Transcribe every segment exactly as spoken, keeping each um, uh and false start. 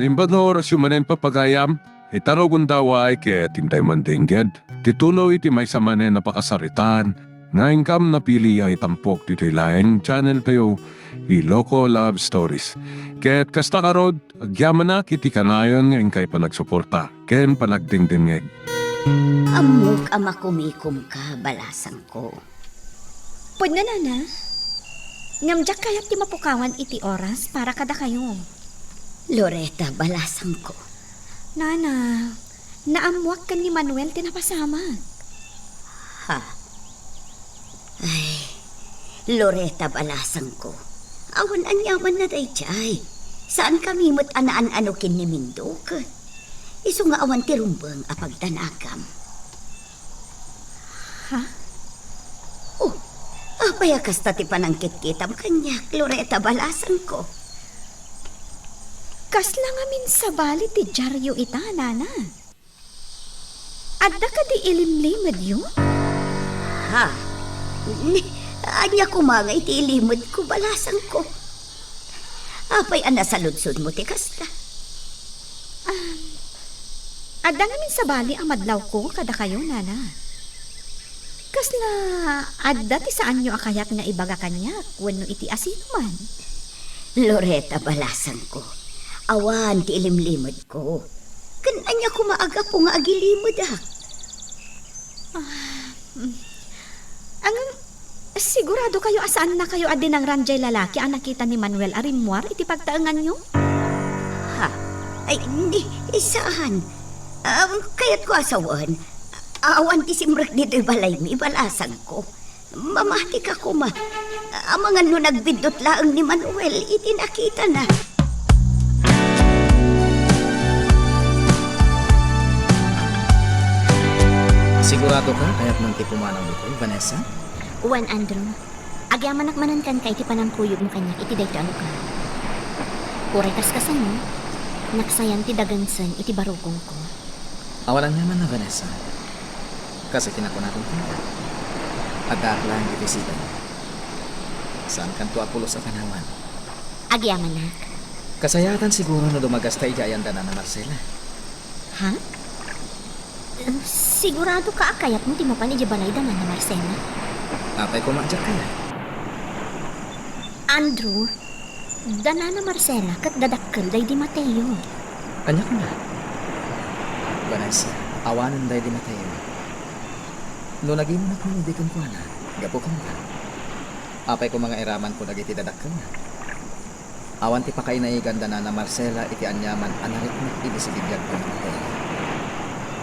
Imbag nga orasyo manen, papagayam, ita no gundaway ket intay mandengngeg ti tuloy ti maysa manen a pakasaritaan nga inkam napili a itampok ditoy laeng channel tayo, Iloko Love Stories. Ket kasta ngarud, agyamanak iti kanayon nga inkay panagsuporta ken panagdengdengngeg. Ammok a makumikomka, balasangko. Pudno, Nana. Ngem diak kayat ti mapukawan iti oras para kadakayo. Loreta, balasangko. Nana, naammoak ken ni Manuel ti napasamak. Ha? Ay, Loreta, balasangko. Awan aniamanna daydiay. Saankami met a naan-ano ken ni Mindo ket isu nga awan ti rumbeng a pagdanagam. Ha? Oh, apay a kasta ti panangkitkitam kaniak, Loreta, balasangko? Kasla ngamin sabali ti diario ita, Nana. Adda kadi ilimlimedyo? Ha? Ni, ania koma nga iti ilimedko, balasangko? Apay a nasaludsodmo ti kasta? Ah, adda ngamin sabali a madlawko kadakayo, Nana. Kasla adda ti saanyo a kayat nga ibaga kaniak wenno iti asinoman? Loreta, balasangko, awan ti ilimlimedko. Ken ania koma a gapu nga agilimedak? Ah, mm. Ngem, sigurado kayo a saan na kayo a dinangran jay lalaki a nakita ni Manuel a rimmuar iti pagtaenganyo? Ha? Ay, di, saan. Ah, kayatko a sawen. Awan ti simrek ditoy balaymi, balasangko. Mamatika koma. Amangan no nagbiddut laeng ni Manuel iti nakitana. Sigurado ka, kayatmon ti pumanaw ditoy, Vanessa? Wen, Andrew. Agyamanak manen kenka iti panangkuyogmo kaniak iti daytoy a lugar. Uray kaskasano, naksayan ti dagensen iti barukongko. Awan aniamanna, Vanessa. Kas iti nakunak kenka, addaak laeng ditoy sidayo. Saankanto a pulos a panawan. Agyamanak. Kasayaatan siguro no dumagasta idiay ayan da Nana Marcela. Ha? Eh, sigurado ka a kayatmo ti mapan idiay balay da Nana Marcela? Apay koma a diak kayat? Andrew, da Nana Marcela ket dadakkel daydi Mateo. Ania koma? Vanessa, awanen daydi Mateo. No nagimunak man idi kenkuana, gapu kenka. Apay koma nga iramanko dagiti dadakkelna? Awan ti pakainaiganda Nana Marcela iti aniaman a nariknak idi sibibiagko ni Mateo.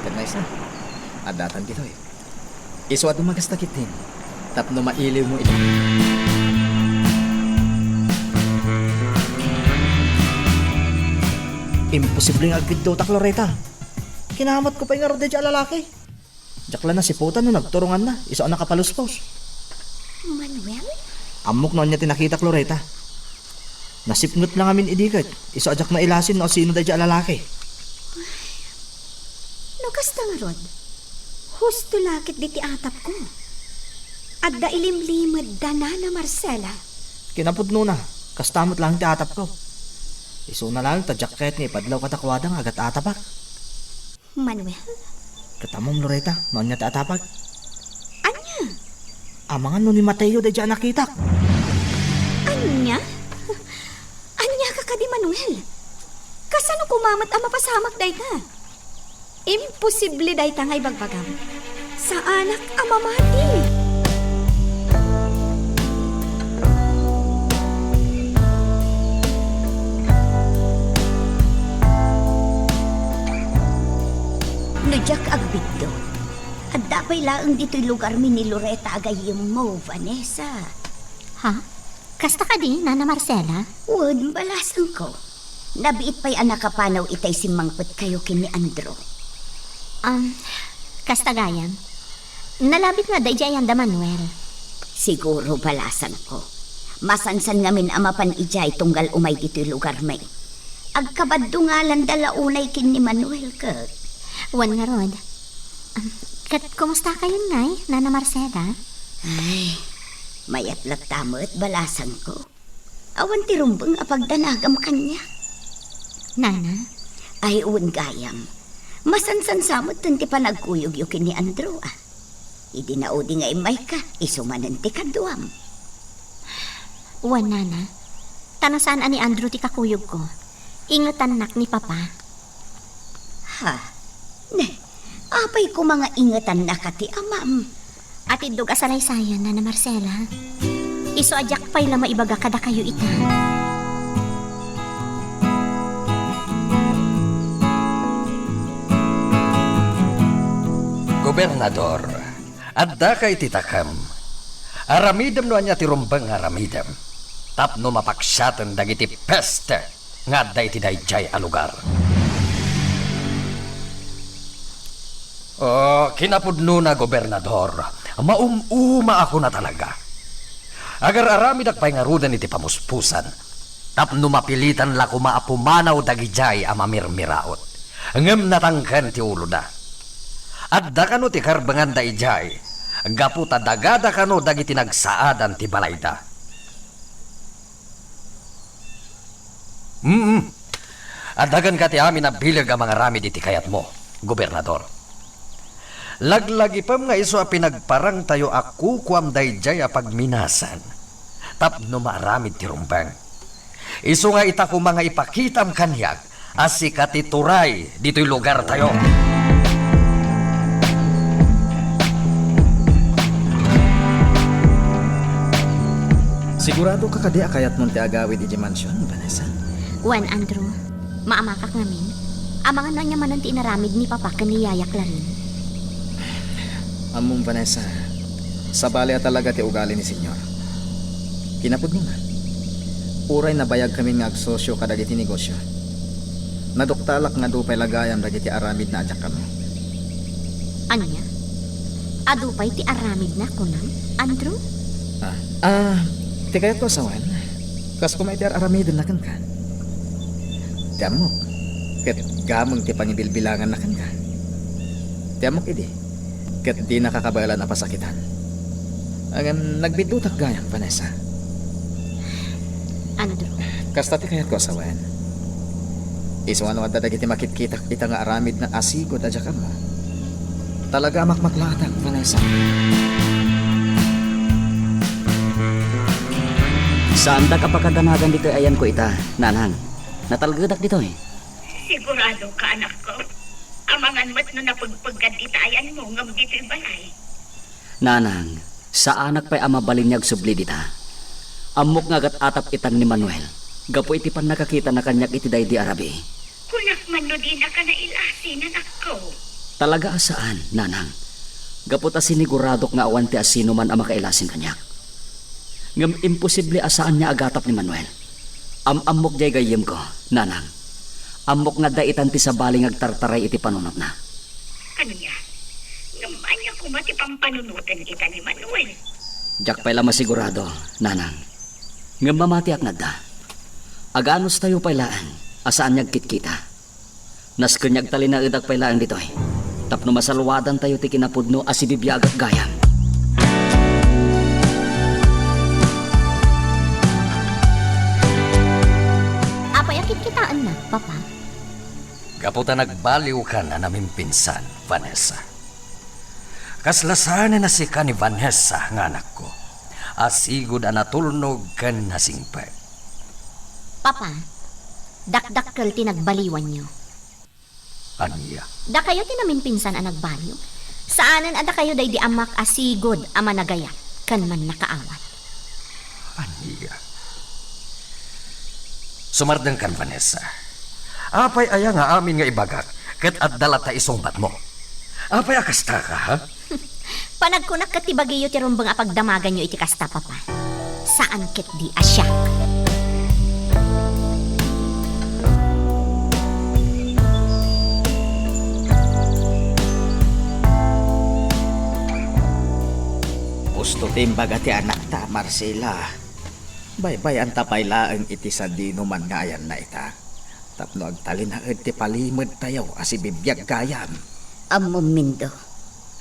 Ket maysa, addatan ditoy. Isu a dumagasta ketdin tapno mailiwmo iti. Imposible nga agbiddutak, Loreta. Kinamatko pay ngarud daydiay a lalaki. Diak la nasiputan no nagturonganna, isu a nakapaluspos. Manuel? Ammok no ania ti nakitak, Loreta. Nasipnget la ngamin idi ket isu a diak nailasin no asino daydiay a lalaki. No kasta ngarud, husto la ketdi ti atapko. Adda ilimlimed da Nana Marcela. Kinapudnona, kasta met laeng ti atapko. Isuna laeng ta diak kayat nga ipadlaw kadakuada nga agat-atapek. Manuel? Ket ammom, Loreta, no ania ti atapek? Ania? Amangan no ni Mateo daydiay a nakitak. Ania? Ania ka kadi, Manuel? Kasano koma met a mapasamak dayta? Imposible dayta nga ibagbagam. Saanak a mamati. No diak agbiddut, adda pay laeng ditoy lugarmi ni Loreta a gayyemmo, Vanessa. Ha? Kasta kadi, Nana Marcela? Wen, balasangko. Nabiit pay a nakapanaw itay simmangpetkayo ken ni Andrew. Um, kasta gayam. Nalabit nga adda idiay ayan da Manuel. Siguro, balasangko. Masansan ngamin a mapan idiay tunggal umay ditoy lugarmi. Agkabaddo ngalanda la unay ken ni Manuel ket. Wen ngarud. Um, ket kumustakayon ngay, Nana Marcela? Ay, mayat latta met, balasangko. Awan ti rumbeng a pagdanagam kaniak. Nana? Ay, wen gayam. Masansansa metten ti panagkuyogyo ken ni Andrew, a. Idi naudi nga immayka, isu manen ti kaduam. Wen, Nana. Ta no saan a ni Andrew ti kakuyogko, ingetannak ni Papa. Ha? Ne, apay koma nga ingetannaka ti amam? Atiddog a saraysayan, Nana Marcela. Isu a diak pay la maibaga kadakayo ita. Gobernador, addaka iti takem. Aramidem no ania ti rumbeng nga aramidem tapno mapaksiaten dagiti peste nga adda iti daydiay a lugar. Oh, kinapudnona, Gobernador, maum-uma a kuna talaga. Agar-aramidak pay ngaruden iti pamuspusan, tapno mapilitan la koma a pumanaw dagidiay a mamirmiraot. Ngem natangken ti uloda. Adda kano ti karbenganda idiay, gapu ta dagada kano dagiti nagsaadan ti balayda. Mm. Adda kenka ti amin a bileg a mangaramid iti kayatmo, Gobernador. Laglagipem nga isu a pinagparangtayo a kukuam daydiay a pagminasan tapno maaramid ti rumbeng. Isu nga ita koma nga ipakitam kaniak a sika ti turay ditoy lugartayo. Sigurado ka kadi a kayatmon ti agawid idiay mansion, Vanessa? Wen, Andrew. Maamakak ngamin. Amangan no ania manen ti inaramid ni Papa ken ni Yaya Clarin. Ammom, Vanessa, sabali a talaga ti ugali ni Senyor. Kinapudnona, uray nabayagkamin nga agsosio kadagiti negosio, naduktalak nga adu pay la gayam dagiti aramidna a diak ammo. Ania? Adu pay ti aramidna, kunam, Andrew? Ah, ah, ti kayatko a sawen, kas koma iti ar-aramidenna kenka. Ti ammok, ket gameng ti pangibilbilanganna kenka. Ti ammok idi, ket dinaka kabaelan a pasakitan. Ngem nagbiddutak gayam, Vanessa. Andrew. Kasta ti kayatko a sawen. Isu a no adda dagiti makitkitak ita nga aramidna a sigud a diak ammo, talaga a makmaklaatak, Vanessa. Saandak a pakadanagan ditoy ayanko ita, Nanang. Natalgedak ditoy. Sigurado ka, anakko? Amangan met no napegpeggad dita ayanmo ngem ditoy balay. Nanang, saanak pay a mabalin nga agsubli dita. Ammok nga agat-atap itan ni Manuel gapu iti pannakakitana kaniak iti daydi a rabii. Kunak man no dinaka nailasi, anakko. Talaga a saan, Nanang. Gapu ta siniguradok nga awan ti asinoman a makailasin kaniak. Ngem imposible a saan nga agatap ni Manuel. Am-ammok diay gayyemko, Nanang. Ammok nga adda itan ti sabali nga agtartaray iti panunotna. Ania? Ngem ania koma ti pampanunoten ita ni Manuel? Diak pay la masigurado, Nanang. Ngem mamatiak nga adda. Aganustayo pay laeng a saan nga agkitkita. Nasken nga agtalinaedak pay laeng ditoy tapno masalwadantayo ti kinapudno a sibibiagak gayam. Apay a kitkitaennak, Papa? Gapu ta nagbaliwkan a namimpinsan, Vanessa. Kasla saanen a sika ni Vanessa nga anakko a sigud a natulnog ken nasingpet. Papa, dakdakkel ti nagbaliwanyo. Ania? Dakayo ti namimpinsan a nagbaliw. Saanen a dakayo daydi amak a sigud a managayat ken mannakaawat. Ania? Sumardengkan, Vanessa. Apay aya nga amin nga ibagak ket adda latta isungbatmo? Apay a kastaka, ha? Panagkunak ket ti bagiyo ti rumbeng a pagdamaganyo iti kasta, Papa. Saan ketdi a siak. Husto ti imbaga ti anakta, Marcela. Baybay-anta pay laeng iti sadinoman nga ayanna ita, tapno agtalinaed ti palimedtayo a sibibiag gayam. Ammom, Mindo,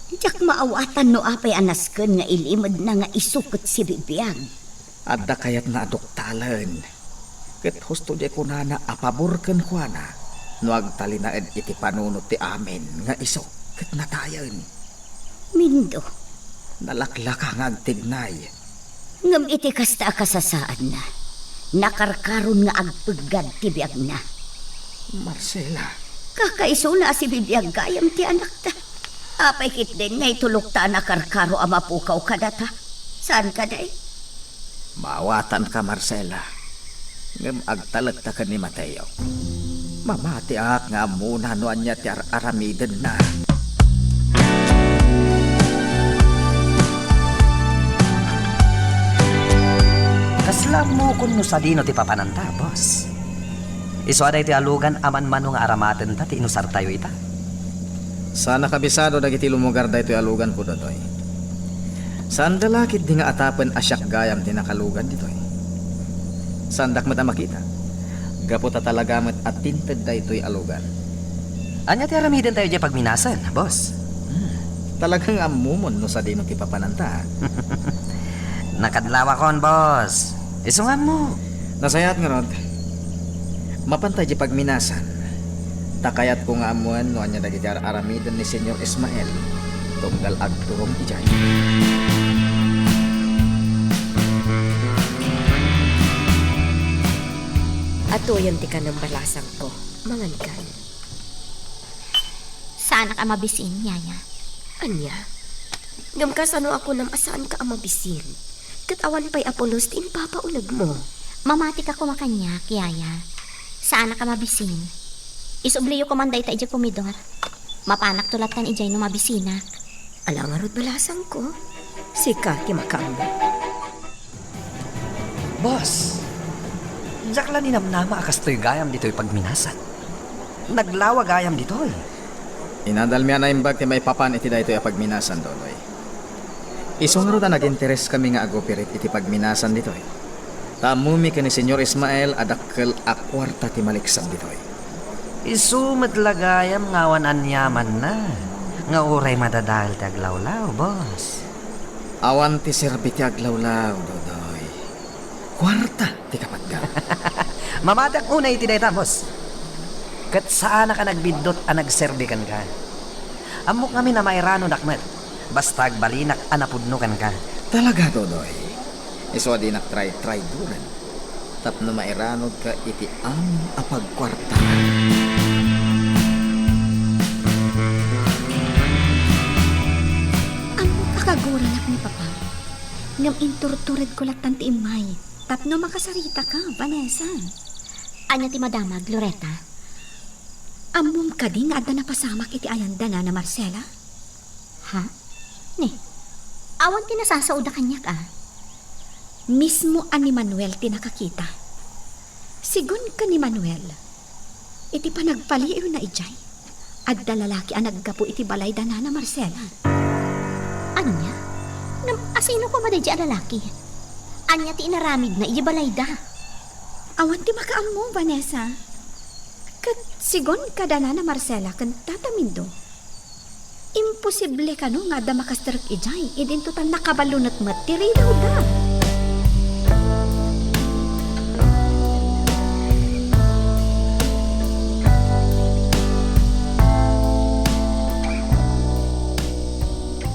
diak maawatan no apay a nasken nga ilimedna nga isu ket sibibiag. Adda kayatna a duktalen. Ket husto diay kunana a pabor kenkuana no agtalinaed iti panunot ti amin nga isu ket natayen. Mindo. Nalaklaka nga agtignay. Ngem iti kasta a kasasaadna, nakarkaron nga agpeggad ti biagna. Marcela. Kakaisuna a sibibiag gayam ti anakta. Apay ketdin nga itulokta a nakarkaro a mapukaw kadata? Saan kadi? Maawatanka, Marcela. Ngem agtalekta ken ni Mateo. Mamatiak nga ammona no ania ti ar-aramidenna. Kasla ammokon no sadino ti papananta, boss. Isu a daytoy a lugan a manmano nga aramatenta ti inusartayo ita. Saanak a bisado dagiti lumugar daytoy a luganko, Dodoy. Saanda la ketdi nga atapen a siak gayam ti nakalugan ditoy. Saandak met a makita. Gapu ta talaga met a tinted daytoy a lugan. Ania ti aramidentayo diay pagminasan, boss? Hmm. Talaga nga ammomon no sadino ti papananta, a? Nakadlawakon, boss. Isu nga ammo. Nasayaat ngarud. Mapanta diay pagminasan. Ta kayatko nga ammoen no ania dagiti ar-aramiden ni Señor Ismael tunggal agturong idiay. Atoyen ti kanem, balasangko. Mangankan. Saanak a mabisin, yaya. Ania? Ngem kasano a kunam a saanka a mabisin? Ket awan pay a pulos ti impapaunegmo. Mamatika koma kaniak, yaya. Saanak a mabisin. Isubliyo koman dayta idiay komedor. Mapanakto lattan idiay no mabisinak. Ala ngarud, balasangko. Sika ti makaammo. Boss, diak la ninamnama a kastoy gayam ditoy pagminasan. Naglawa gayam ditoy. Inadalmi a naimbag ti maipapan iti daytoy a pagminasan, Dodoy. Isu ngarud a nagintereskami nga agoperate iti pagminasan ditoy. Ta ammomi ken ni Señor Ismael a dakkel a kuarta ti maliksab ditoy. Isu met la gayam nga awan aniamanna, nga uray madadael ti aglawlaw, boss. Awan ti serbi ti aglawlaw, Dodoy. Kuarta ti kapatga. Mamatiak unay iti dayta, boss. Ket saanak a nagbiddut a nagserbi kenka. Ammok ngamin a mairanodak met, basta agbalinak a napudno kenka. Talaga, Dodoy? Isu a dinak tray-trayduren tapno mairanodka iti amin a pagkuarta. Ammok a kaguranak ni Papa, ngem inturturedko lattan ti immay tapno makasaritaka, Vanessa. Ania ti madamag, Loretta? Ammom kadi nga adda napasamak iti ayanda, Nana Marcela? Ha? Ni, awan ti nasasaoda kaniak, a. Mismo a ni Manuel ti nakakita. Sigun ken ni Manuel, iti panagpaliiwna idiay, adda lalaki a naggapu iti balayda, Nana Marcela. Ania? Ngem asino koma daydiay a lalaki? Ania ti inaramidna idiay balayda? Awan ti makaammo, Vanessa. Ket sigun kada Nana Marcela ken Tata Mindo, imposible kano nga adda makastrek idiay, idinto ta nakaballunek met ti ridawda.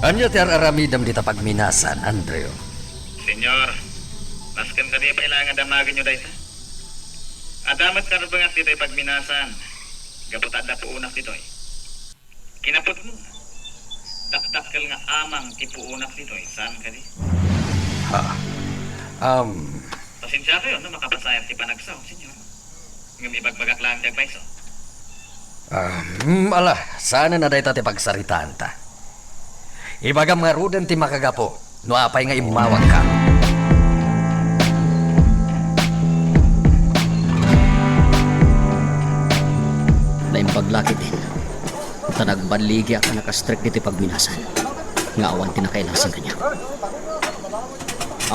Ania ti ar-aramidem dita pagminasan, Andrew? Señor, nasken kadi pay laeng a damagenyo dayta? Adda met karbengak ditoy pagminasan, gapu ta adda puonak ditoy. Kinapudno, dakdakkel nga amang ti puonak ditoy, saan kadi? Ha? Um, Pasensiakayon no makapasayat ti panagsaw, Señor. Ngem ibagbagak laeng ti agpayso. Ah, mm, ala, saanen a dayta ti pagsaritaanta. Ibagam ngaruden ti makagapu no apay nga immawagka. Naimbag la ketdin ta nagballigiak a nakastrek ditoy pagminasan nga awan ti nakailasin kaniak.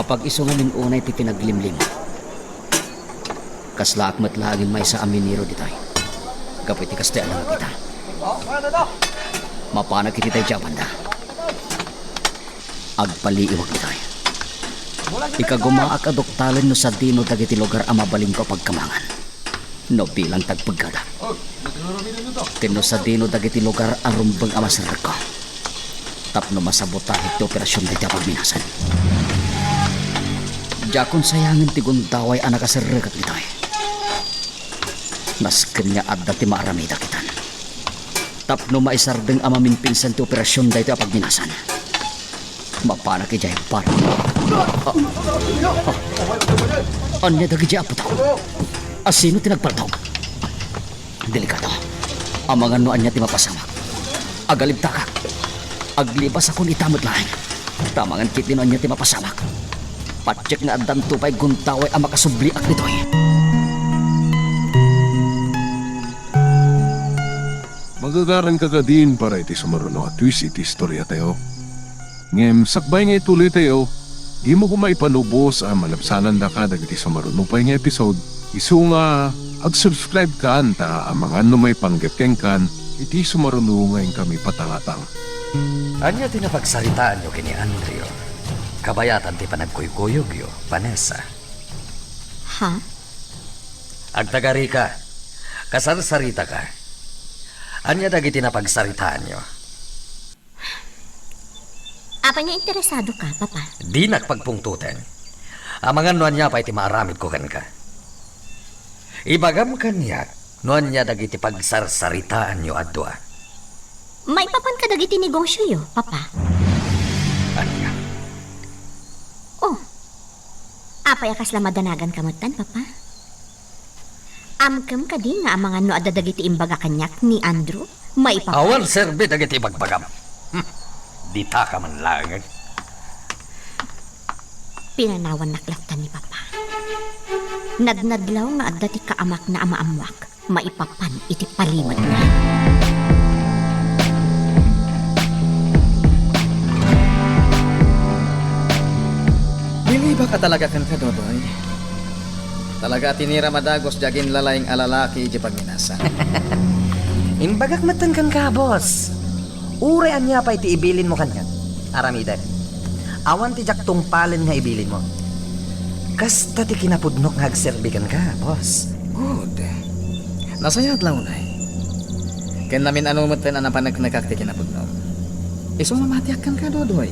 Apag-isu ngamin unay ti pinaglimlim. Kaslaak met laeng maysa a minero ditoy. Gapu iti kastoy a nangakita. Mapanak iti daydiay a banda. Agpaliiwak ditoy. Ikagumaak a duktalen no sadino dagiti lugar a mabalinko a pagkamangan. No bilang ti agpeggadak. Ken no sadino dagiti lugar a rumbeng a maserrekko. Tapno masabotahe ti operasion daytoy a pagminasan. Diakon sayangen ti gundaway a nakaserrekak ditoy. Nasken nga adda ti maaramidak itan. Tapno maisardeng a maminpinsan ti operasion daytoy a pagminasan. Mapanak idiay barko. Ah, ah. Ania dagiti apotaw? A sino ti nagpaltog? Delikado. Amangan no ania ti mapasamak. Agalibtakak. Aglibasakon ita met laeng. Ta amangan ketdi no ania ti mapasamak. Patiek nga addanto pay gundaway a makasubliak ditoy. Magagaranka kadin para iti sumaruno a twist iti istoriatayo. Ngem sakbay nga ituloytayo, dimo koma ipanubos a malabsanandaka dagiti sumaruno pay nga episode, isu nga ag-subscribe kan ta amangan no maipanggep kenkan iti sumaruno nga inkami patangatang. Ania ti napagsaritaanyo ken ni Andrew? Kabayatan ti panagkuykuyogyo, Vanessa. Ha? Agtagarika. Kasarsaritaka. Ania dagiti napagsaritaanyo? Apay nga interesado ka, Papa? Dinak pagpungtoten. Amangan no ania pay ti maaramidko kenka. Ibagam kaniak no ania dagiti pagsarsaritaanyo a dua. Maipapan kadagiti negosioyo, Papa. Ania? Oh, apay a kasla madanaganka metten, Papa? Amkem kadi nga amangan no adda dagiti imbaga kaniak ni Andrew? Maipapan? Awan serbi dagiti ibagbagam. Hmm. Ditaka man laengen. Pinanawannak latta ni Papa. Nadnadlaw nga adda ti kaamakna a maammoak maipapan iti palimedna. Bilibak a talaga kenka, Dodoy. Talaga a tiniram a dagus ti aginlalaing a lalaki idiay pagminasan. Imbagak metten kenka, boss. Uray ania pay ti ibilinmo kaniak, aramidek. Awan ti diak tungpalen nga ibilinmo. Kasta ti kinapudnok nga agserbi kenka, boss. Good. Nasayaat la unay. Ken namin-ano metten a napaneknekak ti kinapudnok. Isu nga matiak kenka, Dodoy.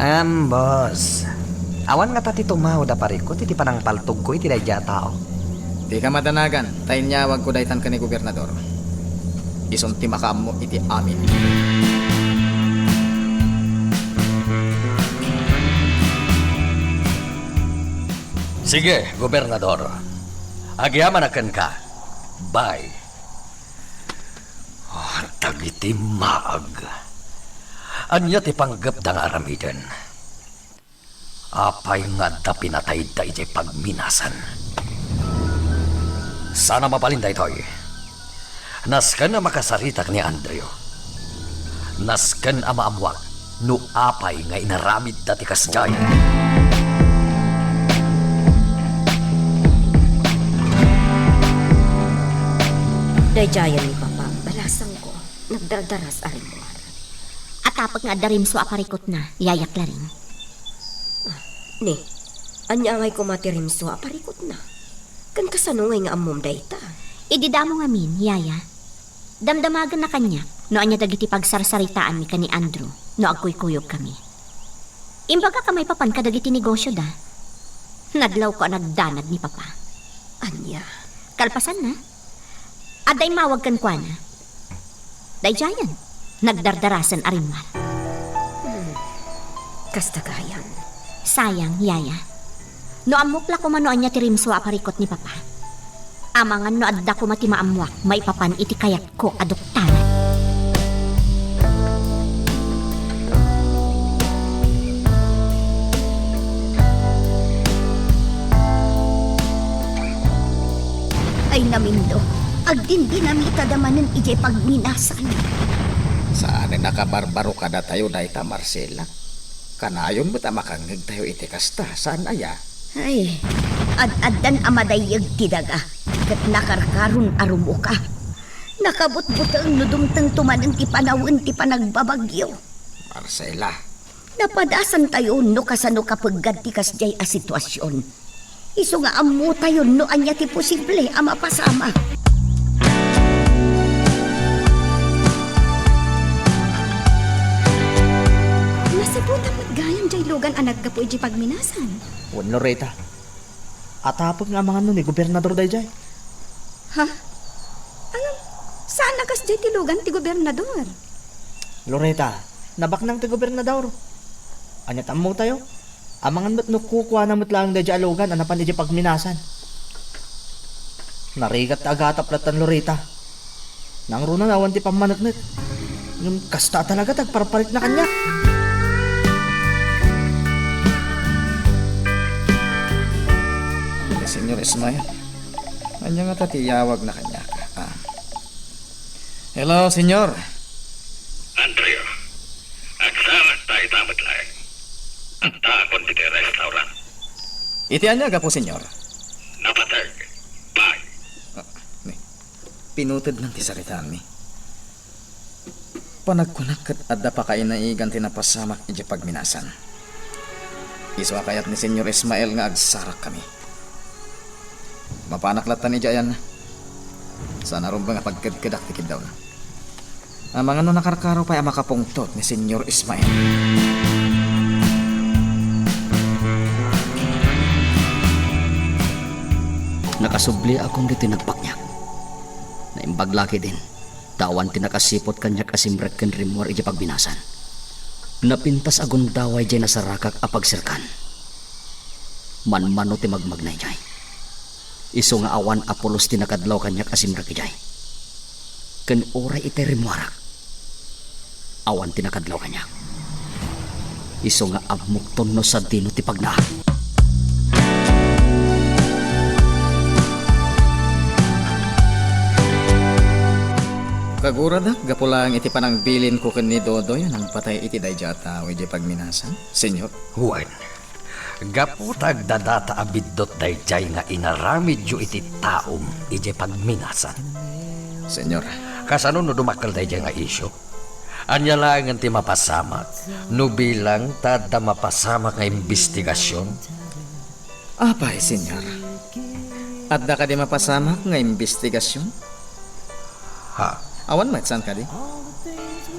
Am, boss. Awan ngata ti tumawd a parikut iti panangpaltogko iti daydiay a tao. Dika madanagan ta inyawagko daytan ken ni Gobernador. Isun ti makaammo iti amin. Sige, Gobernador. Agyamanak kenka. Bye. Ah, dagiti maag. Ania ti panggepda nga aramiden? Apay nga adda pinatayda idiay pagminasan? Saan a mabalin daytoy. Nasken a makasaritak ni Andrew. Nasken a maammoak no apay nga inaramidda ti kasdiay. Daydiayen ni Papa, balasangko, nagdardaras a rimmuar. Atapek nga adda rimsua a parikutna, Yaya Claring. Ah, ni, ania ngay koma ti rimsua a parikutna? Ken kasano ngay nga ammom dayta? Idi damo ngamin, Yaya. Damdamagenna kaniak no ania dagiti pagsarsaritaanmi ken ni Andrew no agkuykuyogkami. Imbagak a maipapan kadagiti negosioda. Nadlawko a nagdanag ni Papa. Ania? Kalpasanna, adda immawag kenkuana. Daydiayen, nagdardarasen a rimmuar. Hmm. Kasta gayam. Sayang, Yaya. No ammok la koma no ania ti rimsua a parikut ni Papa. Amangan no adda koma ti maammoak maipapan iti kayatko a duktalan. Ay, namindo, agdindinamitada manen idiay pagminasan. Saanen a kabarbaro kadatayo dayta, Marcela. Kanayon met a makangngegtayo iti kasta, saan aya? Ay, ad-addan a madayyeg ti daga, ket nakarkaron a rumuka. Nakabutbuteng no dumtengto manen ti panawen ti panagbabagyo. Marcela, Napadasantayo no kasano kapeggad ti kasdiay a situasion. Isu nga ammotayon no ania ti posible a mapasamak. Nasaputan met gayam jay lugan a naggapu iti pagminasan. Wen, Loreta, atapek nga amangan no ni gobernador dayjay. Ha? Ngem, saan a kasdiay ti lugan ti gobernador? Loreta, nabaknang ti gobernador. Ania ti ammotayo? Amangan met no kukuana met laeng dayjay a lugan a napan idiay pagminasan. Narigat ti agatap lattan, Loreta. Nangruna awan ti pammaneknek. Ngem kasta a talaga ti agparparikna kaniak. Ni Senyor Ismael, ania ngata ti iyawagna kaniak? Ah. Hello, Senyor. Andrea, agsarakta ita met laeng. Addaakon ditoy restaurant. Iti ania gapu, Senyor? Napateg. Bye. Ah, ni, pinutednan ti saritaanmi. Panagkunak ket adda pakainaigan ti napasamak idiay pagminasan. Isu a kayat ni Senyor Ismael nga agsarakkami. Mapanak lattan idiay ayanna. Saan a rumbeng a pagkedkedak ti kiddawna. Amangan no nakarkaro pay a makapungtot ni Senyor Ismael. Nakasubliakon ditoy nagbakniak. Naimbag la ketdin, ta awan ti nakasiput kaniak a simrek ken rimmuar idiay pagminasan. Napintas a gundaway diay nasarakak a pagserkan. Manmano ti magmagna idiay. Isu nga awan a pulos ti nakadlaw kaniak a simrek idiay. Ken uray itay rimmuarak, awan ti nakadlaw kaniak. Isu nga ammokton no sadino ti pagnaak. Kaguradak gapu laeng iti panangbilinko ken ni Dodoy a nangpatay iti daydiay a tao idiay pagminasan, Senyor. Wen, gapu ta agdadata a biddut daydiay nga inaramidyo iti taom idiay pagminasan. Senyor. Kasano no dumakkel daydiay nga isyu? Ania laengen ti mapasamak no bilang ta adda mapasamak nga imbestigasion? Apay, Senyor? Adda kadi mapasamak nga imbestigasion? Ha? Awan met, saan kadi?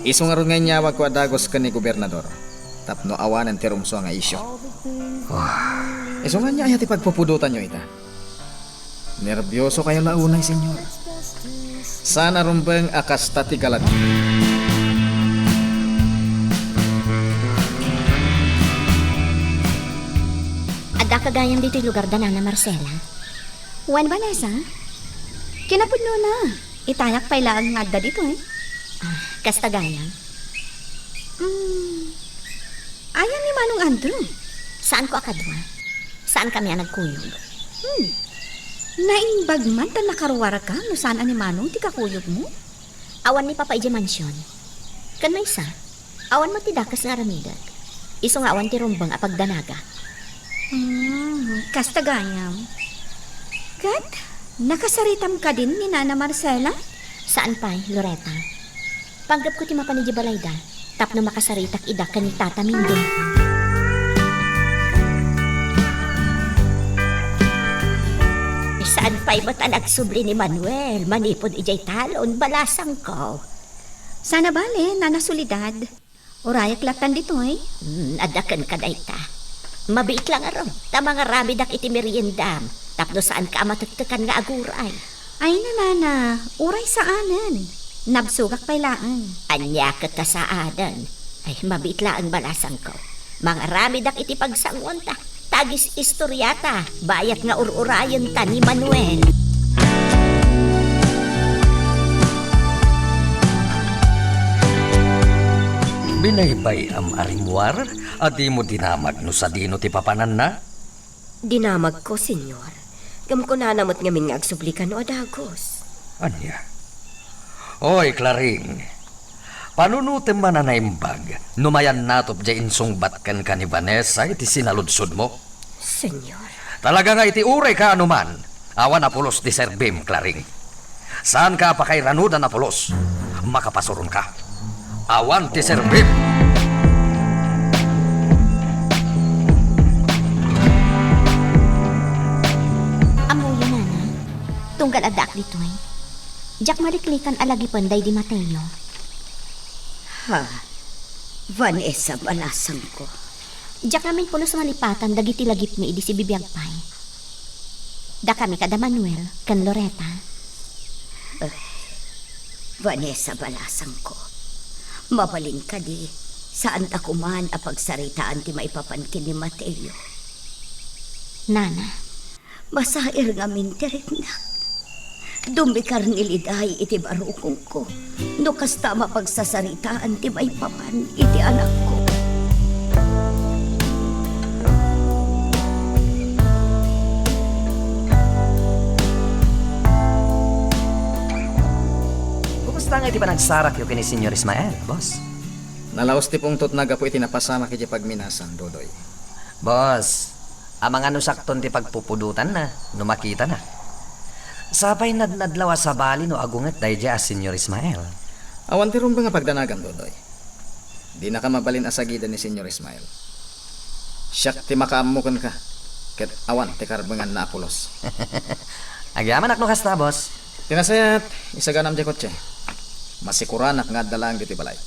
Isu ngarud nga inyawagko a dagus ken ni Gobernador tapno awanen ti rumsua nga isyu. Ah. Isu nga ania aya ti pagpupudotanyo ita? Nerbiosokayo la unay, Senyor. Saan a rumbeng a kasta ti galad. Addaka gayam ditoy lugar da Nana Marcela? Wen, Vanessa. Kinapudnona, itayak pay laeng nga adda ditoy. Ah, kasta gayam. Hmm. Ayan ni Manong Andrew. Saanko a kadua. Saankami a nagkuyog. Hmm. Naimbag man ta nakaruarka no saan a ni Manong ti kakuyogmo? Awan ni Papa idiay mansion. Ken maysa, awan met ti dakes nga aramidek. Isu nga awan ti rumbeng a pagdanagak. Hmm, kasta gayam. Ket, nakasaritam kadin ni Nana Marcela? Saan pay, Loreta. Panggepko ti mapan idiay balayda tapno makasaritak ida ken ni Tata Mindong. Saan pay met a nagsubli ni Manuel manipud idiay talon, balasangko. Saan a bale, Nana Soledad. Urayak lattan ditoy. Hmm, adda kenka dayta. Mabiit la ngarud, ta mangaramidak iti meriendam, tapno saanka a matektekan nga aguray. Ay, Nana, uray saanen. Nabsogak pay laeng. Ania ket ta saanen? Ay, mabiit laeng, balasangko. Mangaramidak iti pagsanguanta. Tagis istoriata, bayat nga ur-urayenta ni Manuel. Binaybay-am a rimmuar a dimo dinamag no sadino ti papananna? Dinamagko, Senyor. Ngem kunana met ngamin nga agsubli kano a dagus. Ania? Oy, Claring. Panunotem man a naimbag no mayannatop diay insungbat kenka ni Vanessa iti sinaludsodmo. Senyor. Talaga nga iti uray kaano man, awan a pulos ti serbim, Claring. Saanka a pakairanudan a pulos. Makapasuronka. Awan ti serbim. Tunggal addaak ditoy, diak maliklikan a lagipen daydi Mateo. Ha? Vanessa, balasangko. Diak ngamin pulos malipatan dagiti lagipmi idi sibibiag pay. Dakami kada Manuel ken Loreta. Eh, Vanessa, balasangko. Mabalin kadi, saanta koman a pagsaritaan ti maipapan ken ni Mateo. Nana. Masair ngamin ti riknak. Dumikar ni Liday iti barukongko no kasta a mapagsasaritaan ti maipapan iti anakko. Kumusta nga iti panagsarakyo ken ni Señor Ismael, boss? Nalaos ti pungtotna gapu iti napasamak iti pagminasan, Dodoy. Boss, amangan no sakton ti pagpupudotanna no makitana. Sapay nadnadlaw a sabali no agunget daydiay a Señor Ismael. Awan ti rumbeng a pagdanagam, Dodoy. Dinaka mabalin a sagiden ni Señor Ismael. Siak ti makaammo kenka, ket awan ti karbenganna a pulos. Agyamanak no kasta, boss. Ti nasayaat, isaganam diay kotse. Masikuranak nga adda laeng ditoy balay.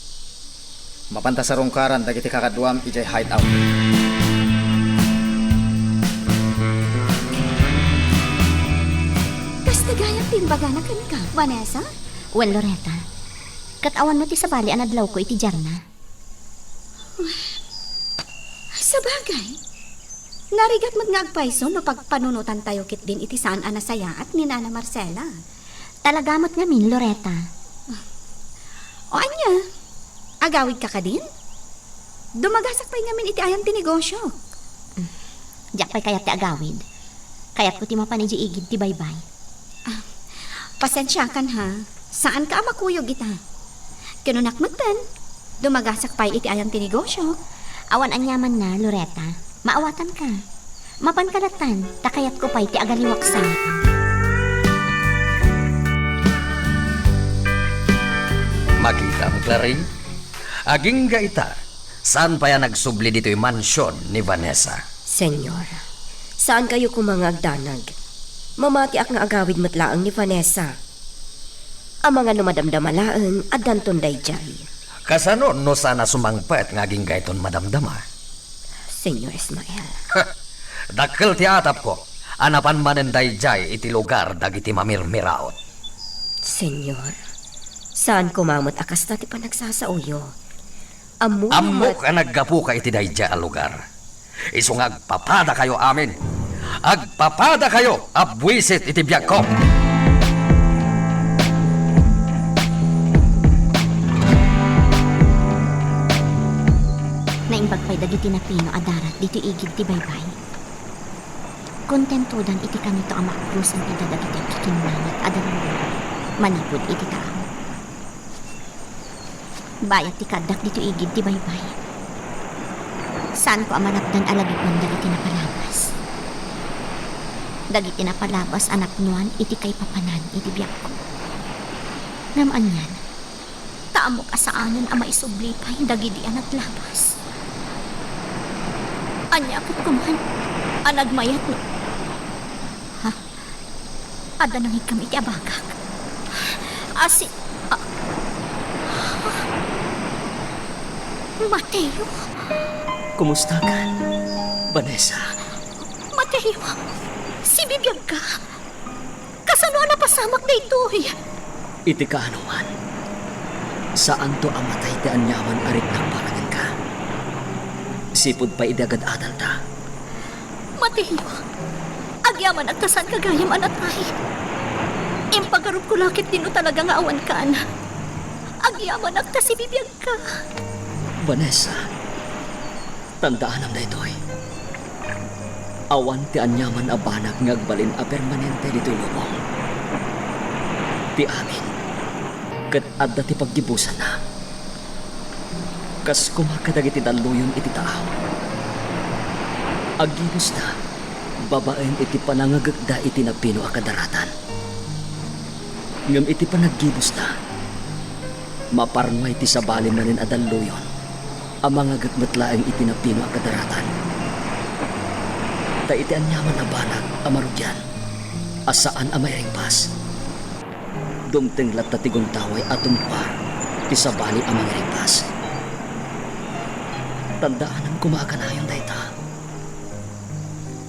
Mapanta sarungkaran dagiti kakaduam idiay hideout. Kasta gayam ti imbagana kenka, Vanessa? Wen, Loreta. Ket awan met ti sabali a nadlawko iti diarna. Sabagay, narigat met nga agpayso no pagpanunotantayo ketdin iti saan a nasayaat ni Nana Marcela. Talaga met ngamin, Loreta. O ania, agawidka kadin? Dumagasak pay ngamin iti ayan ti negosio. Diak pay kayat ti agawid. Kayatko ti mapan idiay igid ti baybay. Ah, pasensiakan ha. Saanka a makuyog ita. Kinunak metten, dumagasak pay iti ayan ti negosio. Awan aniamanna, Loreta. Maawatanka. Mapanka lattan, ta kayatko pay ti agaliwaksa. Makitam, Clary? Agingga ita, saan pay a nagsubli ditoy mansion ni Vanessa? Señor, saankayo koma nga agdanag. Mamatiak nga agawid met laeng ni Vanessa. Amangan no madamdama laeng, addanton daydiay. Kasano no saan a sumangpet nga agingga iton madamdama? Señor Ismael. Dakkel ti atapko a napan manen daydiay iti lugar dagiti mamirmiraot. Señor, saan koma met a kasta ti panagsasaoyo. Ammo Ammok met a naggapuka iti daydiay a lugar. Isu nga agpapadakayo amin. Agpapadakayo a buisit iti biagko. Naimbag pay dagiti napino a darat ditoy igid ti baybay. Kontentodan iti kanito a maaprusan ida dagiti agkikinnamet a dalluyon manipud iti tao. Bayat ti kaaddak ditoy igid ti baybay, saanko a malapdan a lagipen dagiti napalabas. Dagiti napalabas a napnoan iti kaipapanan iti biagko. Ngem anian, ta ammok a saanen a maisubli pay dagidi a naglabas. Ania ket koman a nagmayat no, ha? Adda nangikkam iti abagak. Asi, a-, Mateo? Kumusta ka, Vanessa? Mateo, sibibiag ka? Kasano a napasamak daytoy? Iti kaanoman, saanto a matay ti aniaman a riknak para kenka. Sipud pay idi agad-adalta. Mateo, agyamanak ta saanka gayam a natay. Impagarupko la ketdi no talaga nga awankan. Agyamanak ta sibibiagka. Vanessa, tandaanam daytoy. Awan ti aniaman a banag nga agbalin a permanente ditoy lubong. Ti amin, ket adda ti paggibusanna. Kas koma kadagiti dalluyon iti taaw. Aggibusta babaen iti panangagekda iti napino a kadaratan. Ngem iti panaggibusta, maparnuay ti sabali manen a dalluyon a mangagek met laeng iti napino a kadaratan. Ta iti aniaman a banag a marugian, a saan a mairingpas. Dumteng latta ti guntaway a dumpa ti sabali a mangirigpas. Tandaanam koma a kanayon dayta.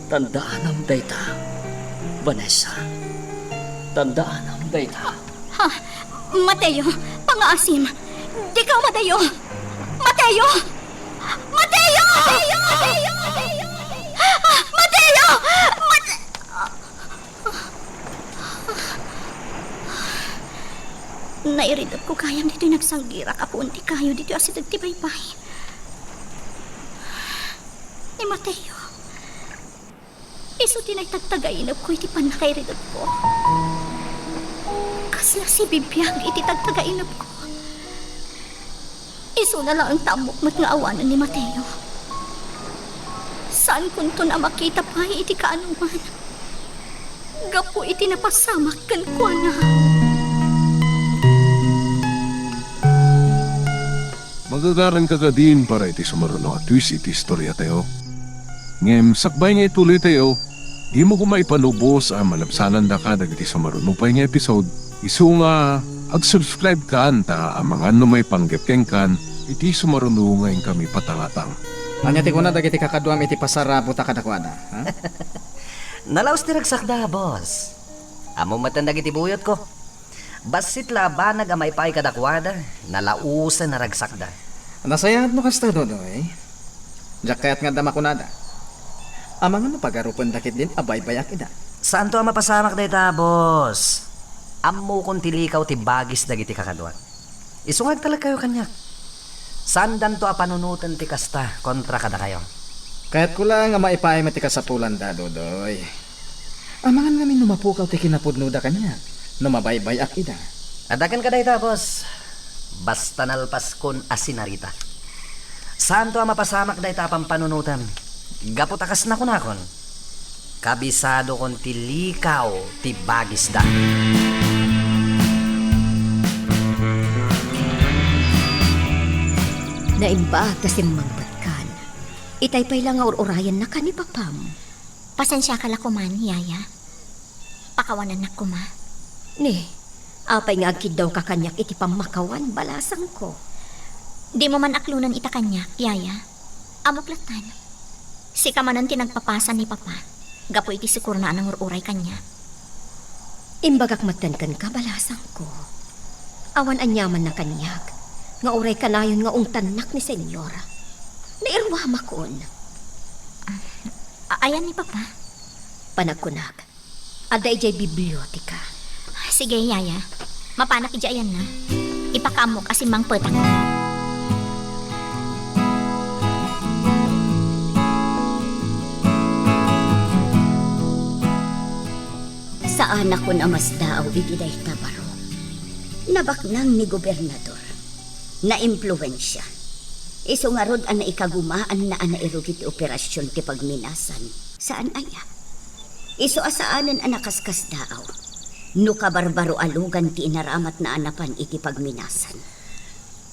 Tandaanam dayta, Vanessa. Tandaanam dayta. Ha? Mateo, pangaasim. Dika umadayo. Mateo! Mateo! Mateo! Mateo! Ah, Mateo! Mat- Nairidutko gayam ditoy nagsanggirak a puon ti kayo ditoy asideg ti baybay. Ni Mateo. Isu ti naitagtagainepko iti pannakairidutko. Kasla sibibiag iti tagtagainepko. Isuna laeng ta ammok met nga awanen ni Mateo. Saankonton a makita pay iti kaanoman gapu iti napasamak kenkuana. Magagaranka kadin para iti sumaruno a twist iti istoriatayo. Ngem sakbay nga ituloytayo, dimo koma ipanubos a malabsanandaka dagiti sumaruno pay nga episode, isu nga ag-subscribekan ta amangan no maipanggep kenkan iti sumaruno nga inkami patangatang. Ania ti kuna dagiti kakaduam iti pasarabuta kadakuada, ha? Nalaus ti ragsakda, boss. Ammom metten dagiti buyotko. Bassit la a banag a maipaay kadakuada, nalausen a ragsakda. Nasayaat no kasta, Dodoy. Diak kayat nga adda makunada. Amangan no pagarupenda ketdin a baybay-ak ida. Saanto a mapasamak dayta, boss. Ammokon ti likaw ti bagis dagiti kakaduak. Isu nga agtalekkayo kaniak. Saandanto a panunoten ti kasta kontra kadakayo. Kayatko laeng a maipaay met ti kasapulanda, Dodoy. Amangan ngamin no mapukaw ti kinapudnoda kaniak, no mabaybay-ak ida. Adda kenka dayta, boss. Basta nalpaskon a sinarita. Saanto a mapasamak dayta a pampanunotem. Gapu ta kas nakunakon, kabisadokon ti likaw ti bagisda. Naimbag ta simmangpetkan. Itay pay la nga ur-urayennaka ni papam. Pasensiaka la koman, Yaya. Pakawanennak koma. Ni, apay nga agkiddawka kaniak iti pammakawan, balasangko? Dimo man aklonen ita kaniak, Yaya. Ammok lattan. Sika manen ti nagpapasa ni Papa gapu iti sikurna a nangur-uray kaniak. Imbagak metten kenka, balasangko. Awan aniamanna kaniak nga uray kanayon nga ungtannak ni Señor. Nairuamakon. A-, ayan ni Papa? Panagkunak, adda idiay biblioteka. Sige, Yaya. Mapanak idiay ayanna. Ipakaammok a simmangpetak. Saanakon a masdaaw iti dayta, baro. Nabaknang ni gobernador. Naimpluensia. Isu ngarud a naikagumaanna a nairugi ti operasion ti pagminasan. Saan aya? Isu a saanen a nakaskasdaaw. No kabarbaro a lugan ti inaramatna a napan iti pagminasan.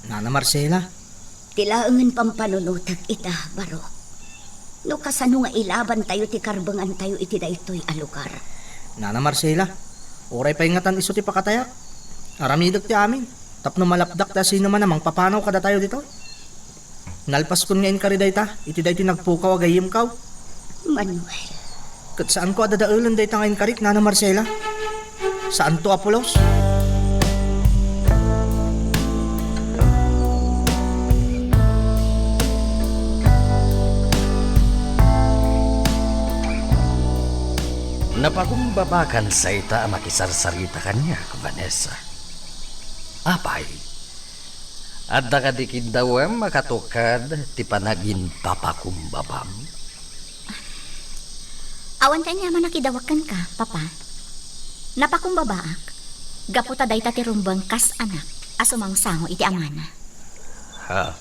Nana Marcela? Ti laengen pampanunotek ita, baro. No kasano nga ilabantayo ti karbengantayo iti daytoy a lugar? Nana Marcela, uray pay ngatan isu ti pakatayak. Aramidek ti amin, tapno malapdak ti asinoman a mangpapanaw kadatayo ditoy. Nalpaskon nga inkari dayta iti daytoy nagpukaw a gayyemkaw. Manuel. Ket saanko a dadaelen dayta nga inkarik, Nana Marcela. Saanto a pulos. Napakumbabakan sayta a makisarsarita kaniak, Vanessa. Apay, adda kadi kiddawem a katukad ti panaginpapakumbabam? Awan ti aniaman a kiddawek kenka, Papa. Napakumbabaak gapu ta dayta ti rumbeng kas anak a sumangsango iti amana. Ha?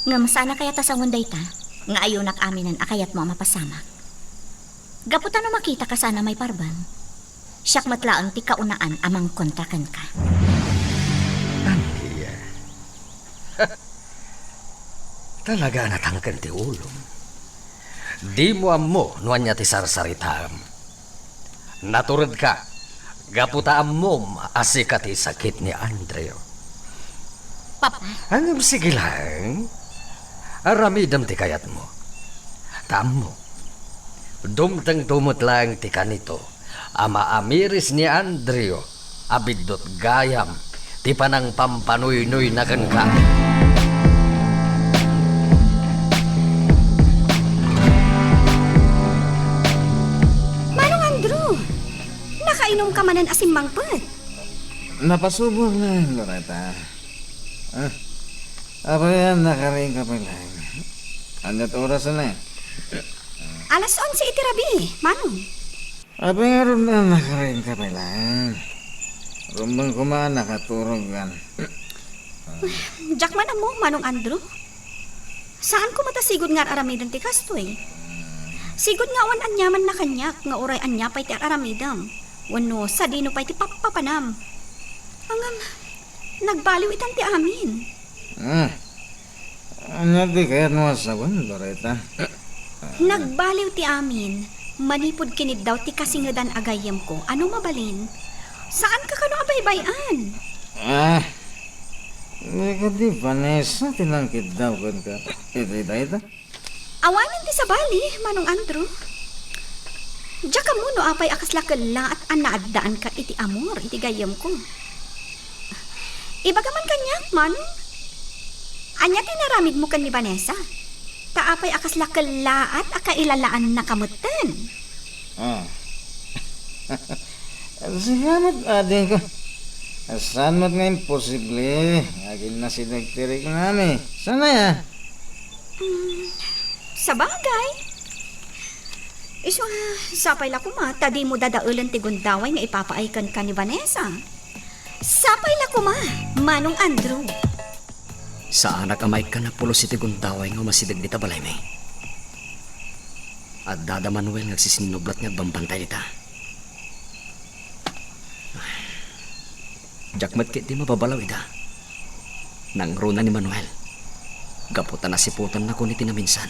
Ngem saan a kayat a sangon dayta nga ayunak aminen a kayatmo a mapasamak. Gapu ta no makitaka saan a maiparbeng, siak met laeng ti kaunaan a mangkontra kenka. Ania? Talaga a natangken ti ulom. Dimo ammo no ania ti sarsaritaem. Naturedka, gapu ta ammom a sika ti sakit ni Andrew. Papa? Ngem sige lang. Aramidem ti kayatmo. Ta ammok, dumtengto met laeng ti kanito a maamiris ni Andrew a biddut gayam ti panangpampanuynuyna kenka. Manong Andrew, nakainumka manen a simmangpet? Napasuboak laeng, Loretta. Ah, apay a nakariingka pay laeng? Ania ti orasen? Alas onse iti rabii, Manong. Apay ngarud a nakariingka pay laeng? Rumbeng koma a nakaturogkan. Diak man ammo, Manong Andrew. Saanko met a sigud nga ar-aramiden ti kastoy. Sigud nga awan aniamanna kaniak nga uray ania pay ti ar-aramidem wenno sadino pay ti pappapanam. Ngem, nagbaliw itan ti amin. Ah, ania ti kayatmo a sawen, Loretta? Nagbaliw ti amin manipud kiniddaw ti kasingedan a gayyemko a no mabalin, saanka kano a baybay-an. Ah, dika di Vanessa ti nangkiddaw kenka iti dayta? Awanen ti sabali, Manong Andrew. Diak ammo no apay a kasla kellaat a naaddaanka iti amor iti gayyemko. Ibaga man kaniak, Manong. Ania ti inaramidmo ken ni Vanessa? Ta apay a kasla kellaat a kailalaannaka metten? Ah. Sika met, adingko. Saan met nga imposible nga aginasideg ti riknami? Saan aya? Mm, sabagay. Isu, sapay la koma ta dimo dadaelen ti gundaway nga ipapaay kenka ni Vanessa. Sapay la koma, Manong Andrew. Saanak a maikkan a pulos iti gundaway nga umasideg dita balaymi. Adda da Manuel nga agsisinnublat nga agbambantay dita. Diak met ketdi mababalaw ida. Nangruna ni Manuel, gapu ta nasiputannakon iti naminsan.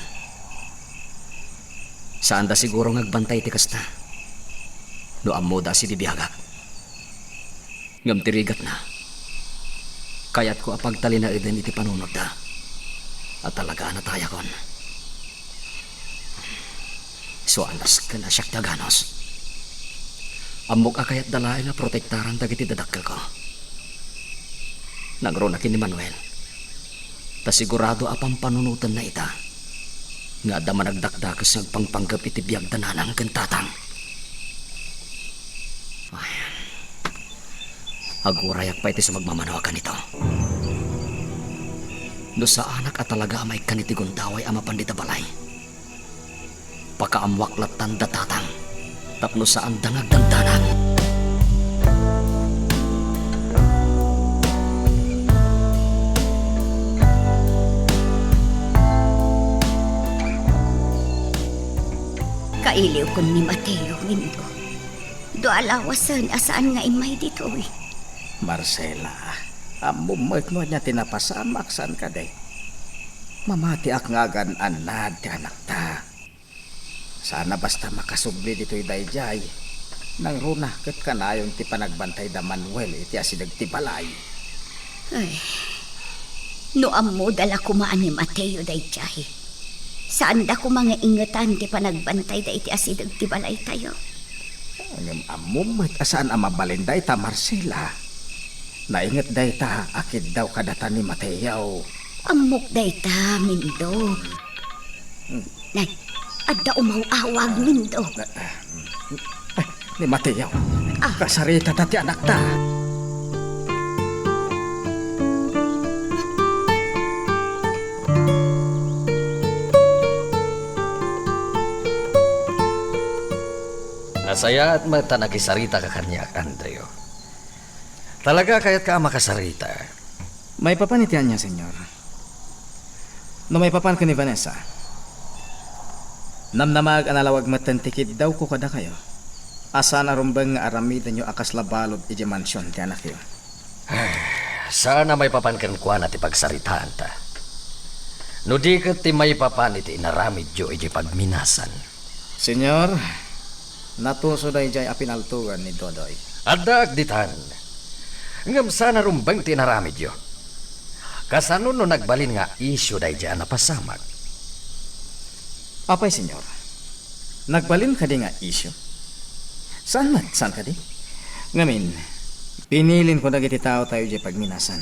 Saanda siguro nga agbantay iti kasta. No ammoda a sibibiagak. Ngem ti rigatna, kayatko a pagtalinaeden iti panunotda a talaga a natayakon. Isu a nasken a siak ti aganus. Ammok a kayatda laeng a protektaran dagiti dadakkelko. Nangruna ken ni Manuel, ta sigurado a pampanunotenna ita nga adda managdakdakes nga agpangpanggep iti biagda nanang ken tatang. Ay, agurayak pay ti sumagmamano a kanito. No saanak a talaga a maikkan iti gundaway a mapan dita balay, pakaammoak lattan da tatang tapno saanda nga agdandanag. Kailiwkon ni Mateo, Mindo. Dua lawasen a saan nga immay ditoy. Marcela, ammom met no ania ti napasamak, saan kadi? Mamatiak nga agan-annad ti anakta. Saan a basta makasubli ditoy daydiay. Nangruna ket kanayon ti panagbantay da Manuel iti asideg ti balay. Ay, no ammoda la koma a ni Mateo daydiay, saanda koma nga ingetan ti panagbantayda iti asideg ti balaytayo. Ngem ammom met a saan a mabalin dayta, Marcela. Nainget dayta a kiddaw kadata ni Mateo. Ammok dayta, Mindo. Hmm. Nay, adda umaw-awag, Mindo. Ay, ni Mateo. Ah. Kasaritada ti anakta. Nasayaat met ta nakisaritaka kaniak, Andrew. Talaga, kayatka a makasarita? Maipapan iti ania, Señor? No maipapan ken ni Vanessa, namnamaek a nalawag metten ti kiddawko kadakayo a saan a rumbeng nga aramidenyo a kasla balud idiay mansion ti anakyo. Ay, saan a maipapan kenkuana ti pagsaritaanta. No di ket ti maipapan iti inaramidyo idiay pagminasan. Señor, Natuso daydiay a pinaltogan ni Dodoy. Addaak ditan. Ngem saan a rumbeng ti inaramidyo. Kasano no nagbalin nga isyu daydiay a napasamak? Apay, Señor? Nagbalin kadi nga isyu? Saan met, saan kadi? Ngamin, pinilinko dagiti taotayo idiay pagminasan.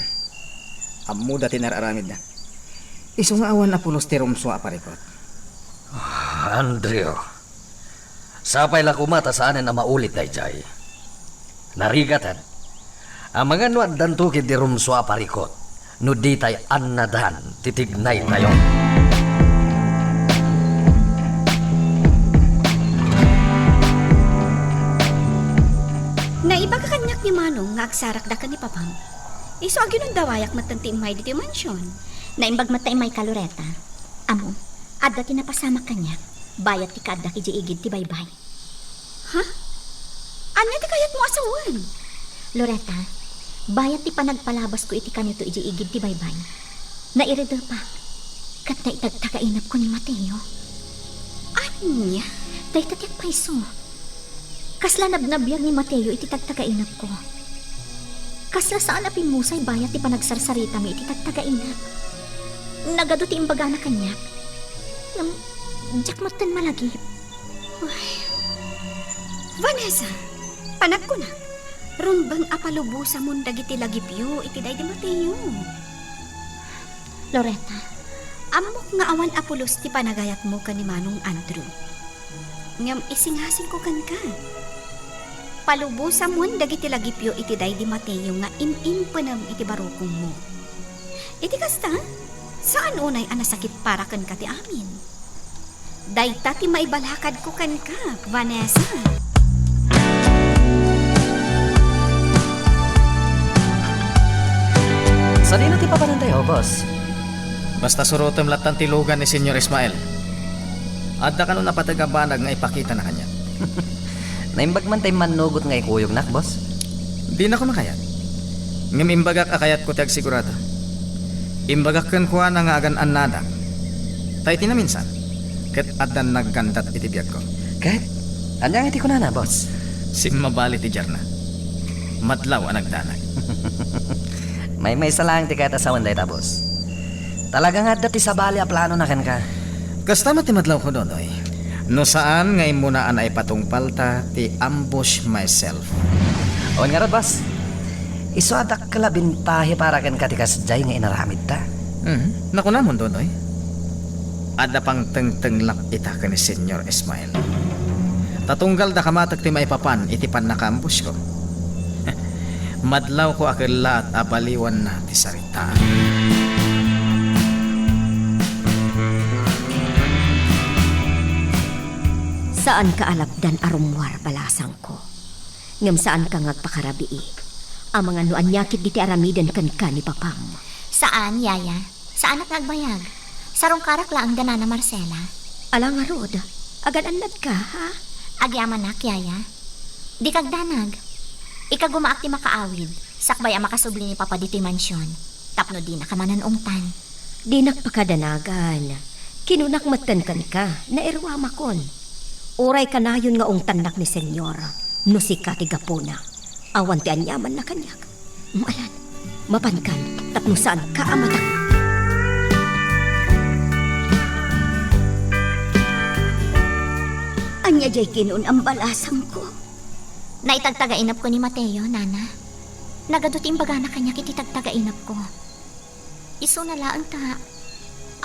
Ammoda ti nararamidda. Isu nga awan a pulos ti rumsua a parikut. Ah, Andrew, sapay la koma ta saanen a maulit daydiay. Narigaten, amangan no addanto ketdi rumsua a parikut no ditay annadan ti tignaytayo. Naibaga kaniak ni Manong nga agsarakda ken ni Papam. Isu a ginundawayak metten ti immay ditoy mansion. Naimbag met ta immayka, Loretta. Ammo, adda ti napasamak kaniak, bayat ti kaaddak idiay igid ti baybay. Ha? Ania ti kayatmo a sawen? Loretta, bayat ti panagpalabasko iti kanito idiay igid ti baybay, nairedepak ket naitagtagainepko ni Mateo. Ania? Dayta ti agpayso. Kasla nabnabiag ni Mateo iti tagtagainepko. Kasla saan a pimmusay bayat ti panagsarsaritami iti tagtagainep. Nagadu ti imbagana kaniak. Ngem, diak metten malagip. Ay. Vanessa, panagkunak, rumbeng a palubosamon dagiti lagipyo iti daydi Mateo. Loretta, ammok nga awan a pulos ti panagayatmo ken ni Manong Andrew. Ngem isingasingko kenka. Palubosamon dagiti lagipyo iti daydi Mateo nga im-impenem iti barukongmo. Iti kasta, saan unay a nasakit para kenka ti amin. Dayta ti maibalakadko kenka, Vanessa. Sadino ti papanantayo, boss? Basta surotem lattan ti lugan ni Señor Ismael. Adda kano napateg a banag nga ipakitana kaniak. Naimbag man tay mannugot nga ikuyognak, boss? Dinako makayat. Ngem imbagak a kayatko ti agsigurado. Imbagak kenkuana nga agan-annadak. Ta iti naminsan, ket addan naggandat iti biagko. Ket, ania nga iti kunana, boss? Simmabali ti diarna. Madlaw a nagdanag. Maymaysa laeng ti kayat a sawen dayta, boss. Talaga nga adda ti sabali a planona kenka. Kasta met ti madlawko, Dodoy. No saan nga immuna a naipatungpalta ti ambush myself. Wen ngarud, boss. Isu a dakkel a bintahe para kenka ti kasdiay nga inaramidta. Mhm. Nakunamon, Dodoy. Adda pangtengtenglak ita ken ni Señor Ismael. Ta tunggal da kamatek ti maipapan iti pannakaambushko. Madlawko a kellaat a baliwanna ti saritaan. Saanka a lapdan a rummuar, balasangko. Ngem saanka nga agpakarabii. Amangan no ania ketdi ti aramiden kenka ni Papam. Saan, Yaya. Saanak nga agbayag. Sarungkarak laeng da Nana Marcela. Ala ngarud, agan-annadka, ha? Agyamanak, Yaya. Dika agdanag. Ikagumaak ti makaawid, sakbay a makasubli ni Papa ditoy mansion, tapno dinaka manan-ungtan. Dinak pakadanagan. Kinunak metten kenka, nairuamakon. Uray kanayon nga ungtannak ni Señor, no sika ti gapuna. Awan ti aniamanna kaniak. Malan, mapankan tapno saanka a madak-. Ania diay kinunam, balasangko? Naitagtagainepko ni Mateo, Nana. Nagadu ti imbagana kaniak iti tagtagainepko. Isuna laeng ta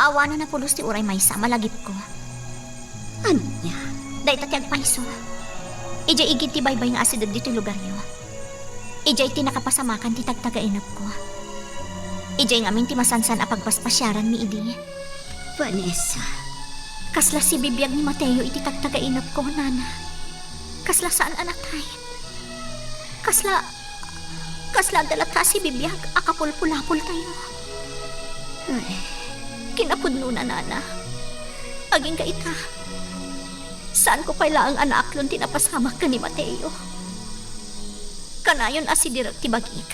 awanan a pulos ti uray maysa a malagipko. Ania? Dayta ti agpayso. Idiay igid ti baybay nga asideg ditoy lugaryo. Idiay ti nakapasamakan ti tagtagainepko. Idiay ngamin ti masansan a pagpaspasiaranmi idi. Vanessa. Kasla sibibiag ni Mateo iti tagtagainepko, Nana. Kasla saan a natay. Kasla, kasla adda latta a sibibiag a kapulpulapoltayo. Ay. Kinapudnona, Nana. Agingga ita, saanko pay laeng a naaklon ti napasamak ken ni Mateo. Kanayon a sidirek ti bagik.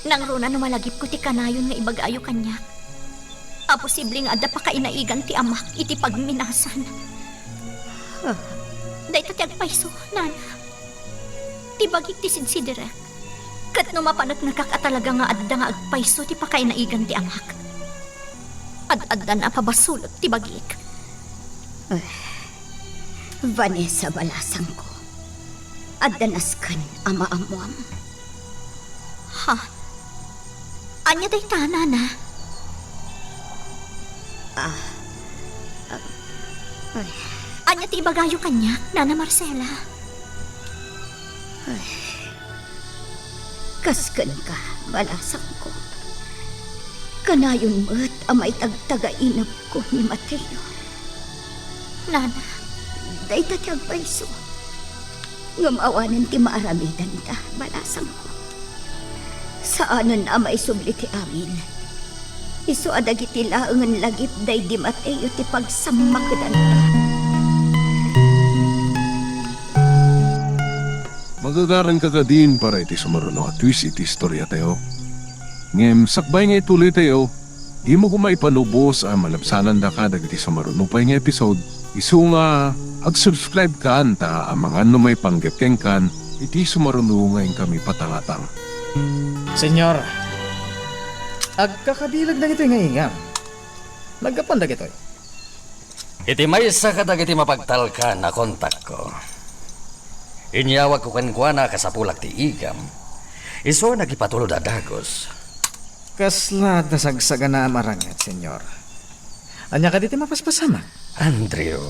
Nangruna no malagipko ti kanayon nga ibagayo kaniak a posible nga adda pakainaigan ti amak iti pagminasan. Ah, Dayta ti agpayso, nana. Ti bagik ti sidsidirek. Ket no mapaneknekak a talaga nga adda nga agpayso ti pakainaigan ti amak, ad-addan a pabasolek ti bagik. Eh, Vanessa, balasangko, adda nasken a maammuam. Ha? Ania dayta, nana? Ah, ah, ay. Ania ti ibagayo kaniak, Nana Marcela? Ay. Kas kenka, balasangko. Kanayon met a maitagtagainepko ni Mateo. Nana. Dayta ti agpayso. Ngem awanen ti maaramidanta, balasangko. Saanen a maisubli ti amin. Isu a dagiti laengen lagipda idi Mateo ti pagsammakdanta. Magagaranka kadin para iti sumaruno a twist iti istoriatayo. Ngem sakbay nga ituloytayo, dimo koma ipalubos a malabsanandaka dagiti sumaruno pay nga episode, isu nga ag-subscribe kan ta amangan no maipanggep kenkan iti sumaruno nga inkami patangatang. Señor, agkakabileg dagitoy nga igam. Naggapuan dagitoy. Iti maysa kadagiti mapagtalkan a kontakko, inyawagko kenkuana a kasapulak ti igam. Isu a nagipatulod a dagus. Kasla adda sagsaganaam a ranget, Señor. Ania kadi ti mapaspasamak? Andrew,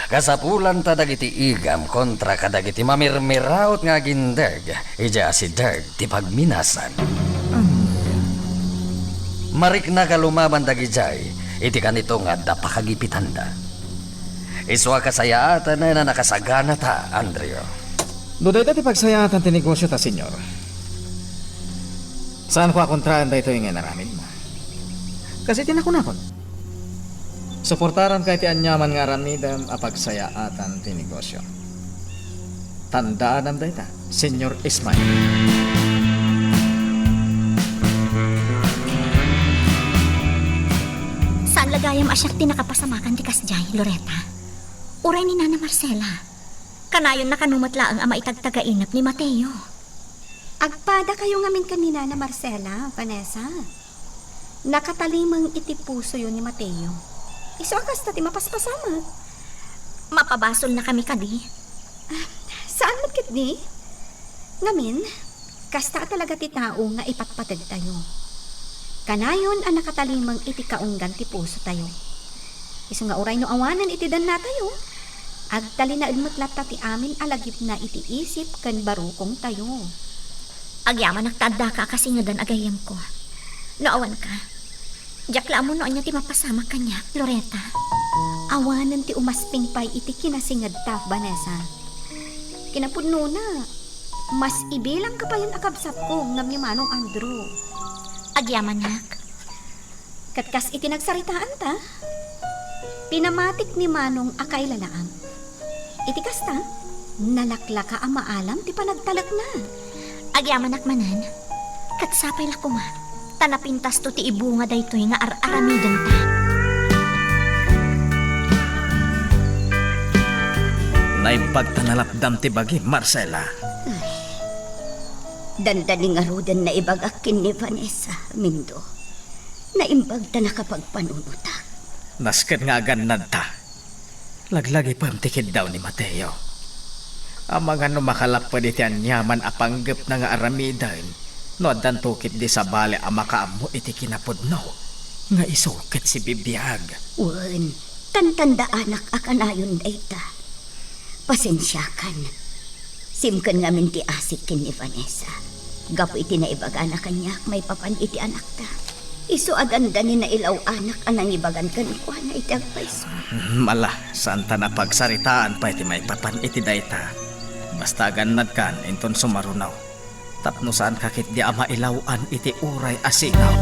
kasapulanta dagiti igam kontra kadagiti mamirmiraut nga agindeg idiay asideg ti pagminasan. Ania? Mariknaka lumaban dagidiay iti kanito nga adda pakagipitanda. Isu a kasayaatanen a nakasaganata, Andrew. No dayta ti pagsayaatan ti negosiota, Señor, saanko a kontraen daytoy nga inaramidmo. Kas iti nakunakon, suportaranka iti aniaman nga aramidem a pagsayaatan ti negosio. Tandaanam dayta, Señor Ismael. Saan la gayam a siak ti nakapasamakan ti kasdiay, Loretta. Uray ni Nana Marcela. Kanayonna kano met laeng a maitagtagainep ni Mateo. Agpadakayo ngamin ken ni Nana Marcela, Vanessa. Nakatalimeng iti pusoyo ni Mateo. Isu a kasta ti mapaspasamak. Mapabasolnakami kadi? Ah, saan met ketdi? Ngamin, kasta a talaga ti tao nga ipatpategtayo. Kanayon a nakatalimeng iti kaunggan ti pusotayo. Isu nga uray no awanen iti dannatayo, agtalinaed met latta ti amin a lagipna iti isip ken barukongtayo. Agyamanak ta addaka a kasingedan a gayyemko. No awanka, diak la ammo no ania ti mapasamak kaniak, Loretta. Awanen ti umasping pay iti kinasingedta, Vanessa. Kinapudnona, mas ibilangka payen a kabsatko ngem ni Manong Andrew. Agyamanak. Ket kas iti nagsaritaanta, pinamatik ni Manong a kailalaam. Iti kasta, nalaklaka a maalam ti panagtalekna. Agyamanak manen, ket sapay la koma, ta napintasto ti ibunga daytoy nga ar-aramidenta. Naimbag ta nalapdam ti bagim, Marcela. Ay, dandani ngaruden naibagak ken ni Vanessa, Mindo. Naimbag ta nakapagpanunotak. Nasken nga agannadta. Laglagipem ti kiddaw ni Mateo. Amangan no makalapped iti aniaman a panggepna nga aramiden no addanto ketdi sabali a makaammo iti kinapudno nga isu ket sibibiag. Wen, tantandaanak a kanayon dayta. Pasensiakan. Simken ngamin ti asik ken ni Vanessa. Gapu iti naibagana kaniak maipapan iti anakta. Isu a dandani nailaw-anak a nangibagan kenkuana iti agpayso. Mala, saanta a pagsaritaan pay ti maipapan iti dayta. Basta agannadkan inton sumaruno. Tapno saanka ketdi a mailaw-an iti uray a singaw.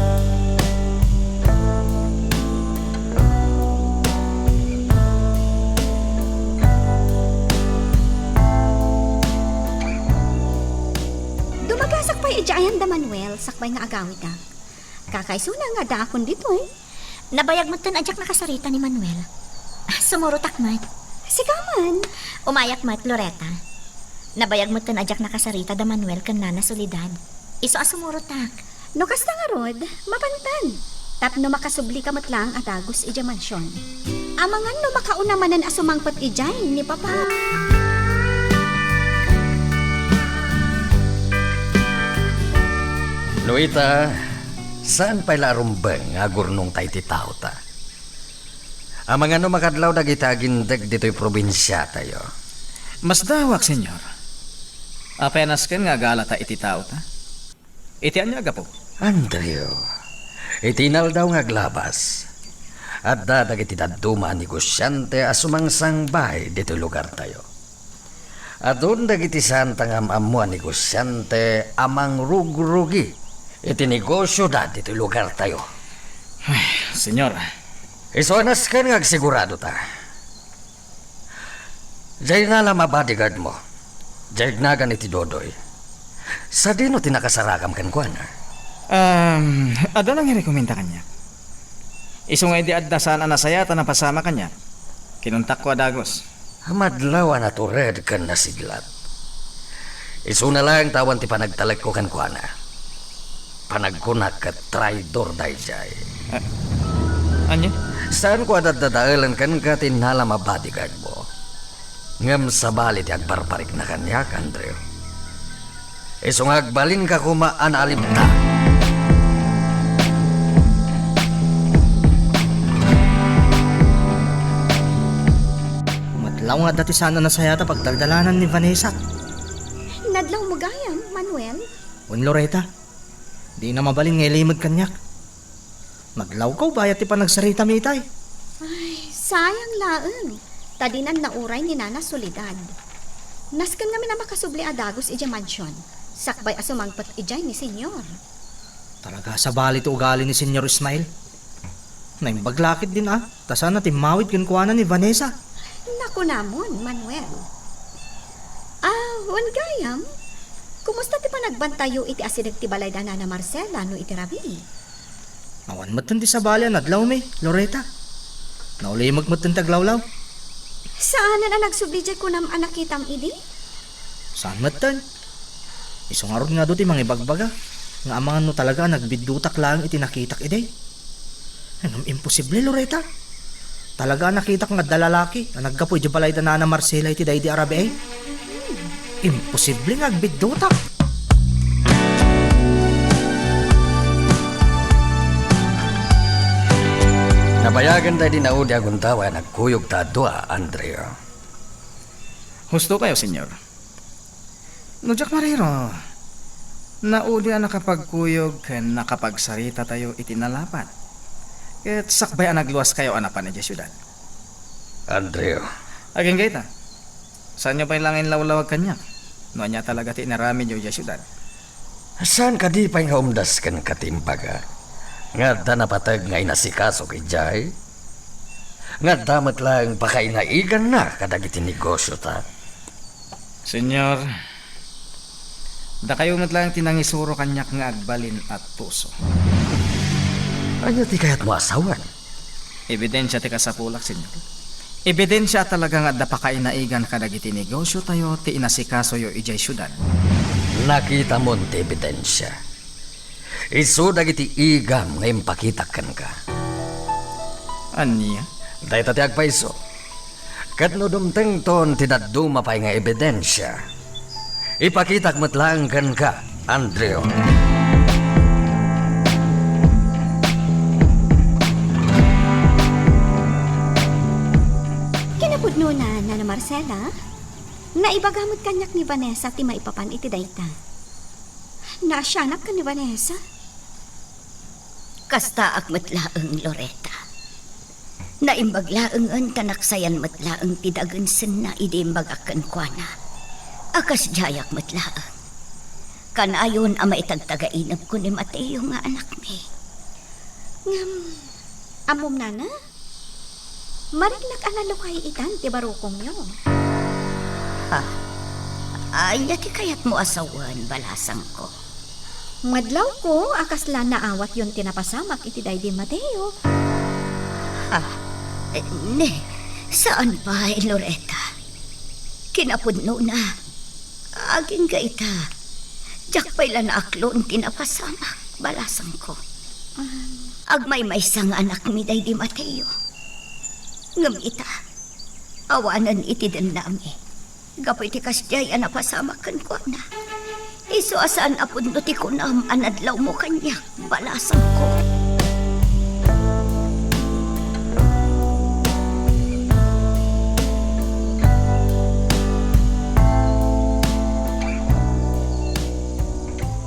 Dumagasak pay idiay ayan da Manuel, sakbay nga agawidak. Kakaisuna nga addaakon ditoy. Nabayag metten a diak nakasarita ni Manuel. Ah, sumurotak met. Sika man. Umayak met, Loretta. Nabayag metten a diak nakasarita da Manuel ken Nana Soledad. Isu a sumurotak. No kasta ngarud, mapantan. Tapno makasublika met laeng a dagus idiay mansion. Amangan no makauna manen a sumangpet idiay ni Papa. No ita, saan pay la a rumbeng nga agurnongta iti taota? Amangan no makadlaw dagiti agindeg ditoy probinsiatayo. Masdawak, Señor. Apay a nasken nga agalata iti taota? Iti ania a gapu? Andrew, iti inaldaw nga aglabas, adda dagiti dadduma a negosiante a sumangsangbaay ditoy lugartayo. Adun dagiti saanta nga am-ammo a negosiante a mangrugrugi iti negosioda ditoy lugartayo. Ay, Señor. Isu a nasken nga agsigurado ta. Diay nalam a bodyguard mo, diay agnagan iti Dodoy. Sadino ti nakasarakam kenkuana? Um, adda nangirekomenda kaniak. Isu nga idi adda saan a nasayaat a napasamak kaniak, kinuntakko a dagus. Madlaw a natured ken nasiglat. Isuna laeng ta awan ti panagtalekko kenkuana. Panagkunak ket traidor daydiay. Ah, ania? Saanko a daddadaelen kenka ti nalam a bodyguard mo. Ngem sabali ti agparparikna kaniak, Andrew. Isu nga agbalinka koma a naalibta. Madlaw nga adda ti saan a nasayaat a pagdaldalanan ni Vanessa. Nadlawmo gayam, Manuel? Wen, Loretta. Dina mabalin nga ilimed kaniak. Naglawkaw bayat ti panagsarita mi itay. Ay, sayang laeng. Ta dinan nauray ni Nana Soledad. Nasken ngamin a makasubli a dagus idiay mansion, sakbay a sumangpet idiay ni Señor. Talaga sabali ti ugali ni Señor Ismael. Naimbag la ketdin a, ta saan a timmawid kenkuana ni Vanessa. Nakunamon, Manuel. Ah, wen gayam, kumusta ti panagbantayo iti asideg ti balay da Nana Marcela no iti rabii? Awan metten ti sabali a nadlawmi, Loretta. Naulimek metten ti aglawlaw. Saanen a nagsubli diay kunam a nakitam idi? Saan metten. Isu ngarud nga adu ti mangibagbaga nga amangan no talaga a nagbiddutak laeng iti nakitak idi. Ngem imposible, Loretta. Talaga a nakitak nga adda lalaki a naggapu idiay balay da Nana Marcela iti daydi a rabii. Imposible nga agbiddutak. Nabayagen daydi naudi a gundaway a nagkuyog ta adu a, Andrew. Husto kayo, Señor. No diak mariro, naudi a nakapagkuyog ken nakapagsarita tayo iti nalapat. Ket sakbay a nagluas kayo a napan idiay siudad. Andrew. Agingga ita. Saanyo pay la nga inlawlawag kaniak no ania talaga ti inaramidyo idiay siudad. Saan kadi pay nga umdas kenka ti imbaga nga adda napateg nga inasikasok idiay? Nga adda met laeng pakainaiganna kadagiti negosiota. Señor, dakayo met laeng ti nangisuro kaniak nga agbalin a tuso. Ania ti kayatmo a sawen? Ebidensia ti kasapulak, Señor. Ebidensia a talaga nga adda pakainaigan kadagiti negosiotayo ti inasikasoyo idiay siudad. Nakitamon ti ebidensia. Isu dagiti igam nga impakitak kenka. Ania? Dayta ti agpayso. Ket no dumtengton ti dadduma pay nga ebidensia, ipakitak met laeng kenka, Andrew. Kinapudnona, Nana Marcela, naibaga met kaniak ni Vanessa ti maipapan iti dayta. Naasianak ken ni Vanessa. Kastaak met laeng, Loretta. Naimbag laengen ta naksayan met laeng ti dagensenna idi imbagak kenkuana a kasdiayak met laeng. Kanayon a maitagtagainepko ni Mateo nga anakmi. Ngem, ammom, nana? Mariknak a nalukay itan ti barukongyo. Ha? Ania ti kayatmo a sawen, balasangko? Madlawko a kasla naawatyon ti napasamak iti daydi Mateo. Ha? Eh, ne, Saan pay, Loretta. Kinapudnona, agingga ita, diak pay la naaklon ti napasamak, balasangko. Agmaymaysa nga anakmi daydi Mateo. Ngem ita, awanen iti dennami. Gapu iti kasdiay a napasamak kenkuana, isu a saan a pudno ti kunam a nadlawmo kaniak, balasangko.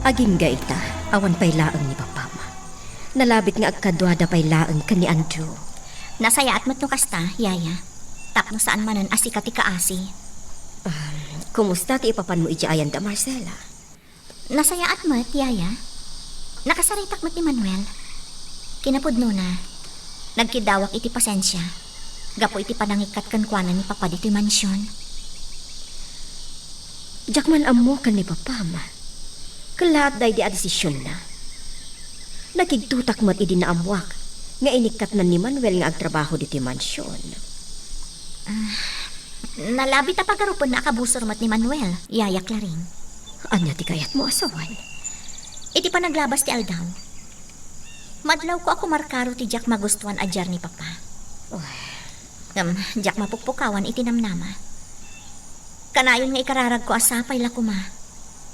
Agingga ita, awan pay laeng ni papam. Nalabit nga agkaduada pay laeng ken ni Andrew. Nasayaat met no kasta, Yaya. Tapno saan manen a sika ti kaasi. Ah, kumusta ti ipapanmo idiay ayanda, Marcela? Nasayaat met, Yaya. Nakasaritak met ni Manuel. Kinapudnona, nagkiddawak iti pasensia gapu iti panangikkat kenkuana ni Papa ditoy mansion. Diak man ammo ken ni Papam. Kellaat daydi a desisionna. Nakigtotak met idi naammoak nga inikkatnan ni Manuel nga agtrabaho ditoy mansion. Ah, nalabit a pagarupenna a kabusor met ni Manuel, Yaya Claring. Ania ti kayatmo a sawen? Iti panaglabas ti aldaw, madlawko a kumarkaro ti diak magustuan a diar ni Papa. Oh. Ngem diak mapukpukawan iti namnama. Kanayon nga ikararagko a sapay la koma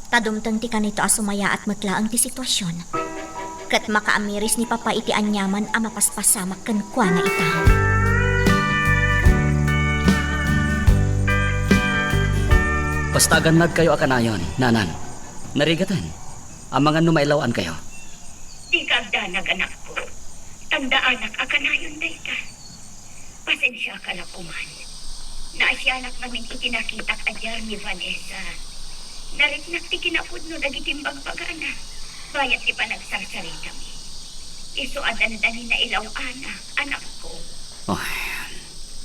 ta dumteng ti kanito a sumayaat met laeng ti situasion, ket makaamiris ni Papa iti aniaman a mapaspasamak kenkuana ita. Basta agannadkayo a kanayon, Nanang. Narigaten, amangan no mailaw-ankayo. Dika agdanag, anakko. Tandaanak a kanayon dayta. Pasensiaka la koman. Naasianak ngamin iti nakitak a diar ni Vanessa. Nariknak ti kinapudno dagiti imbagbagana bayat ti panagsarsaritami. Isu a dandani nailaw-anak, anakko. Oh,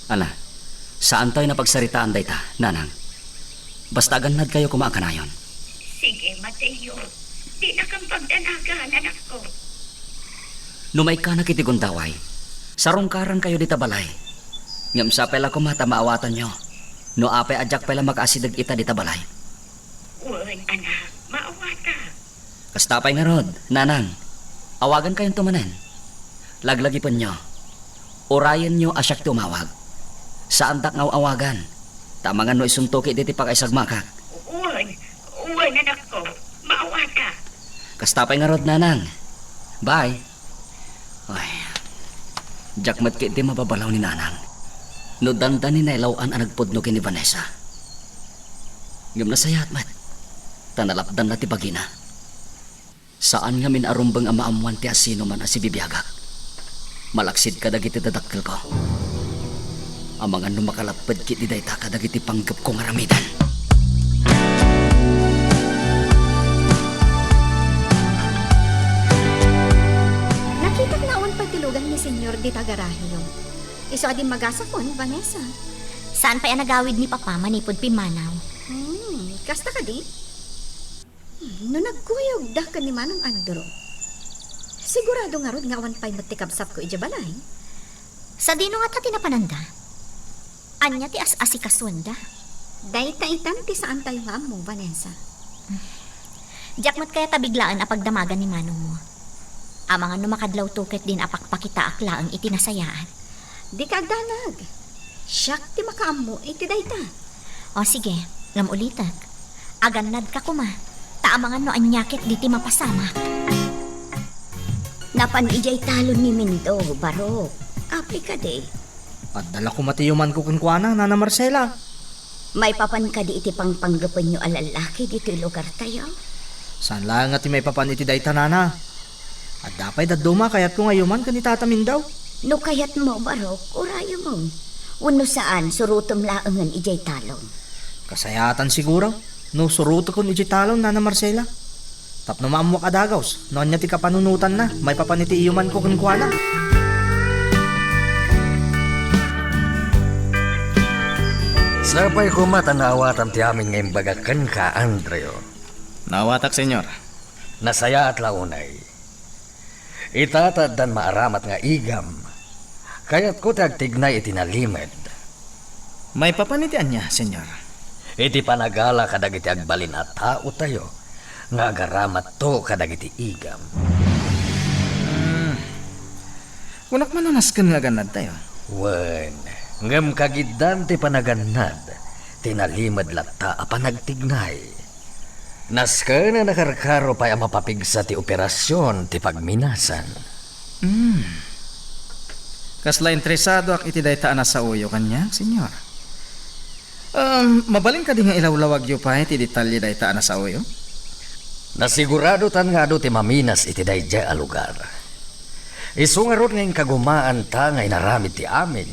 ala, saantayo a pagsaritaan dayta, Nanang. Basta agannadkayo koma a kanayon. Sige, Mateo. Dinakam pagdanagan, anakko. No maikkanak iti gundaway, sarungkarankayo dita balay. Ngem sapay la koma ta maawatanyo no apay a diak pay la makaasideg ita dita balay. Wen, anak, maawatak. Kasta pay ngarud, Nanang, awagankayonto manen. Laglagipenyo. Urayenyo a siak ti umawag. Saandak nga aw-awagan, ta amangan no isunto ketdi ti pakaisagmakak. Wen, wen, anakko, maawatak. Kasta pay ngarud, Nanang. Bye. Ay, diak met ketdi mababalaw ni Nanang no dandani nailaw-an a nagpudno ken ni Vanessa. Ngem nasayaat met, ta nalapdanna ti bagina. Saan ngamin a rumbeng a maammoan ti asinoman a sibibiagak, malaksid kadagiti dadakkelko. Amangan no makalapped ketdi dayta kadagiti panggepko nga aramiden. Nakitak nga awan pay ti lugan ni Senyor dita garaheyo. Isu a dimmagasakon, Vanessa. Saan pay a nagawid ni Papa manipud pimmanaw? Hmm, kasta kadi? Hmm, no nagkuyogda ken ni Manong Andrew, sigurado ngarud nga awan pay met ti kabsatko idiay balay. Sadino ngata ti napananda? Ania ti as-asikasuenda? Dayta itan ti saantayo nga ammo, Vanessa. Diak met kayat a biglaen a pagdamagan ni manongmo. Amangan no makadlawto ketdin a pakpakitaak laeng iti nasayaat. Dika agdanag. Siak ti makaammo iti dayta. O sige, ngem ulitek. Agannadka koma, ta amangan no ania ketdi ti mapasamak. Napan idiay talon ni Mindo, Barok. Apay kadi? Adda la koma ti iyumanko kenkuana, Nana Marcela. Maipapan kadi iti pangpanggepenyo a lallaki ditoy lugartayo? Saan laeng a ti maipapan iti dayta, Nana. Adda pay dadduma a kayatko nga iyuman ken ni Tata Mindo. No kayatmo, Barok, urayem. Wenno saan, surotem laengen idiay talon. Kasayaatan siguro no surotekon idiay talon, Nana Marcela. Tapno maammoak a dagus no ania ti kapanunotanna maipapan iti iyumanko kenkuana. Sapay koma ta naawatam ti amin nga imbagak kenka, Andrew. Naawatak, Senyor. Nasayaat la unay. Ita ta addan maaramat nga igam, kayatko ti agtignay iti nalimed. Maipapan iti ania, Señor? Iti panagala kadagiti agbalin a taotayo nga agaramatto kadagiti igam. Hmm. Kunak man a nasken nga agannadtayo. Wen, ngem kagiddan ti panagannad, ti nalimed latta a panagtignay. Nasken a nakarkaro pay a mapapigsa ti operasion ti pagminasan. Hmm. Kasla interesadoak iti dayta a nasaoyo kaniak, Señor. Um, mabalin kadi nga ilawlawagyo pay ti detalye dayta a nasaoyo? Nasiguradotan nga adu ti maminas iti daydiay a lugar. Isu ngarud nga inkagumaanta nga inaramid ti amin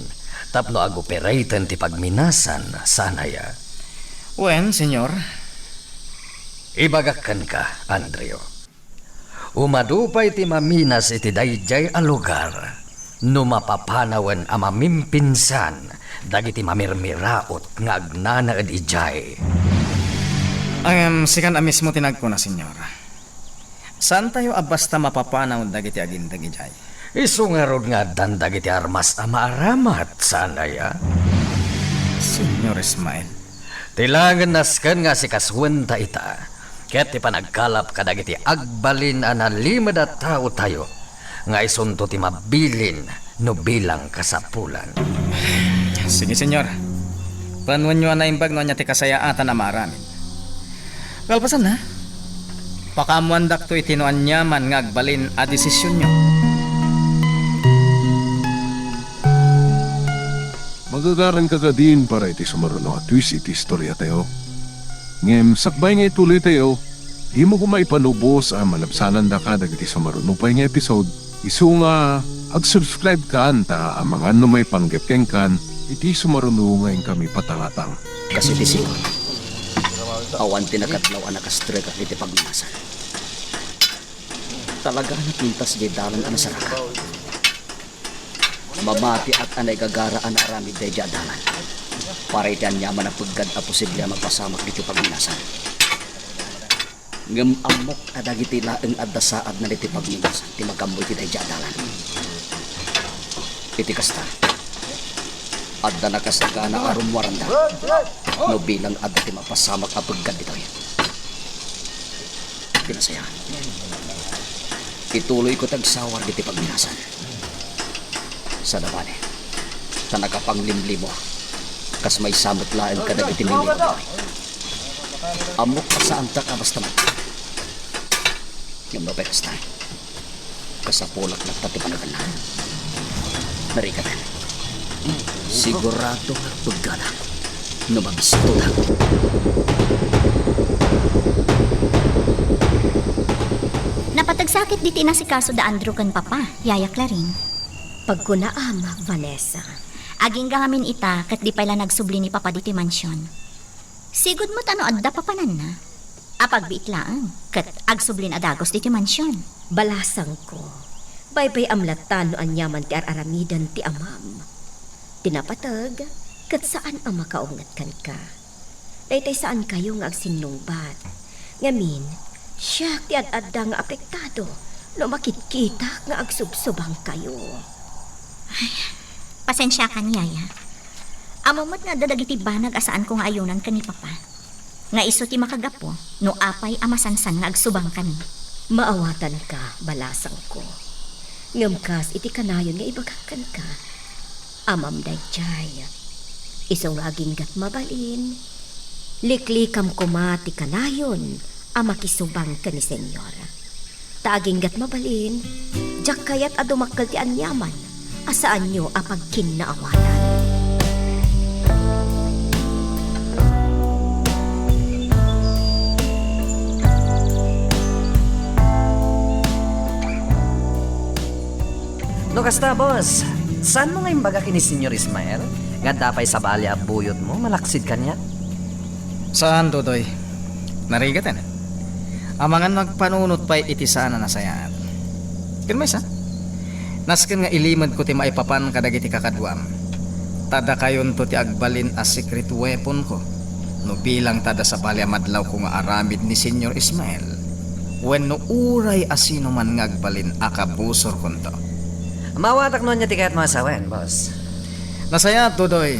tapno agoperaten ti pagminasan, saan aya? Wen, Señor. Ibagak kenka, Andrew. Umadu pay ti maminas iti daydiay a lugar no mapapanawen a mamimpinsan dagiti mamirmiraot nga agnanaed idiay. Ngem sikan a mismo ti nagkuna, Señor. Saantayo a basta mapapanaw dagiti aginteg idiay. Isu ngarud nga addan dagiti armas a maaramat, saan aya? Señor Ismael. Ti laeng nasken nga asikasuenta ita, ket ti panagkalap kadagiti agbalin a nalimed a taotayo, nga isunto ti mabilin no bilang kasapulan. Sige, Señor. Panawenyo a naimbag no ania ti kasayaatan a maaramid. Kalpasanna, pakaammoandakto iti no aniaman nga agbalin a desisionyo. Magagaranka kadin para iti sumaruno a twist iti istoriatayo. Ngem sakbay nga ituloytayo, dimo koma ipanubos a malabsanandaka dagiti sumaruno pay nga episode, isu nga ag-subscribe kan ta amangan no maipanggep kenkan iti sumaruno nga inkami patangatang. Kas iti siud, awan ti nakadlaw a nakastrekak iti pagminasan. Talaga nga pintas diay dalan a nasaraka. Mamatiak a naigagara a naaramid daydiay a dalan para iti aniaman a peggad a posible a mapasamak ditoy pagminasan. Ngem ammok a dagiti laeng adda saadna ditoy pagminasan ti magammo iti daydiay a dalan. Iti kasta, adda nakasagana a rummuaranda no bilang adda ti mapasamak a peggad ditoy. Ti nasayaat, ituloyko ti agsawar ditoy pagminasan. Sada pay, ta nakapanglimalimoak, kas maysa met laeng kadagiti mimmiroak. Ammok a saantak a basta met. Ngem no pay kasta, kasapulak latta ti panagannad. Narigat. Sigurado nga peggada no mabistoda. Napateg sa ket ditoy inasikaso da Andrew ken Papa, Yaya Clarin. Pagkunaam, Vanessa. Agingga ngamin ita ket di pay la nagsubli ni Papa ditoy mansion. Sigud met a no adda papananna, apagbiit laeng ket agsublin a dagus ditoy mansion. Balasangko, baybay-am latta no aniaman ti ar-aramiden ti amam. Ti napateg, ket saan a makaunget kenka. Daytoy saankayo nga agsinnungbat. Ngamin, siak ti ad-adda nga apektado no makitkitak nga agsubsubangkayo. Ay, pasensiakan, Yaya. Ammom met nga adda dagiti banag a saanko nga ayonan ken ni Papa. Nga isu ti makagapu no apay a masansan nga agsubangkami. Maawatanka, balasangko. Ngem kas iti kanayon nga ibagak kenka, amam daydiay. Isu nga aginggat mabalin, liklikam koma ti kanayon a makisubang ken ni Señor. Ta aginggat mabalin, diak kayat a dumakkel ti aniaman a saanyo a pagkinnaawanan. No kasta, boss, saanmo nga imbaga ken ni Señor Ismael nga adda pay sabali a buyotmo malaksid kaniak? Saan, Dodoy. Narigaten. Amangan no agpanunot pay iti saan a nasayaat. Ken maysa, nasken nga ilimedko ti maipapan kadagiti kakaduam. Ta dakayonto ti agbalin a secret weaponko. No bilang ta adda sabali a madlawko nga aramid ni Señor Ismael, wenno uray a sino man nga agbalin a kabusorkonto. Maawatak no ania ti kayatmo a sawen, boss. Nasayaat, Dodoy.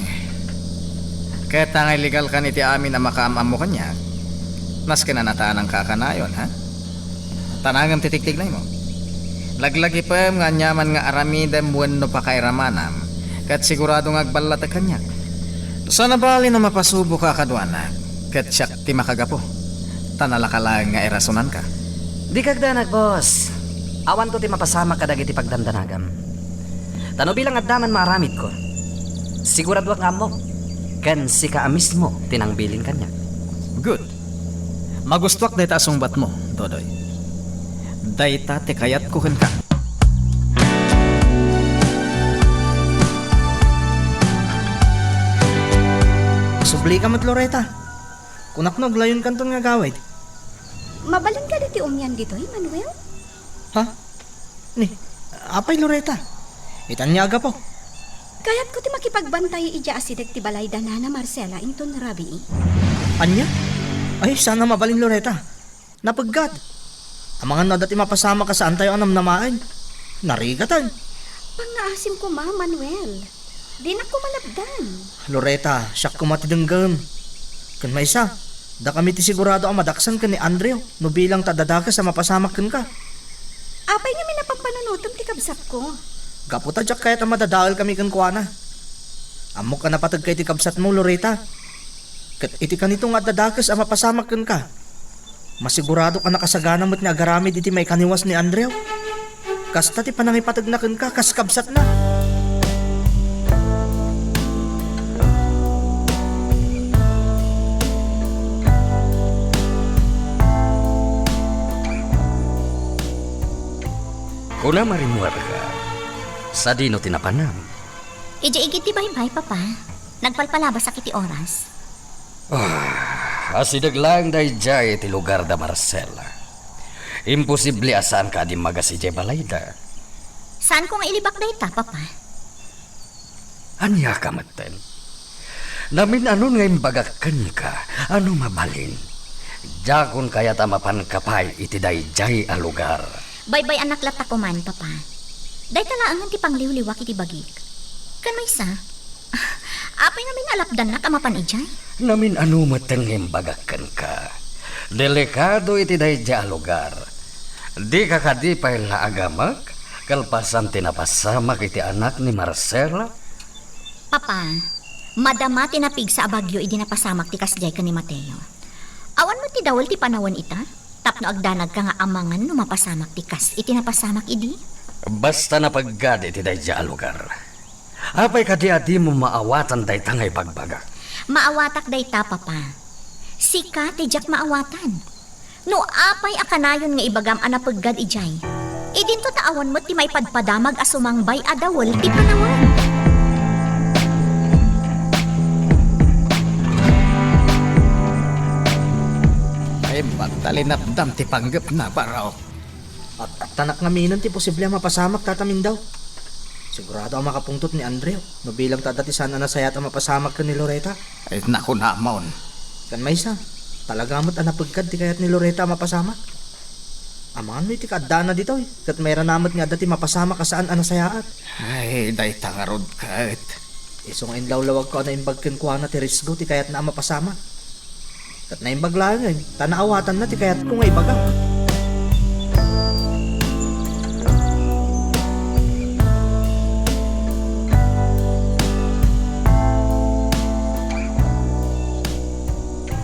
Ket angay legalkan iti amin a makaam-ammo kaniak, nasken a nataananka a kanayon, ha? Tanangem ti tigtignaymo. Laglagipem nga aniaman nga aramidem wenno pakairamanam, ket sigurado nga agballatek kaniak. Saan a bali no mapasuboka a kaduanak, ket siak ti makagapu. Ta nalaka laeng nga irasonanka. Dika agdanag, boss. Awanto ti mapasamak kadagiti pagdandanagam. Ta no bilang adda man maaramidko, siguradoak nga ammok, ken sika a mismo ti nangbilin kaniak. Good. Magustuak dayta a sungbatmo, Dodoy. Dayta ti kayatko kenka. Sublika met, Loreta. Kunak no aglayonkanton nga agawid. Mabalin kadi ti umian ditoy, Manuel? Ha? Ni, apay, Loreta? Itan nga agapo. Kayatko ti makipagbantay idiay asideg ti balay da Nana Marcela inton rabii. Ania? Ay, saan a mabalin, Loreta. Napeggad. Amangan no adda ti mapasamak a saantayo a namnamaen. Narigaten. Pangngaasim koma, Manuel. Dinak koma lapdan. Loreta, siak koma ti denggem. Ken maysa, dakami ti sigurado a madaksan ken ni Andrew no bilang ta adda dakes a mapasamak kenka. Apay ngamin a pampanunotem ti kabsatko? Gapu ta diak kayat a madadaelkami kenkuana. Ammok a napateg kay ti kabsatmo, Loreta. Ket iti kanito nga adda dakes a mapasamak kenka, masiguradok a nakasagana met nga agaramid iti maikaniwas ni Andrew. Kasta ti panangipategna kenka kas kabsatna. Kunam a rimmuarka, sadino ti napanam? Idiay igid ti baybay, Papa. Nagpalpalabasak iti oras. Ah, asideg laeng daydiay iti lugar da Marcela. Imposible a saanka a dimmagas idiay balayda. Saanko nga ilibak dayta, Papa. Aniaka metten? Namin-anon nga imbagak kenka, a no mabalin, diakon kayat a mapanka pay iti daydiay a lugar. Baybay-anak latta koman, Papa. Dayta laengen ti pangliwliwak iti bagik. Ken maysa, apay ngamin a lapdannak a mapan idiay? Namin-ano metten nga imbagak kenka. Delikado iti daydiay a lugar. Dika kadi pay la agamek kalpasan ti napasamak iti anak ni Marcela? Papa, madama ti napigsa a bagyo idi napasamak ti kasdiay ken ni Mateo. Awan met ti dawel ti panawen ita? Tapno agdanagka nga amangan no mapasamak ti kas iti napasamak idi? Basta napeggad iti daydiay a lugar. Apay kadi a dimo maawatan dayta nga ibagbagak? Maawatak dayta, Papa. Sika ti diak maawatan. No apay a kanayon nga ibagam a napeggad idiay, idinto ta awan met ti maipadpadamag a sumangbay a dawel ti panawen. Ay, magtalinapdam ti panggepna, Barok. At, at tanak ngaminen ti posible a mapasamak, Tata Mindao. Sigurado a makapungtot ni Andrew no bilang ta adda ti saan a nasayaat a mapasamak ken ni Loreta. Ay, nakunamon. Ken maysa, talaga met a napeggad ti kayat ni Loreta a mapasamak. Amangan no iti kaaddaanna ditoy, ket mairana met nga adda ti mapasamak a saan a nasayaat. Ay, dayta ngarud ket. Isu nga inlawlawagko a naimbag kenkuana ti risgo ti kayatna a mapasamak. Ket naimbag laengen, ta naawatanna ti kayatko nga ibaga.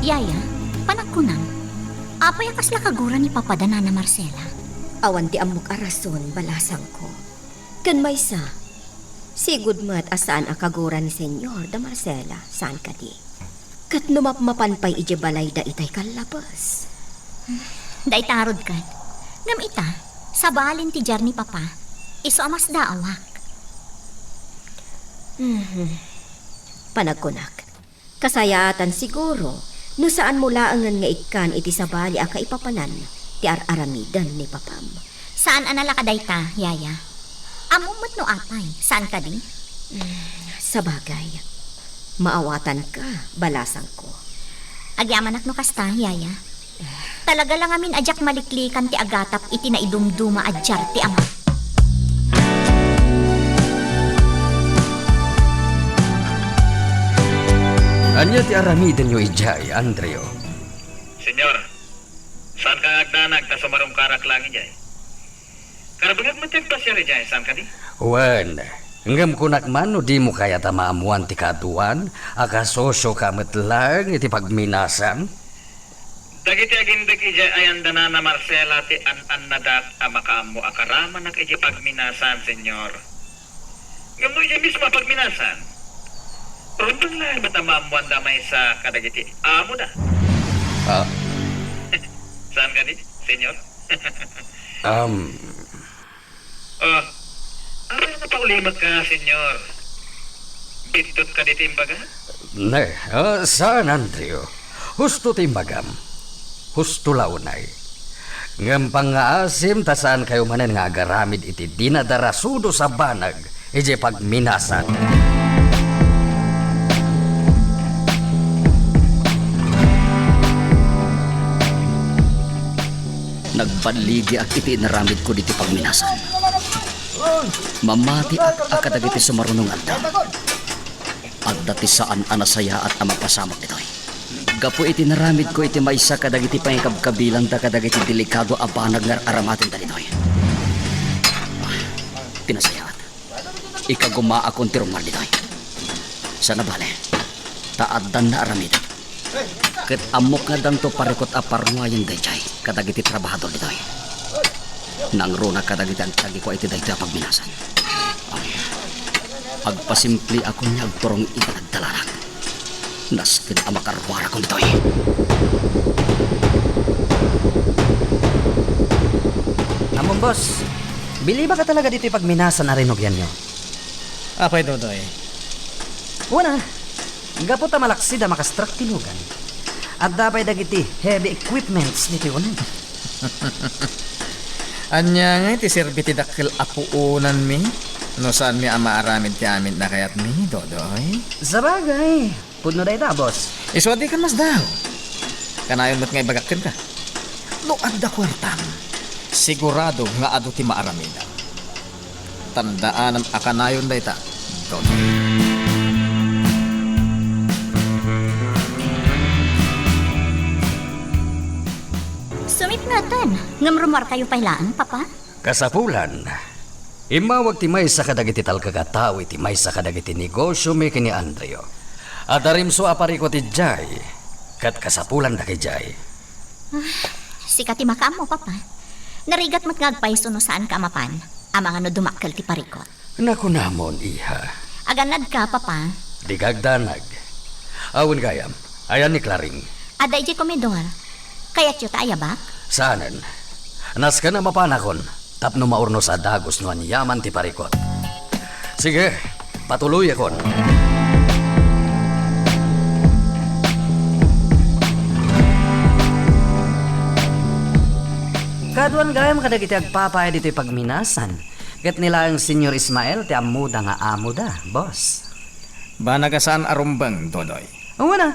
Yaya, panagkunam, apay a kasla kagura ni Papa da Nana Marcela? Awan ti ammok a rason, balasangko. Ken maysa, sigud met a saan a kagura ni Señor da Marcela, saan kadi? Ket no mapmapan pay idiay balayda itay kallabes. Dayta ngarud ket. Ngem ita, sabalin ti diar ni Papa, isu a masdaawak. Mhm. Panagkunak, kasayaatan siguro no saanmo laengen nga ikkan iti sabali a kaipapanan ti ar-aramiden ni Papam. Saan a nalaka dayta, Yaya. Ammom met no apay, saan kadi? Mm, sabagay. Maawatanka, balasangko. Agyamanak no kasta, Yaya. Talaga la ngamin a diak maliklikan ti agatap iti naidumduma a diar ti ama. Ania ti aramidenyo idiay, Andrew? Señor, saanka nga agdanag ta sumarungkarak laeng idiay? Karabengek met ti agpasiar idiay, saan kadi? Wen, ngem kunak man no dimo kayat a maammoan ti kaaduan a kasosioka met laeng iti pagminasan? Dagiti agindeg idiay ayandanana Marcela ti an-annadak a makaammo a karamanak iti pagminasan, Señor. Ngem no idiay mismo a pagminasan, rumbeng laeng met a maammoanda maysa kadagiti amoda. Ah. Saan kadi, Señor? Um. Oh, apay a napaulimek ka, Señor? Biddut kadi ti imbaga? Ne, ah, saan, Andrew. Husto ti imbagam. Husto la unay. Ngem pangngaasim ta saankayo manen nga agaramid iti dinadarasudos a banag idiay pagminasan. Nagballigiak iti inaramidko ditoy pagminasan. Mamatiak a kadagiti sumaruno nga adda. Adda ti saan a nasayaat a mapasamak ditoy. Gapu iti naramidko iti maysa kadagiti pangikabkabilanda kadagiti delikado a banag nga ar-aramatenda ditoy. Ah, ti nasayaat. Ikagumaakon ti rummar ditoy. Sana bale, ta addan naaramid. Ket ammok nga addanto parikut a parnuayen daydiay kadagiti trabahador ditoy. Nangruna kadagiti agtagikua iti daytoy a pagminasan. Agpasimpliakon nga agturong iti nagdalanak. Nasken a makaruarakon ditoy. Ammom, boss, bilibaka talaga ditoy pagminasan a rinugianyo. Apay, Dodoy? Wen a, gapu ta malaksid a makastrak ti lugan, adda pay dagiti heavy equipments ditoy uneg. Ania ngay ti serbi ti dakkel a puonanmi no saanmi a maaramid ti amin a kayatmi, Dodoy? Sabagay, pudno dayta, boss. Isu a dikan masdaaw. Kanayon met nga ibagak kenka. No adda kuartam, sigurado nga adu ti maaramidam. Tandaanam a kanayon dayta, Dodoy. Sumitngeten, ngem rummuarkayo pay laeng, Papa? Kasapulan, immawag ti maysa kadagiti talkak a tao iti maysa kadagiti negosiomi ken ni Andrew. Adda rimso a parikut idiay, ket kasapulan dakidiay. Ah, sika ti makaammo, Papa. Narigat met nga agpayso no saanka a mapan, amangan no dumakkel ti parikut. Nakunamon, iha. Agannadka, Papa. Dika agdanag. Awan gayam. Ayan ni Claring? Adda idiay komedor. Kayatyo ta ayabak? Saanen. Nasken a mapanakon tapno maurnos a dagus no aniaman ti parikut. Sige, patuloyakon. Kaaduan gayam kadagiti agpapay ditoy pagminasan. Ket ni laeng Señor Ismael ti ammoda nga amoda, boss. Banag a saan a rumbeng, Dodoy. Wen a.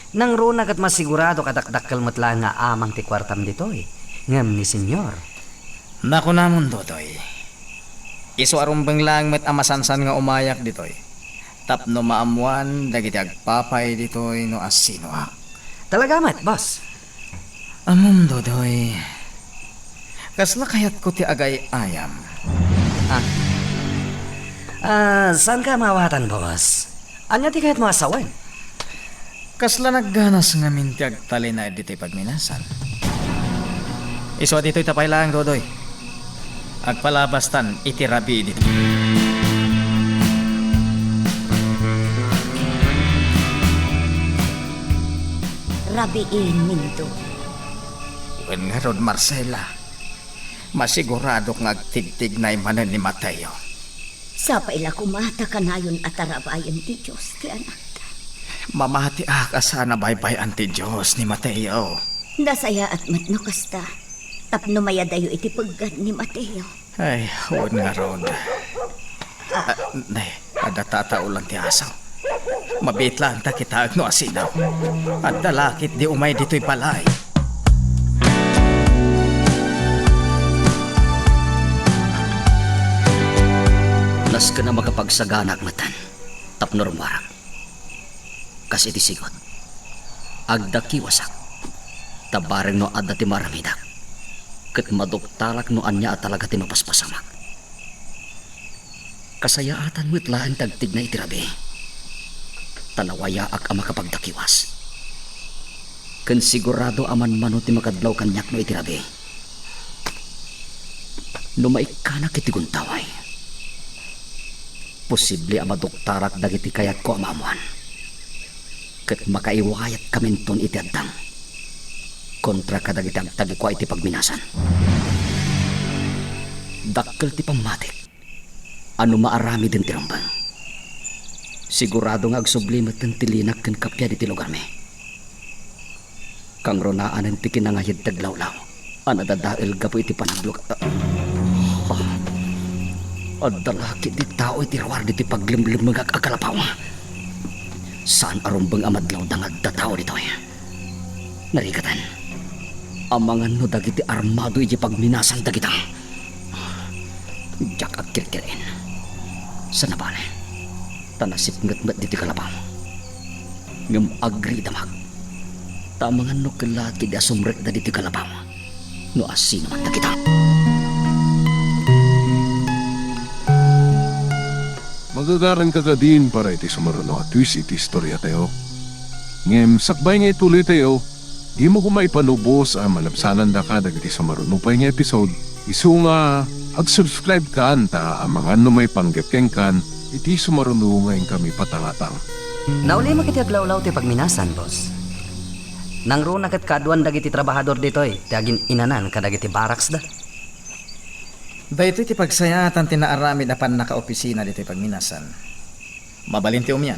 Nangruna ket masigurado a dakdakkel met laeng nga amang ti kuartam ditoy, ngem ni Señor. Nakunamon, Dodoy. Isu a rumbeng laeng met a masansan nga umayak ditoy tapno maammoan dagiti agpapay ditoy no asinoak. Talaga met, boss. Ammom, Dodoy, kasla kayatko ti agay-ayam. Ah. Ah, saanka a maawatan, boss? Ania ti kayatmo a sawen? Kasla nagganas ngamin ti agtalinaed ditoy pagminasan. Isu a ditoy ta pay laeng, Dodoy. Agpalabastan iti rabii ditoy. Rabii, Nindo. Wen ngarud, Marcela, masiguradok nga agtigtignay manen ni Mateo. Sapay la koma ta kanayon a tarabayen ti Dios ti anakda. Mamatiak a saan a baybay-an ti Dios ni Mateo. Nasayaat met no kasta, tapno mayadayo iti peggad ni Mateo. Ay, wen ngarud. Ah, ne, adda tataolan ti asaw. Mabiit laeng ta kitaek no asino. Adda la ketdi umay ditoy balay. Nasken a makapagsaganak metten tapno rummuarak. Kas iti sigud, agdakiwasak, ta bareng no adda ti maaramidak, ket maduktalak no ania a talaga ti mapaspasamak. Kasayaatan met laeng ti agtigna iti rabii, ta nawayaak a makapagdakiwas. Ken sigurado a manmano ti makadlaw kaniak no iti rabii. No maikkanak iti gundaway, posible a maduktalak dagiti kayatko a maammoan, ket makaiwayatkaminton iti addang kontra kadagiti agtagikua iti pagminasan. Dakkel ti pammatik a no maaramiden ti rumbeng, sigurado nga agsubli metten ti linak ken kappia ditoy lugarmi. Kangrunaanen ti kinangayed ti aglawlaw a nadadael gapu iti panagluk-, ah, ah. Adda la ketdi tao iti ruar ditoy paglemlemmengak a kalapaw. Saan a rumbeng a madlawda nga adda tao ditoy. Narigaten, amangan no dagiti armado iti pagminasan dagita. Diak agkirkir-en. Sanabali, ta nasipnget met ditoy kalapaw. Ngem agriidamak, ta amangan no kellaat ketdi a sumrekda ditoy kalapaw no asinoman dagita. Magagaranka kadin para iti sumaruno a twist iti istoriatayo. Ngem sakbay nga ituloytayo, dimo koma ipanubos a malabsanandaka dagiti sumaruno pay nga episode, isu nga agsubscribe kan ta amangan no maipanggep kenkan iti sumaruno nga inkami patangatang. Naulimek iti aglawlaw ti pagminasan, boss. Nangruna ket kaaduan dagiti trabahador ditoy ti agin-inanan kadagiti baraksda. Daytoy ti pagsayaatan ti naaramid a pannakaopisina ditoy pagminasan. Mabalin ti umian.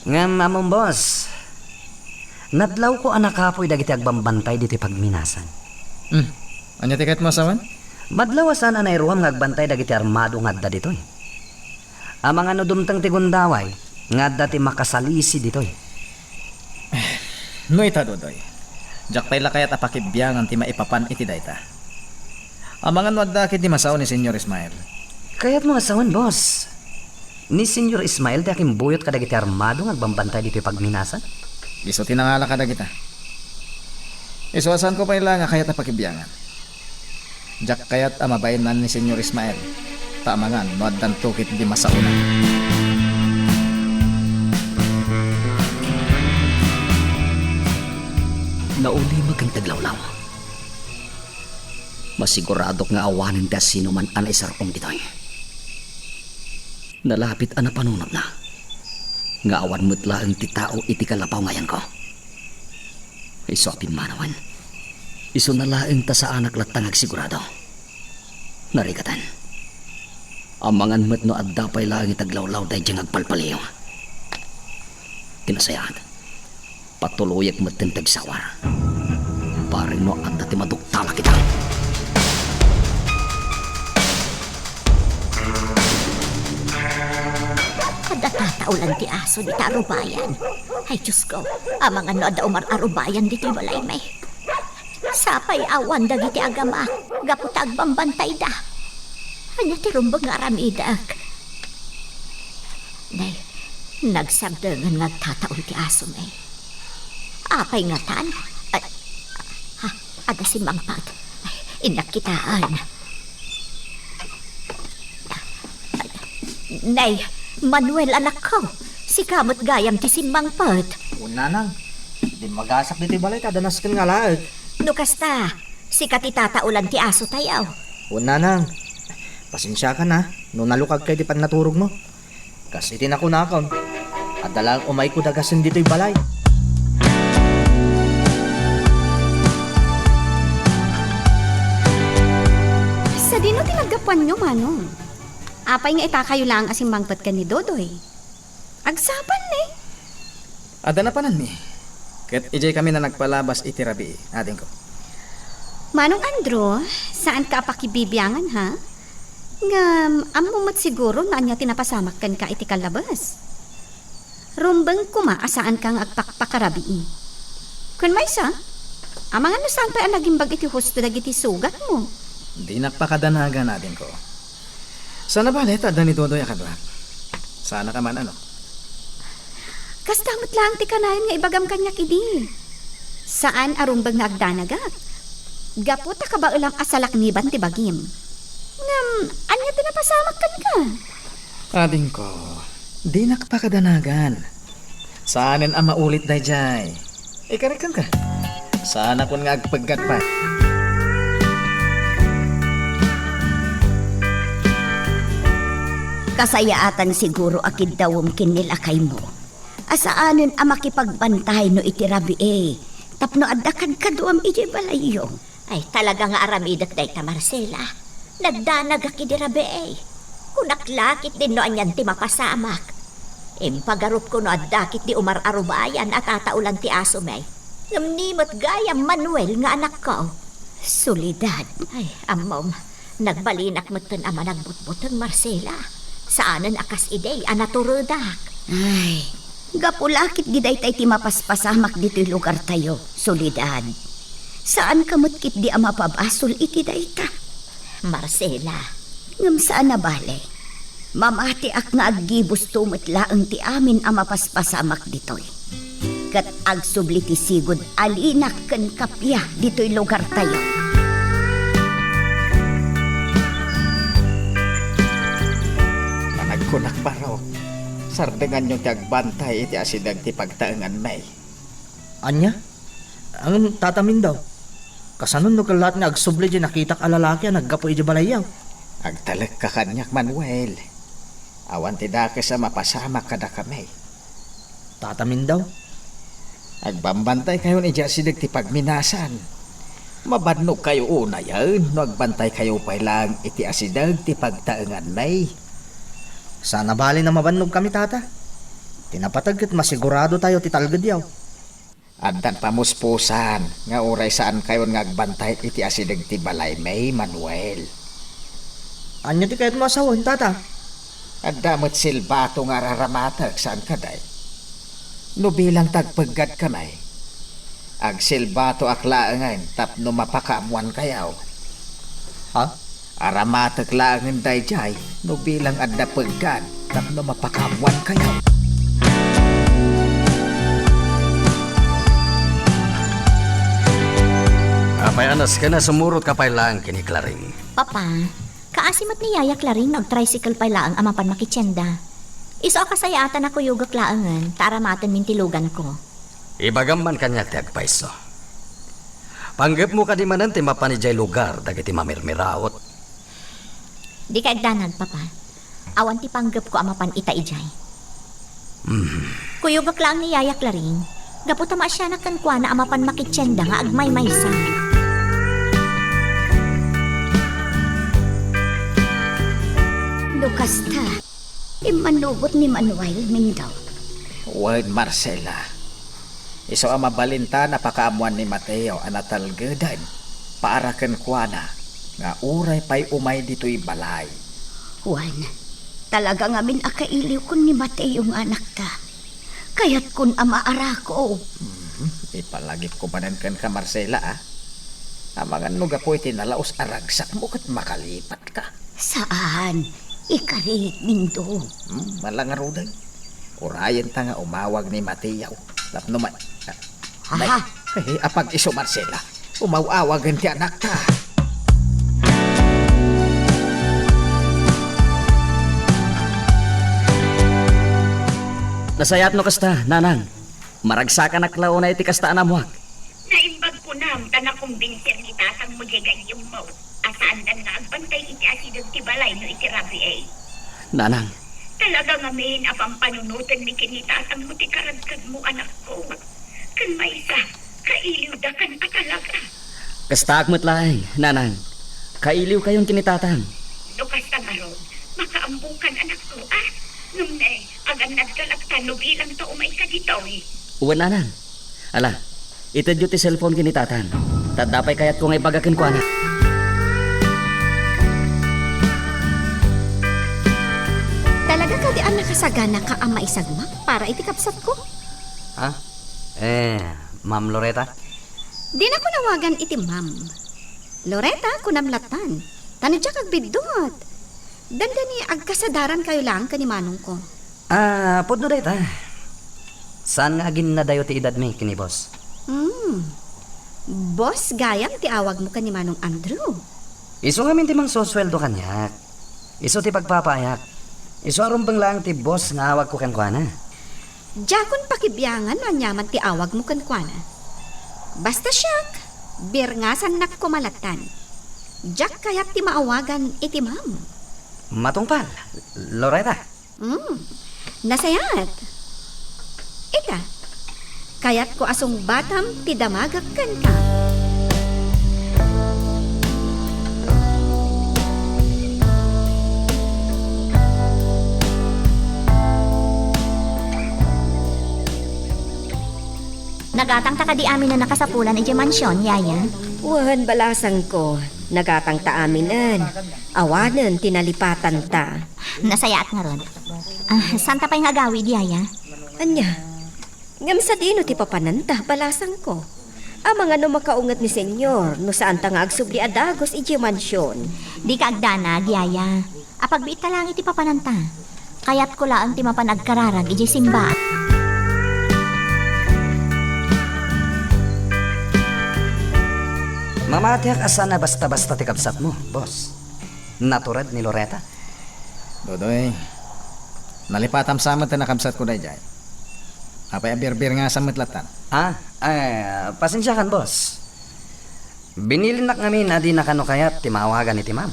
Ngem, ammom, boss, nadlawko a nakapuy dagiti agbambantay ditoy pagminasan. Hmm. Ania ti kayatmo a sawen? Madlaw a saan a nairuam nga agbantay dagiti armado nga adda ditoy. Amangan no dumteng ti gundaway nga adda ti makasalisi ditoy. No ita, Dodoy, diak pay la kayat a pakibiangan ti maipapan iti dayta. Amangan no adda ketdi masao ni Senyor Ismael. Kayatmo nga sawen, boss? Ni Senyor Ismael ti akimbuyot kadagiti armado nga agbambantay ditoy pagminasan? Isu ti nangala kadagita. Isu a saanko pay la nga kayat a pakibiangan. Diak kayat a mabainnan ni Senyor Ismael, ta amangan no addanto ketdi masaona. Naulimek ti aglawlaw. Masiguradok nga awanen ti asinoman a naisar-ong ditoy. Nalapit a napanunotna nga awan met laeng ti tao iti kalapaw nga ayanko. Isu a pimmanawen, isuna laeng ta saanak latta nga agsigurado. Narigaten, amangan met no adda pay laeng iti aglawlaw daydiay nga agpalpaliw. Kinasayaat, patuloyek metten ti agsawar. Bareng no adda ti maduktalak ita. Adda tataolan ti aso dita arubayan. Ay, Diosko, amangan no adda umar-arubayan ditoy balaymi. Sapay awan dagiti agamak gapu ta agbambantayda. Ania ti rumbeng nga aramidek? Nay, nagsardeng nga agtataol ti asomi. Apay ngatan? Ay, ha, adda simmangpet. Ay, innak kitaen. Nay, Manuel, anakko, sika met gayam ti simmangpet. Wen, nanang. Dimmagasak ditoy balay ta adda nasken nga alaek. No kasta, sika ti tataolan ti asotayo. Wen, nanang. Pasensiakan a, no nalukagka iti pannaturogmo. Kas iti nakunakon, adda laeng umayko da gasen ditoy balay. Sadino ti naggapuanyo, Manong? Apay nga itakayo laeng a simmangpet ken ni Dodoy? Agsapulna. Adda napananmi. Ket idiay kami a nagpalabas iti rabii, adingko. Manong Andrew, saanka a pakibibiangan, ha? Ngem, ammo met siguro no ania ti napasamak kenka iti kallabes. Rumbeng koma a saanka nga agpakpakarabii. Ken maysa, amangan no saan pay a nagimbag iti husto dagiti sugatmo. Dinak pakadanagan, adingko. Sana bale ta adda ni Dodoy a kaduak. Saanak a man-ano. Kasta met laeng ti kanayon nga ibagam kaniak idi. Saan a rumbeng nga agdanagak. Gapu ta kabaelam a salakniban ti bagim. Ngem, ania ti napasamak kenka? Adingko, dinak pakadanagan. Saanen a maulit daydiay. Ikariken ka. Saanakon nga agpeggat pay. Kasayaatan siguro a kiddawem ken ni lakaymo. A saanen a makipagbantay no iti rabii tapno adda kadkaduam idiay balayyo. Ay, talaga nga aramidek dayta, Marcela. Nagdanagak idi rabii. Kunak la ketdin no anian ti mapasamak. Impagarupko no adda ketdi umar-arubayan a tataolan ti asumi. Ngem ni met gayam, Manuel, nga anakko. Soledad. Ay, ammom, nagbalinak metten a managbutbuteng, Marcela. Saanen a kas idi a naturedak. Ay, gapu la ketdi dayta iti mapaspasamak ditoy lugartayo, Soledad. Saanka met ketdi a mapabasol iti dayta. Marcela. Ngem saan a bale. Mamatiak nga aggibusto met laeng ti amin a mapaspasamak ditoy. Ket agsubli ti sigud a linak ken kappia ditoy lugartayo. Panagkunak, Barok, sardenganyo ti agbantay iti asideg ti pagtaenganmi. Ania? Ngem, Tata Mindaw, kasanon no kellaat nga agsubli diay nakitak a lalaki a naggapu idiay balayyo? Agtalekka kaniak, Manuel. Awan ti dakes a mapasamak kadakami. Tata Mindaw? Agbambantaykayonto idiay asideg ti pagminasan. Mabannogkayo unayen no agbantaykayo pay laeng iti asideg ti pagtaenganmi. Saan a bale a mabannogkami, Tata. Ti napateg ket masiguradotayto ti talgedyo. Addan pamuspusan nga uray saankayon nga agbantay iti asideg ti balaymi, Manuel. Ania ti kayatmo a sawen, Tata? Adda met silbato nga araramatek, saan kadi? No bilang ta agpeggadkami, agsilbatoak laengen tapno mapakaammoankayo. Ha? Aramatek laengen daydiay no bilang adda peggad tapno mapakaammoankayo. Apay a nasken a sumurotka pay laeng ken ni Claring? Papa, kaasi met ni Yaya Claring no agtricycle pay laeng a mapan makitienda. Isu a kasayaatan a kuyogek laengen ta aramatenmin ti luganko. Ibagam man kaniak ti agpayso. Panggepmo kadi manen ti mapan idiay lugar dagiti mamirmiraot? Dika agdanag, Papa. Awan ti panggepko a mapan ita idiay. Hmm. Kuyogek laeng ni Yaya Claring, gapu ta maasianak kenkuana a mapan makitienda nga agmaymaysa. No kasta, immanugot ni Manuel, Mindaw. Wen, Marcela. Isu a mabalinta a pakaammoan ni Mateo a natalgeden para kenkuana nga uray pay umay ditoy balay. Wen, talaga ngamin a kailiwkon ni Mateo nga anakta. Kayatkon a maarako. Mhm. Ipalagipko manen kenka, Marcela, a. Amangan no gapu iti nalaus a ragsakmo ket makalipatka. Saan? Ikarik, Mindaw. Hmm, mala ngaruden. Urayenta nga umawag ni Mateo. Tapno ma-, Ha? Nay, eh, apag-isu, Marcela. Umaw-awagen ti anakta. Nasayaat no kasta, Nanang. Maragsakanak la unay iti kasta a naammoak. Naimbag kunam ta nakumbinser ni tatangmo diay gayyemmo a saandan nga agbantay iti asideg ti balay no iti rabii. Nanang. Talaga ngamin a pampanunotenmi ken ni tatangmo ti karadkadmo, anakko. Ken maysa, kailiwdakan a talaga. Kastaak met laeng, Nanang. Kailiwkayon ken ni Tatang. No kasta ngarud, makaammokan, anakko, a? Ngem ne, agannadka latta no bilang ta umayka ditoy. Wen, Nanang. Ala, itedyo ti cellphone ken ni Tatang. Ta adda pay kayatko nga ibaga kenkuana. Talaga kadi a nakasaganaka a maisagmak para iti kabsatko? Ha? Eh, Ma'am Loretta? Dinako nawagan iti ma'am. Loretta, kunam lattan. Ta no diak agbiddut. Dandani agkasadarankayo laeng ken ni manongko. Ah, pudno dayta. Saan nga aginnadayo ti edadmi ken ni boss. Hmm. Boss gayam ti awagmo ken ni Manong Andrew. Isu ngamin ti mangsusueldo kaniak. Isu ti pagpapaayak. Isu a rumbeng laeng ti boss nga awagko kenkuana. Diakon pakibiangan no aniaman ti awagmo kenkuana. Basta siak, birngasannak koma lattan. Diak kayat ti maawagan iti ma'am. Matungpal, Loretta. Hmm, nasayaat. Ita, kayatko a sungbatam ti damagak kenka. Nagatangta kadi aminen a kasapulan idiay mansion, Yaya? Wen, balasangko, nagatangta aminen. Awanen ti nalipatanta. Nasayaat ngarud. Ah, saanta pay nga agawid, Yaya? Ania? Ngem sadino ti papananta, balasangko? Amangan no makaunget ni Señor, no saanta nga agsubli a dagus idiay mansion. Dika agdanag, Yaya. Apagbiitta laeng iti papananta. Kayatko laeng ti mapan agkararag idiay simbaat. Mamatiak a saan a basta-basta ti kabsatmo, boss. Natured ni Loretta. Dodoy, nalipatam sa met ti nakabsatko daydiay. Apay a birbirngasam met lattan? Ah, eh, pasensiakan, boss. Binilinnak ngamin a dina kano kayat ti maawagan iti ma'am.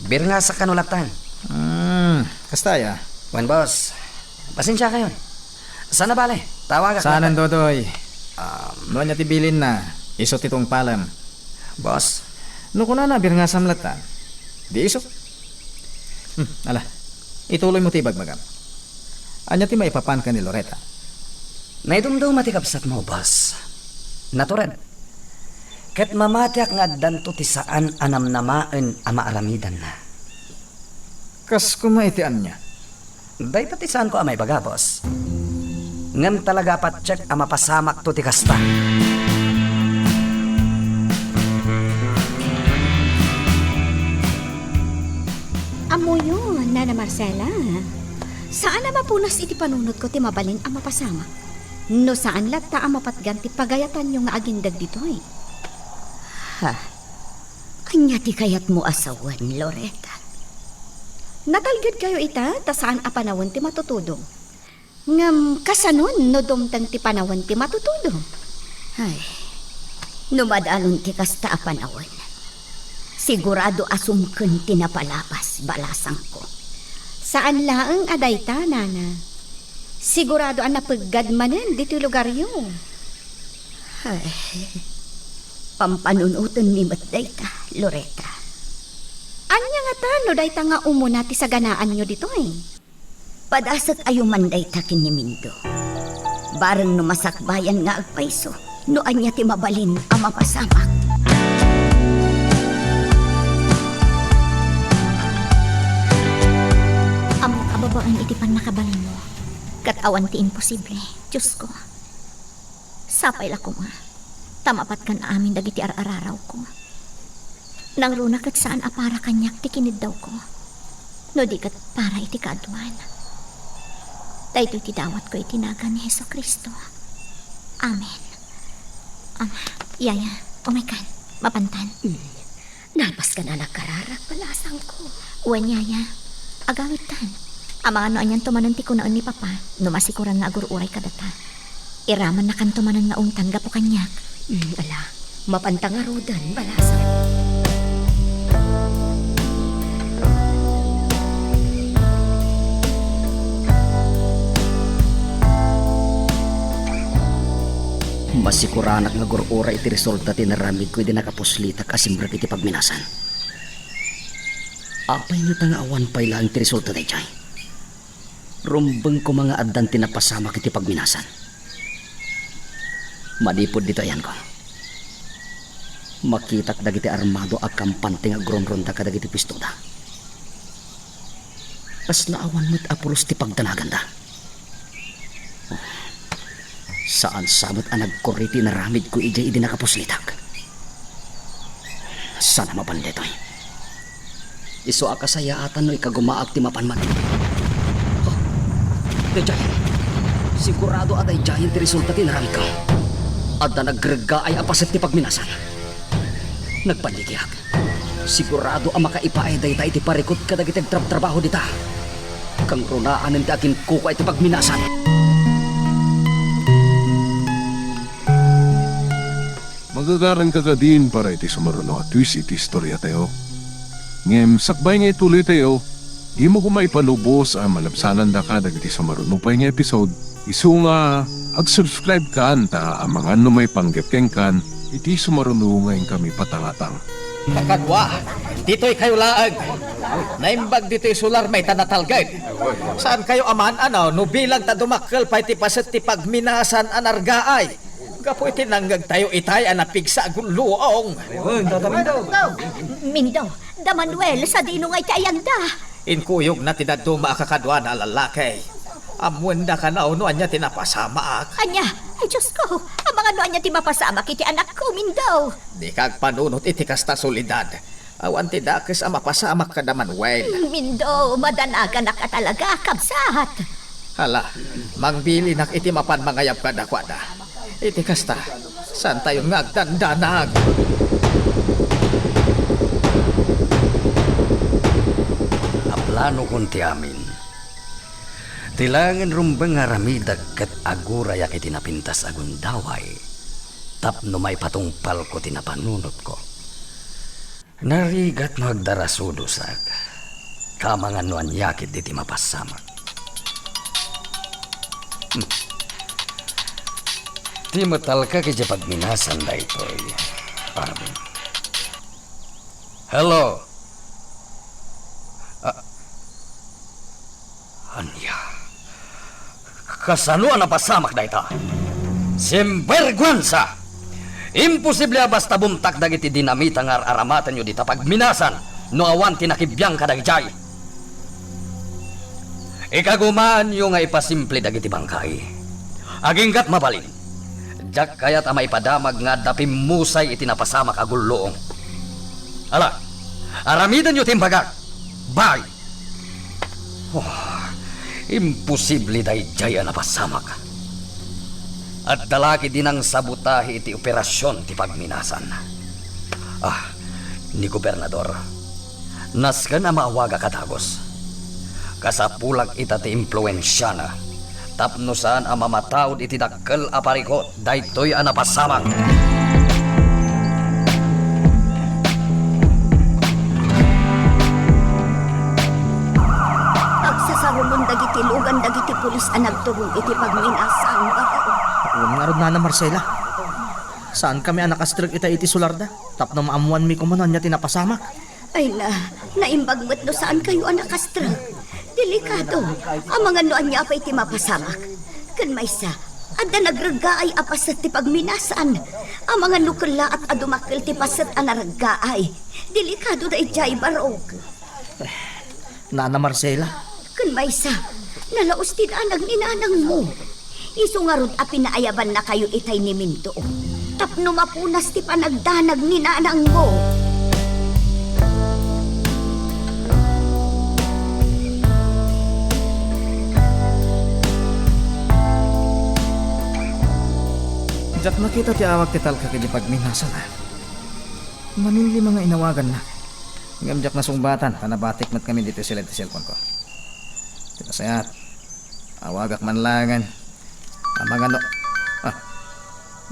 Birngasak kano lattan. Hmm, kasta aya? Wen, boss. Pasensiakayon. Saan a bale, tawagak lattan. Saanen, Dodoy. Um, no ania ti bilinna, isu ti tungpalem. Boss. No kunana, birngasam lattan. Di isu. Hmm, ala. Ituloymo ti ibagbagam. Ania ti maipapan ken ni Loretta? Naidumduma ti kabsatmo, boss. Natured. Ket mamatiak nga addanto ti saan a namnamaen a maaramidanna. Kas koma iti ania? Dayta ti saanko a maibaga, boss. Ngem talaga a patiek a mapasamakto ti kasta. Ammoyo, Nana Marcela, saan a mapunas iti panunotko ti mabalin a mapasamak. No saan latta a mapatgan ti pagayatanyo nga agindeg ditoy. Ha? Ania ti kayatmo a sawen, Loretta? Natalgedkayo ita ta saan a panawen ti matutudong. Ngem kasanon no dumteng ti panawen ti matutudong? Ay, no madanon ti kasta a panawen, sigurado a sumken ti napalabas, balasangko. Saan laeng a dayta, Nana. Sigurado a napeggad manen ditoy lugaryo. Ay, pampanunotenmi met dayta, Loretta. Ania ngata no dayta nga umuna ti saganaanyo ditoy? Padasekayo man dayta ken ni Mindo. Bareng no masakbayan nga agpayso, no ania ti mabalin a mapasamak. Ammok a babaen iti pannakabalinmo, ket awan ti imposible, Diosko. Sapay la koma ta mapatgan amin dagiti ar-ararawko. Nangruna ket saan a para kaniak ti kiniddawko, no di ket para iti kaaduan. Daytoy ti dawatko iti nagan ni Jesu-Cristo. Amen. Am, Yaya, umaykan. Mapantan. Mm. Nalpas ka na nagkararag, balasangko. Wen, Yaya. Agawidtan. Amangan no anianto manen ti kunaen ni Papa, no masikuran nga agur-uray kadata. Iramannakanto manen nga ungtan gapu kaniak. Mm, ala, mapanta ngaruden, balasang. Masikuranak nga agur-uray iti resulta ti inaramidko idi nakapuslitak a simrek iti pagminasan. Apay ngata nga awan pay laeng ti resulta daydiay? Rumbeng koma nga addan ti napasamak iti pagminasan. Manipud ditoy ayanko, makitak dagiti armado a kampante nga agrungrunda kadagiti puestoda. Kasla awan met a pulos ti pagdanaganda. Saan sa met a nagkurri ti inaramidko idiay idi nakapuslitak. Saan a mapan daytoy? Isu a kasayaatan no ikagumaak ti mapan manen. Oh, daydiay. Sigurado a daydiayen ti resulta ti inaramidko. Adda nagreggaay a paset ti pagminasan. Nagballigiak. Sigurado a makaipaay dayta iti parikut kadagiti agtrabtrabaho dita. Kangrunaanen ti aginkukua iti pagminasan. Magagaranka kadin para iti sumaruno a twist iti istoriatayo. Ngem sakbay nga ituloytayo, dimo koma ipalubos a malabsanandaka dagiti sumaruno pay nga episode. Isu nga, ag-subscribe kan ta amangan no maipanggep kenkan iti sumaruno nga inkami patangatang. Kakadua, ditoy kayo laeng. Naimbag ditoy sular may ta natalged. Saan kayo aman, ano, no bilang ta dumakkel pay ti paset ti pagminasan a nargaay? Gapu iti nangngegtayo itay a napigsa a gulluong. Mindo, da Manuel, sadino nga iti ayanda? Inkuyogna ti dadduma a kakaduana a lallaki. Ammoenda kano no ania ti napasamaak. Ania? Ay, Diosko, amangan no ania ti mapasamak iti anakko, Mindo. Dika agpanunot iti kasta, Soledad. Awan ti dakes a mapasamak kada Manuel. Mindo, madanaganak a talaga, kabsat. Hala, mangbilinak iti mapan mangayab kadakuada. Iti kasta, saantayon nga agdandanag. Naplanokon ti amin. Ti laengen rumbeng nga aramidek ket agurayak iti napintas a gundaway tapno maipatungpalko ti napanunotko. Narigat no agdarasudosak, ta amangan no ania ketdi ti mapasamak. Hmm. Ti metalka iti pagminasan daytoy. Amin. Hello. Ah, Ania? Kasano a napasamak dayta? Sinberguensa! Imposible a basta bumtak dagiti dinamita nga ar-aramatenyo dita pagminasan no awan ti nakibiang kadagijay. Ikagumaanyo nga ipasimple dagiti bangkay. Aginggat mabalin, diak kayat a maipadamag nga adda pimmusay iti napasamak a gulluong. Ala, aramidenyo ti imbagak. Bye! Oh, imposible daydiay a napasamak. Adda la ketdi nangsabotahe iti operasion ti pagminasan. Ah, ni Gobernador, nasken a maawagak a dagus. Kasapulak ita ti impluensiana tapno saan a mamataud iti dakkel a parikut daytoy a napasamak. Agsasarulon dagiti lugan dagiti pulis a nagturong iti pagminasan, Baro. Wen ngarud, Nana Marcela. Saankami a nakastrek ita iti sularda tapno maammoanmi koma no ania ti napasamak. Ay na, naimbag met no saankayo a nakastrek. Delikado. Amangan no ania pay ti mapasamak. Ken maysa, adda nagreggaay a paset ti pagminasan. Amangan no kellaat a dumakkel ti paset a nareggaay. Delikado daydiay, Barok. Nana Marcela. Ken maysa, nalaus ti danag ni nanangmo. Isu ngarud a pinaayabannakayo itay ni Mindo tapno mapunas ti panagdanag ni nanangmo. Diak nakita ti awag ti talkak iti pagminasan, a. Maminlima nga inawagannak. Ngem diak nasungbatan, ta nabatik met ngamin ditoy siled ti cellphone ko. Ti nasayaat, awagak man laengen. Amangan no, ah,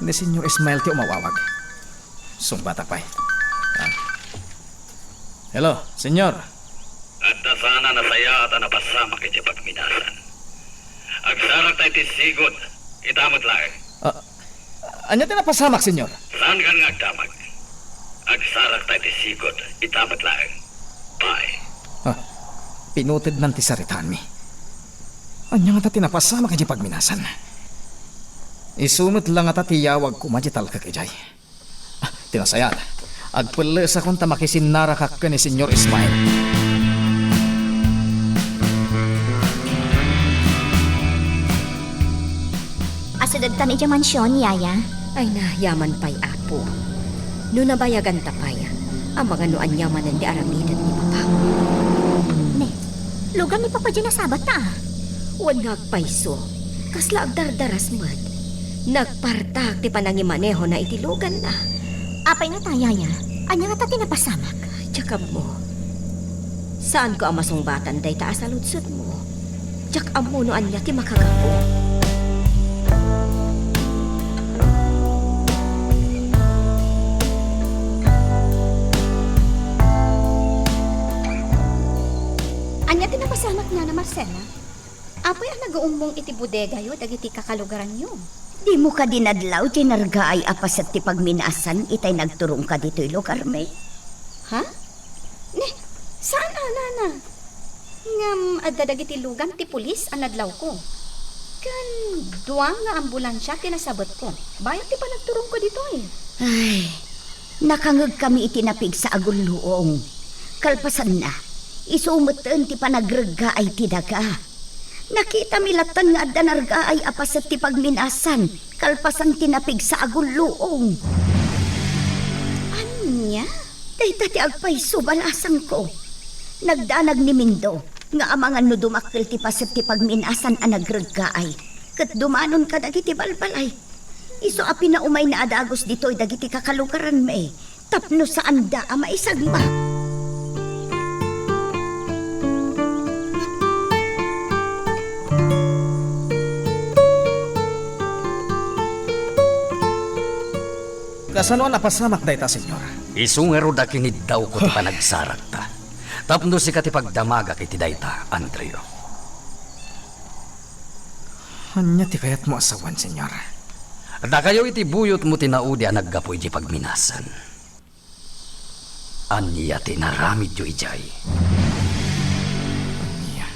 ni Senyor Ismael ti umawawag. Sungbatak pay. Ah. Hello, Senyor. Adda saan a nasayaat a napasamak iti pagminasan. Agsarakta iti sigud, ita met laeng. Ah, ania ti napasamak, Senyor? Saankan nga agdamag. Agsarakta iti sigud, ita met laeng. Bye. Ah, pinutednan ti saritaanmi. Ania ngata ti napasamak iti pagminasan? Isu met la ngata ti yawag koma iti talkak idiay. Ah, ti nasayaat, agpellesakon ta makisinnarakak ken ni Senyor Ismael. Asidegtan idiay mansion, Yaya? Ay na, yaman pay, Apo. No nabayaganta pay, amangan no ania manen ti aramiden ni Papa. Ne, lugan ni Papa diay nasabat ta, a. Wen nga agpayso, Kasla agdardaras met. Nagpartak ti panangimanehona iti luganna. Apay ngata, Yaya? Ania ngata ti napasamak? Diak ammo. Saanko a masungbatan dayta a saludsodmo. Diak ammo no ania ti makagapu. Ania ti napasamak, Nana Marcela? Apay a nagaumong iti bodegayo dagiti kakalugaranyo? Dimo kadi nadlaw ti nargaay a paset ti pagminasan itay nagturongka ditoy lugarmi? Ha? Ne, saan a, Nana? Ngem adda dagiti lugan ti pulis a nadlawko. Ken dua nga ambulansia ti nasabetko bayat ti panagturongko ditoy. Ay, nakangegkami iti napigsa a gulluong. Kalpasanna, isu metten ti panagreggaay ti daga. Nakitami latta nga adda nargaay a paset ti pagminasan kalpasan ti napigsa a gulluong. Ania? Dayta ti agpayso, balasangko. Nagdanag ni Mindo nga amangan no dumakkel ti paset ti pagminasan a nagreggaay ket dumanon kadagiti balbalay. Isu a pinaumayna a dagus ditoy dagiti kakalugaranmi tapno saanda a maisagmak. Kasano a napasamak dayta, Señor? Isu ngarud a kiniddawko ti panagsarakta tapno sika ti pagdamagak iti dayta, Andreo. Ania ti kayatmo a sawen, Señor? Dakayo iti buyotmo ti naudi a naggapu iti pagminasan. Ania ti inaramidyo idiay? Ania?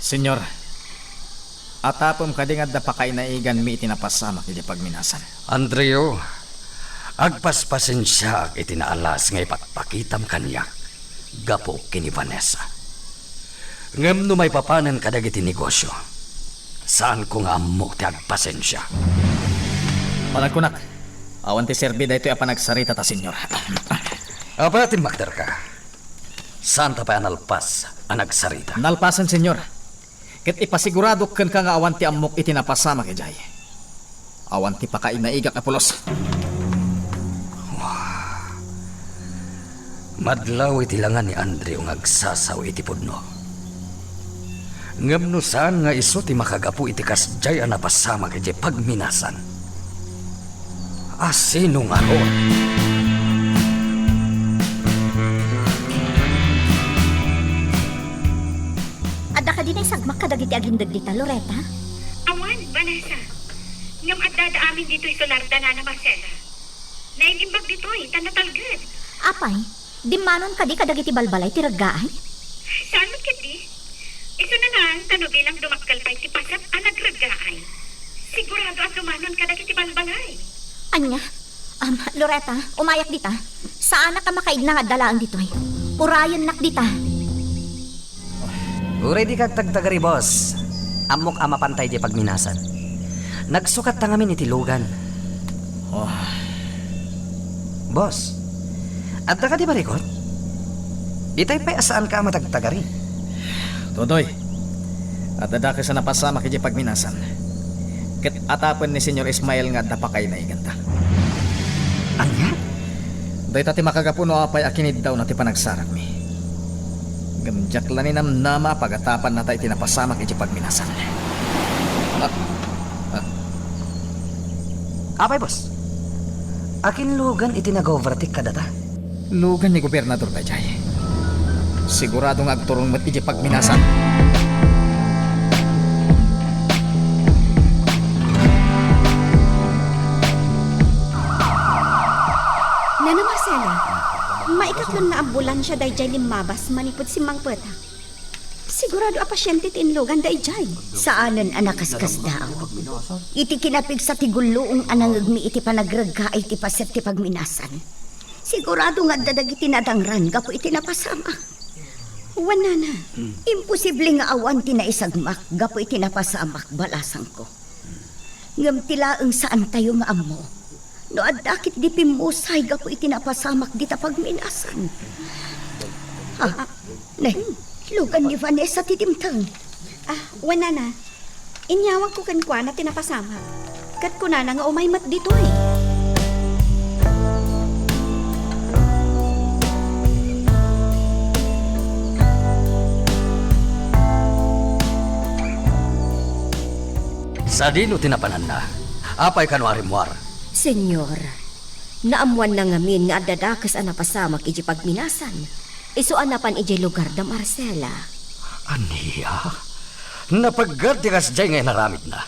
Señor, atapem kadi nga adda pakainaiganmi iti napasamak iti pagminasan? Andreo, agpaspasensiaak iti naalas nga ipakpakitam kaniak gapu ken ni Vanessa. Ngem no maipapanen kadagiti negosio, saanko nga ammo ti agpasensia. Panagkunak, awan ti serbi daytoy a panagsaritata, Señor. Apay a timmakderka? Saanta pay a nalpas a nagsarita? Nalpasen, Señor. Ket ipasiguradok kenka nga awan ti ammok iti napasamak idiay. Awan ti pakainaigak a pulos. Madlaw iti langa ni Andreo nga agsasaw iti pudno. Ngem no saan nga isu ti makagapu iti kasdiay a napasamak iti pagminasan, a sino ngarud? Adda kadi naisagmak kadagiti agindeg dita, Loretta? Awan, Vanessa. Ngem addada amin ditoy solar da Nana Marcela. Naim-imbag ditoy, ta natalged. Apay, dimmanon kadi kadagiti balbalay ti reggaay? Saan met ketdi? Isuna laeng ta no bilang dumakkel pay ti paset a nagreggaay, sigurado a dumanon kadagiti balbalay. Ania? Am, Loretta, umayak dita. Saanak a makaidna nga adda laeng ditoy. Urayennak dita. Uray dika agtagtagari, boss. Ammok a mapantay diay pagminasan. Nagsukatta ngamin iti lugan. Oh. Boss, adda kadi barikut? Itay pay a saanka a matagtagari. Todoy, adda dakes a napasamak idiay pagminasan. Ket atapen ni Señor Ismael nga adda pakainaiganta. Ania? Dayta ti makagapu no apay a kiniddawna ti panagsarakmi. Ngem diak la ninamnama a pagatapannata iti napasamak iti pagminasan. Ah, ah. Apay, boss? Akin lugan iti nag-overtake kadata? Lugan ni Gobernador daydiay. Sigurado nga agturong met iti pagminasan. Nana Marcela, maikatlo nga ambulansia daydiay limmabas manipud simmangpetak. Sigurado a pasiente ti inlugan daydiay. Saanen a nakaskasdaaw. Iti kinapigsa ti gulluong a nangngegmi iti panagreggaay ti paset ti pagminasan. Sigurado nga adda dagiti nadangran gapu iti napasamak. Wen, nana, imposible nga awan ti naisagmak gapu iti napasamak, balasangko. Ngem ti laeng saantayo nga ammo no adda ketdi pimmusay gapu iti napasamak dita pagminasan. Ah, ne, lugan ni Vanessa ti dimteng. Ah, wen, nana. Inyawagko kenkuana ti napasamak, ket kunana nga umay met ditoy. Sadino ti napananna? Apay kano a rimmuar? Señor, naammoanna ngamin nga adda dakes a napasamak idiay pagminasan. Isu a napan idiay lugar da Marcela. Ania? Napeggad ti kasdiay nga inaramidna.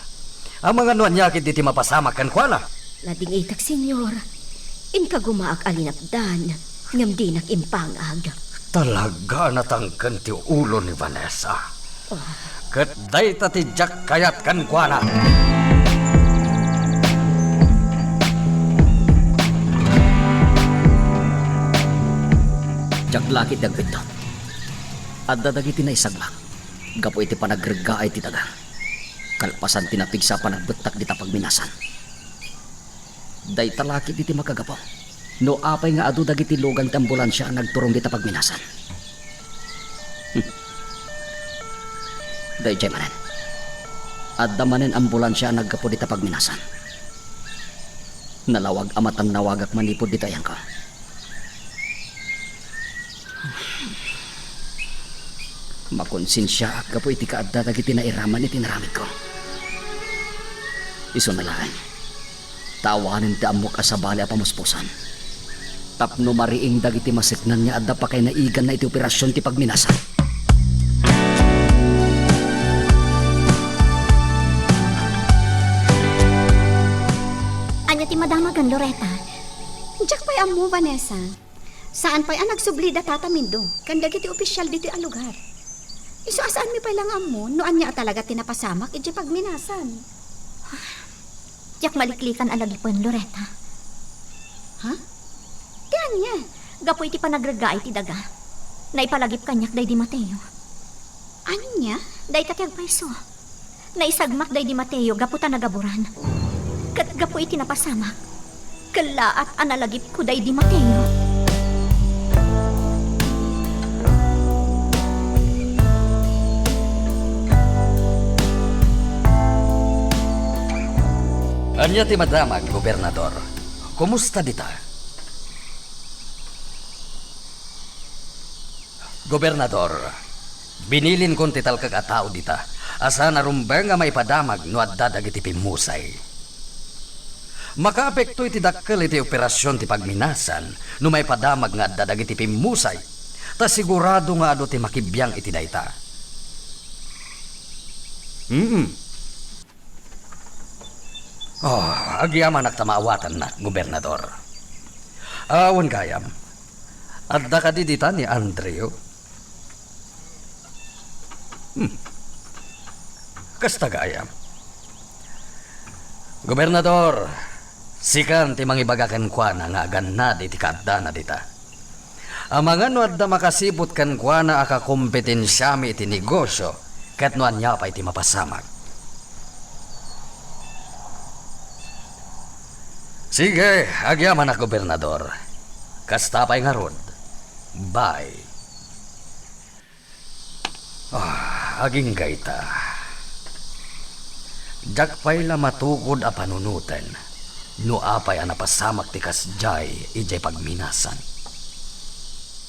Amangan no ania ketdi ti mapasamak kenkuana? Nadingitak, Señor. Inkagumaak a linapdan, ngem dinak impangag. Talaga a natangken ti ulo ni Vanessa. Oh. Ket dayta ti diak kayat kenkuana. Diak la ketdi agbiddut. Adda dagiti naisagmak gapu iti panagreggaay ti daga, kalpasan ti napigsa a panagbettak dita pagminasan. Dayta la ketdi ti makagapu no apay nga adu dagiti lugan ti ambulansia a nagturong dita pagminasan. Hmm. Daydiay manen. Adda manen ambulansia a naggapu dita pagminasan. Nalawag a matannawagak manipud dita ayanko. Makonsensiaak gapu iti kaadda dagiti nairaman iti inaramidko. Isuna laeng, ta awanen ti ammok a sabali a pamuspusan tapno mariing dagiti maseknan nga adda pakainaiganna iti operasion ti pagminasan. Ania ti madamagen, Loretta? Diak pay ammo, Vanessa. Saan pay a nagsubli da Tata Mindo ken dagiti opisial ditoy a lugar. Isu a saanmi pay la nga ammo no ania a talaga ti napasamak idiay pagminasan. Diak maliklikan a lagipen, Loretta. Ha? Ti ania? Gapu iti panagreggaay ti daga, naipalagip kaniak daydi Mateo. Ania? Dayta ti agpayso. Naisagmak daydi Mateo gapu ta nagaburan. Ket gapu iti napasamak, kellaat a nalagipko daydi Mateo. Ania ti madamag, Gobernador? Kumusta dita? Gobernador, binilinkon ti talkek a tao dita a saan a rumbeng a maipadamag no adda dagiti pimmusay. Makaapekto iti dakkel iti operasion ti pagminasan no maipadamag nga adda dagiti pimmusay, ta sigurado nga adu ti makibiang iti dayta. Mm. Oh, agyamanak ta maawatannak, Gobernador. Awan gayam. Adda kadi dita ni Andrew? Hmm. Kasta gayam. Gobernador, sikan ti mangibaga kenkuana nga agannad iti kaaddana dita. Amangan no adda makasiput kenkuana a kakompetensiami iti negosio, ket no ania pay ti mapasamak. Sige, agyamanak, Gobernador. Kasta pay ngarud. Bye. Ah, agingga ita. Diak pay la matukod a panunoten no apay a napasamak ti kasdiay idiay pagminasan.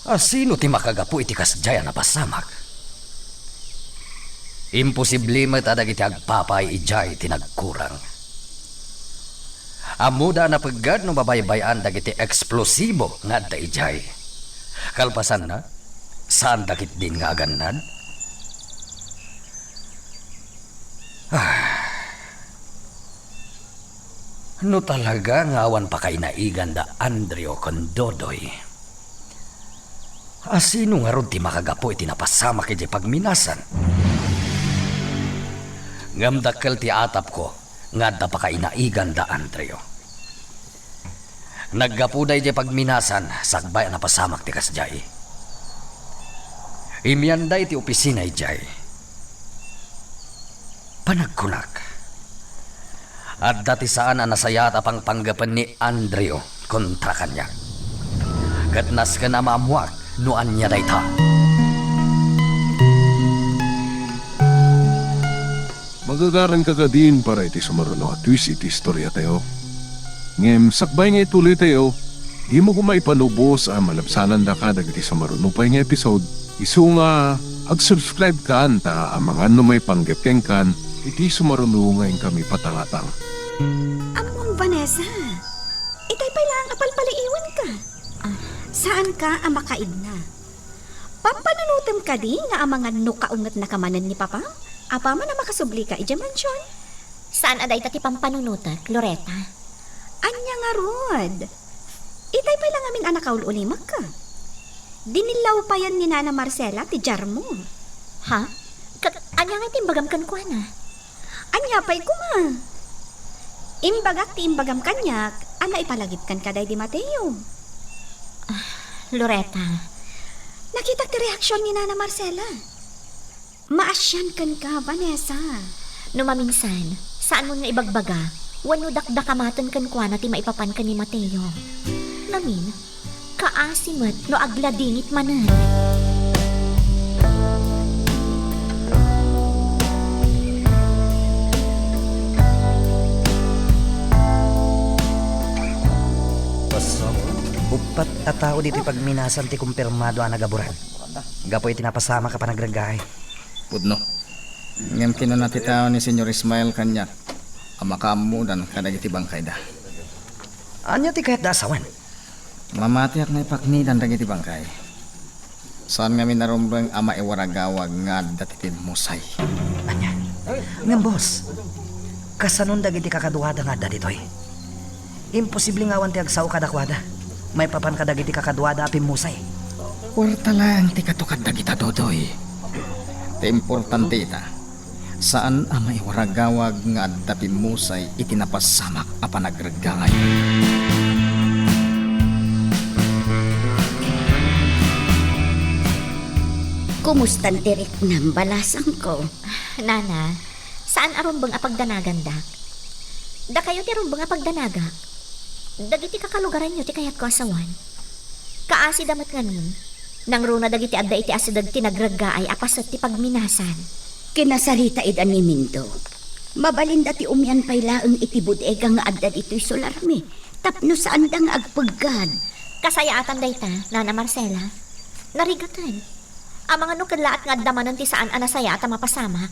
A sino ti makagapu iti kasdiay a napasamak? Imposible met a dagiti agpapay idiay ti nagkurang. Ammoda a napeggad no mabaybay-an dagiti eksplosibo nga adda idiay. Kalpasanna, saanda ketdin nga agannad? Ah. No talaga nga awan pakainaigan da Andrew ken Dodoy, a sino ngarud ti makagapu iti napasamak idiay pagminasan? Ngem dakkel ti atapko nga adda pakainaigan da Andrew. Naggapuda idiay pagminasan sakbay a napasamak ti kasdiay. Imianda iti opisina idiay. Panagkunak, adda ti saan a nasayaat a pangpanggepen ni Andrew kontra kaniak. Ket nasken a maammoak no ania dayta. Agagaranka kadin para iti sumaruno a twist iti istoriatayo. Ngem sakbay nga ituloytayo, dimo koma ipanubos a malabsanandaka dagiti sumaruno pay nga episode. Isu nga, ag-subscribe kan ta amangan no maipanggep kenkan iti sumaruno nga inkami patangatang. Ammom, Vanessa, itay pay laeng a palpaliiwanka. Ah, saanka a makaidna. Pampanunotem kadi nga amangan no kaungetnaka manen ni Papam? Apaman a makasublika idiay mansion? Saan a dayta ti pampanunotek, Loretta. Ania ngarud? Itay pay la ngamin a nakaul-ulimekka. Dinillaw payen ni Nana Marcela ti diarmo. Ha? Ket ania ngay ti imbagam kenkuana? Ania pay koma? Imbagak ti imbagam kaniak a naipalagipkan kadaydi Mateo. Ah, Loretta. Nakitak ti reaksion ni Nana Marcela. Maasian kenka, Vanessa. No maminsan, saanmon nga ibagbaga, wenno dakdakamaten kenkuana ti maipapan ken ni Mateo. Ngamin, kaasi met no agladingit manen. Uppat a tao ditoy pagminasan ti kumpirmado a nagaburan gapu iti napasamak a panagreggaay. Pudno. Ngem kinuna ti tao ni Señor Ismael kaniak a makaammodan kadagiti bangkayda. Ania ti kayatda a sawen? Mamatiak nga ipaknidan dagiti bangkay. Saan ngamin a rumbeng a maiwaragawag nga adda ti pimmusay. Ania? Ngem, boss, kasanon dagiti kakaduada nga adda ditoy? Imposible nga awan ti agsao kadakuada maipapan kadagiti kakaduada a pimmusay. Kuarta laeng ti katukad dagita, Dodoy. Ti importante ita, saan a maiwaragawag nga adda pimmusay iti napasamak a panagreggaay. Kumustan ti riknam, balasangko? Nana, saan a rumbeng a pagdanagandak. Dakayo ti rumbeng a pagdanagak. Dagiti kakalugaranyo ti kayatko a sawen. Kaasida met ngamin, nangruna dagiti adda iti asideg ti nagreggaay a paset ti pagminasan. Kinasarita ida ni Mindo. Mabalinda ti umian pay laeng iti bodega nga adda ditoy solarmi tapno saanda nga agpeggad. Kasayaatan dayta, Nana Marcela. Narigaten. Amangan no kellaat nga adda manen ti saan a nasayaat a mapasamak.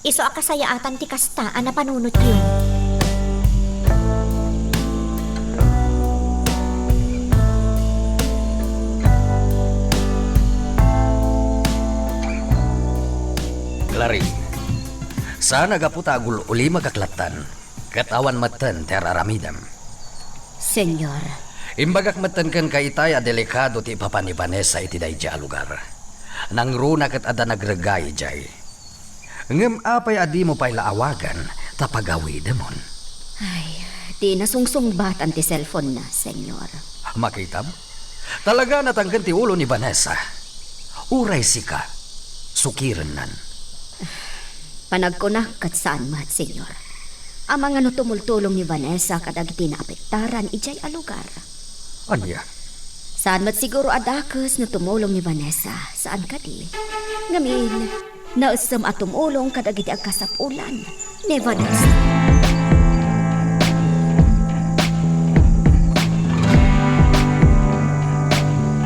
Isu a kasayaatan ti kasta a napanunotyo. Clarice, saan a gapu ta agul-ulimagak lattan, ket awan metten ti ar-aramidem. Señor. Imbagak metten kenka itay a delikado ti ipapan ni Vanessa iti daydiay a lugar. Nangruna ket adda nagreggaay idiay. Ngem apay a dimo pay la awagan ta pagawidemon? Ay, ti nasungsungbatan ti cellphone-na, Señor. Makitam? Talaga natangken ti ulo ni Vanessa. Uray sika, sukirennan. Panagkunak ket saan met, Señor. Amangan no tumultulong ni Vanessa kadagiti naapektaran idiay a lugar. Ania? Saan met siguro a dakes no tumulong ni Vanessa, saan kadi? Ngamin, naessem a tumulong kadagiti agkasapulan ni Vanessa.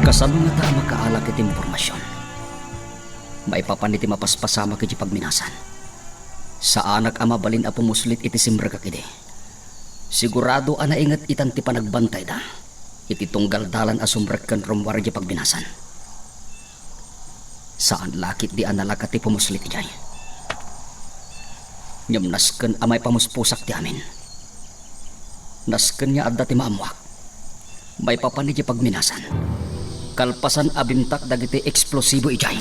Kasano ngata a makaalak iti impormasion? Maipapan iti mapaspasamak iti pagminasan. Saanak a mabalin a pumuslit iti simrekak idi. Sigurado a nainget itan ti panagbantayda iti tunggal dalan a sumrek ken rummuar iti pagminasan. Saan la ketdi a nalaka ti pumuslit idiay. Ngem nasken a maipamuspusak ti amin. Nasken nga adda ti maammuak maipapan iti pagminasan. Kalpasan a bimtak dagiti eksplosibo idiay.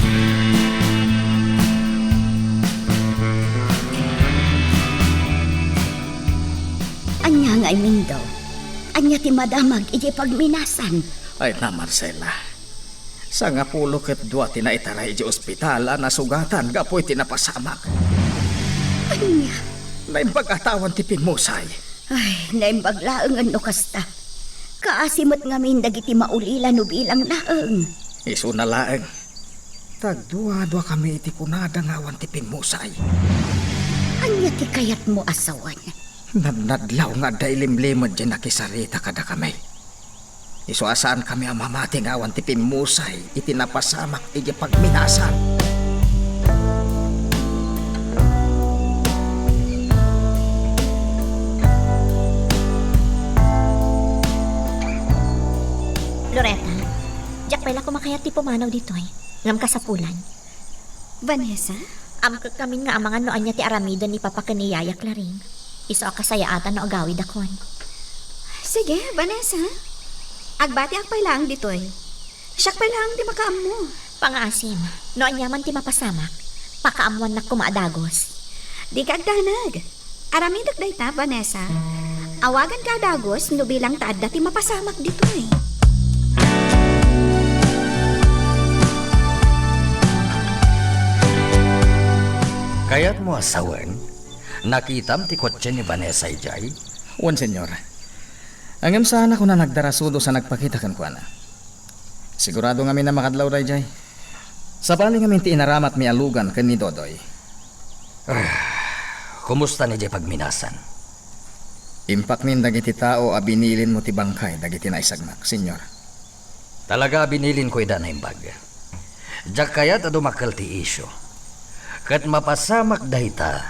Ania ngay, Mindo? Ania ti madamag iti pagminasan? Ay na, Marcela. Sangapulo ket dua ti naitaray iti ospital a nasugatan gapu iti napasamak. Ania? Naimbag a tawan ti pimmusay. Ay, naimbag laengen no kasta. Kaasi met ngamin dagiti maulila no bilang laeng. Isuna laeng. Tagdua-dua kami iti kunada nga awan ti pimmusay. Ania ti kayatmo a sawen? Nadnadlaw nga adda ilimlimed diay nakisarita kadakami. Isu a saankami a mamati nga awan ti pimmusay iti napasamak idiay pagminasan. Loretta, diak pay la koma kayat ti pumanaw ditoy. Ngem kasapulan. Vanessa? Amkekkamin nga amangan no ania ti aramiden ni Papa ken ni Yaya Claring. Isu a kasayaatan no agawidakon. Sige, Vanessa. Agbatiak pay laeng ditoy. Siak pay laeng ti makaammo. Pangaasim, no ania man ti mapasamak, pakaammoannak koma a dagus. Dika agdanag. Aramidek dayta, Vanessa. Awaganka a dagus no bilang ta adda ti mapasamak ditoy. Kayatmo a sawen, nakitam ti kotse ni Vanessa idiay? Wen, Señor. Ngem saanak a nagdarasudos a nagpakita kenkuana. Sigurado ngamin a makadlaw daydiay. Sabali ngamin ti inaramatmi a lugan ken ni Dodoy. Ah, kumusta ni diay pagminasan? Impakmin dagiti tao a binilinmo ti bangkay dagiti naisagmak, Señor. Talaga a binilinko ida naimbag. Diak kayat a dumakkel ti isyu. Ket mapasamak dayta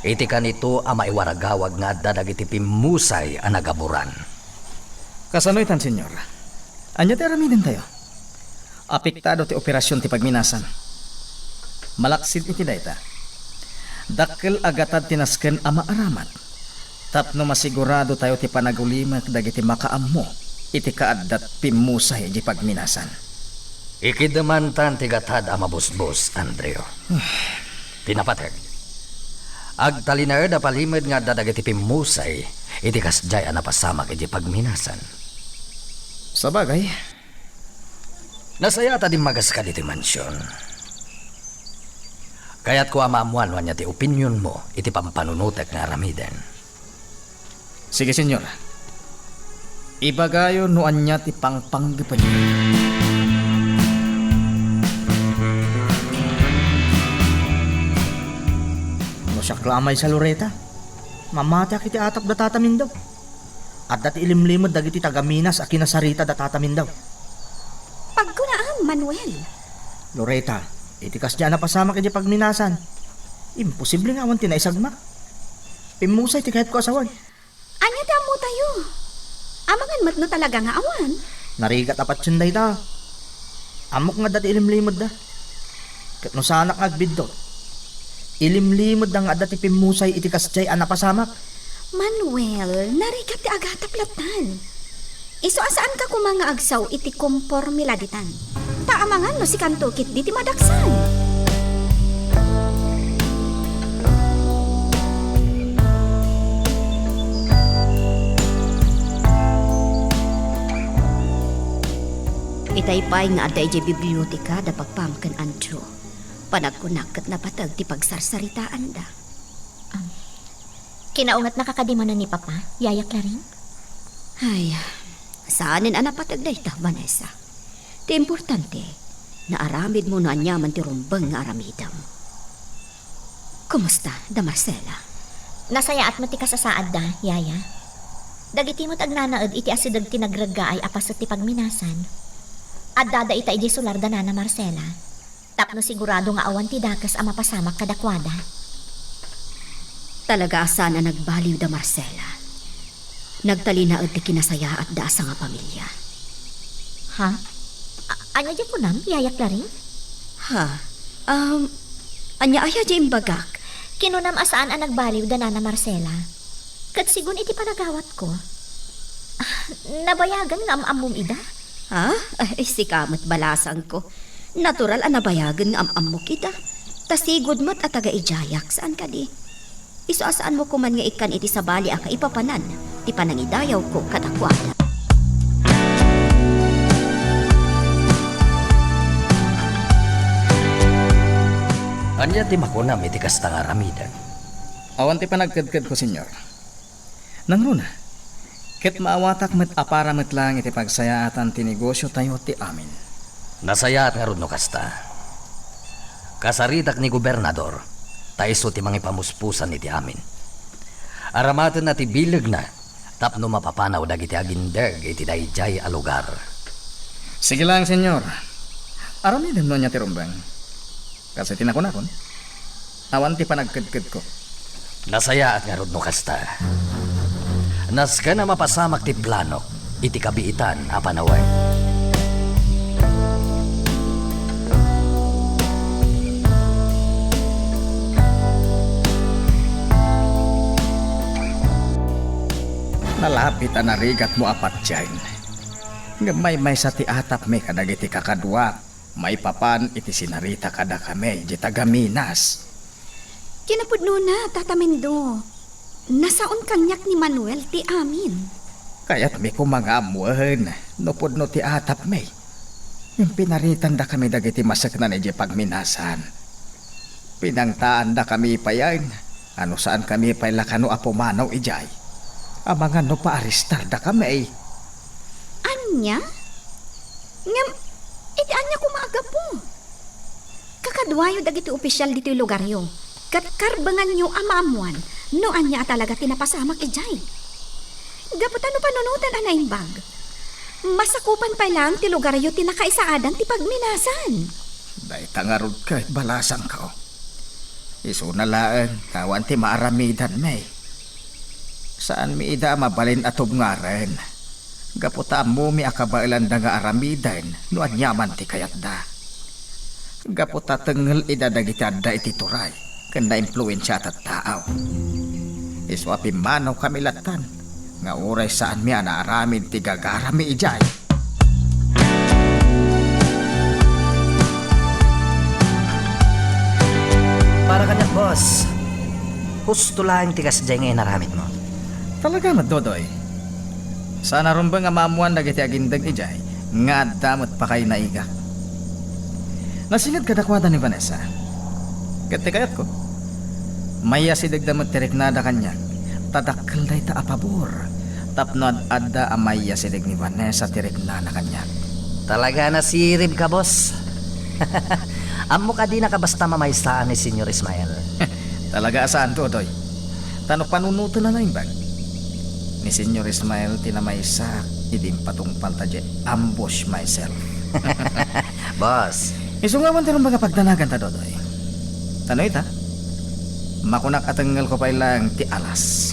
iti kanito a maiwaragawag nga adda dagiti pimmusay a nagaburan. Kasano itan, Señor? Ania ti aramidentayo? Apektado ti operasion ti pagminasan. Malaksid iti dayta, dakkel a gatad ti nasken a maaramat tapno masiguradotayo ti panagulimek dagiti makaammo iti kaaddat pimmusay iti pagminasan. Ikidemantan ti gatad a mabusbos, Andrew. Ti napateg, agtalinaed a palimed nga adda dagiti pimmusay iti kasdiay a napasamak iti pagminasan. Sabagay. Nasayaat a dimmagas ka ditoy mansion. Kayatko a maammuan no ania ti opinionmo iti pampanunotek nga aramiden. Sige, Señor. Ibagayo no ania ti pangpanggepenyo. No siak la a maysa, Loretta, mamatiak iti atap da Tata Mindao. Adda ti ilimlimed dagiti taga-Minas a kinasarita da Tata Mindao. Pagkunaam, Manuel. Loretta, iti kasdiay a napasamak iti pagminasan, imposible nga awan ti naisagmak. Pimmusay ti kayatko a sawen. Ania ti ammotayo? Amangan met no talaga nga awan. Narigat a patien dayta. Ammok nga adda ti ilimlimedda. Ket no saanak nga agbiddut, ilimlimedda nga adda ti pimmusay iti kasdiay a napasamak. Manuel, narigat ti agatap lattan. Isu a saanka koma nga agsao iti komporme la ditan. Ta amangan no sikanto ketdi ti madaksan. Itay pay nga adda idiay biblioteka da Pagpam ken Andrew. Panagkunak ket napateg ti pagsarsaritaanda. Am, kinaungatnaka kadi manen ni Papa, Yaya Claring? Ay, saanen a napateg dayta, Vanessa. Ti importante, naaramidmo no aniaman ti rumbeng nga aramidem. Kumusta, da Marcela? Nasayaat met ti kasasaadda, Yaya. Dagiti met agnanaed iti asideg ti nagreggaay a paset ti pagminasan. Addada ita idiay sular da Nana Marcela. Tapno sigurado nga awan ti dakes a mapasamak kadakuada. Talaga a saan a nagbaliw da Marcela. Nagtalinaed ti kinasayaatda a sangapamilia. Ha? A-, ania diay kunam, Yaya Claring? Ha? Um, ania aya diay imbagak? Kinunam a saan a nagbaliw da Nana Marcela. Ket sigun iti panagawatko, ah, nabayagan nga am-ammom ida? Ha? Ay, sika met balasangko. Natural a nabayagen nga am-ammok ida. Ta sigud met a taga idiayak, saan kadi? Isu a saanmo koman nga ikkan iti sabali a kaipapanan ti panangidayawko kadakuada. Ania ti makunam iti kasta nga aramiden? Awan ti panagkedkedko, Señor. Nangruna, ket maawatak met a para met laeng iti pagsayaatan ti negosiotayo ti amin. Nasayaat ngarud no kasta. Kasaritak ni Gobernador. Ta isu ti mangipamuspusan iti amin. Aramatenna ti bilegna tapno mapapanaw dagiti agindeg iti daydiay a lugar. Sige lang, Señor. Aramidem no ania ti rumbeng. Kas iti nakunakon, awan ti panagkedkedko. Nasayaat ngarud no kasta. Nasken a mapasamak ti planok iti kabiitan a panawen. Nalapit a narigatmo a patien. Ngem maymaysa ti atapmi kadagiti kakaduak maipapan iti sinarita kadakami, di taga-Minas. Kinapudnona, Tata Mendo, nasaon kaniak ni Manuel ti amin. Kayatmi koma nga ammoen no pudno ti atapmi. Ngem pinaritandakami dagiti maseknan idiay pagminasan. Pinangtaandakami payen a no saankami pay la kano a pumanaw idiay, amangan no paarestardakami. Ania? Ngem, iti ania koma a gapu? Kakaduayo dagiti opisial ditoy lugaryo, ket karbenganyo a maammoan no ania a talaga ti napasamak idiay. Gapu ta no panunotan a naimbag, masakupan pay laeng ti lugaryo ti nakaisaadan ti pagminasan. Dayta ngarud ket balasangko. Isuna laeng ta awan ti maaramidanmi. Saanmi ida a mabalin a tubngaren, gapu ta ammomi a kabaelanda nga aramiden no aniaman ti kayatda. Gapu ta tengngel ida dagiti adda iti turay ken naimpluensia a tattao. Isu a pimmanawkami lattan nga uray saanmi a naaramid ti gagarammi idiay. Para kaniak, boss, husto laeng ti kasdiay nga inaramidmo. Talaga met, Dodoy. Saan a rumbeng a maammoan dagiti agindeg idiay nga adda met pakainaigak. Nasinged kadakuada ni Vanessa. Ket ti kayatko, maiyasidegda met ti riknada kaniak, ta dakkel dayta a pabor tapno ad-adda a maiyasideg ni Vanessa ti riknana kaniak. Talaga nasiribka, boss. Ammok a dinaka basta mamaysaan ni Señor Ismael. Talaga a saan, Dodoy. Ta no panunoten a naimbag, ni Señor Ismael ti namaysaak idi impatungpalta diay ambush myself. Boss. Isu nga awan ti rumbeng a pagdanaganta, Dodoy. Ta no ita, makunak a tengngelko pay laeng ti alas.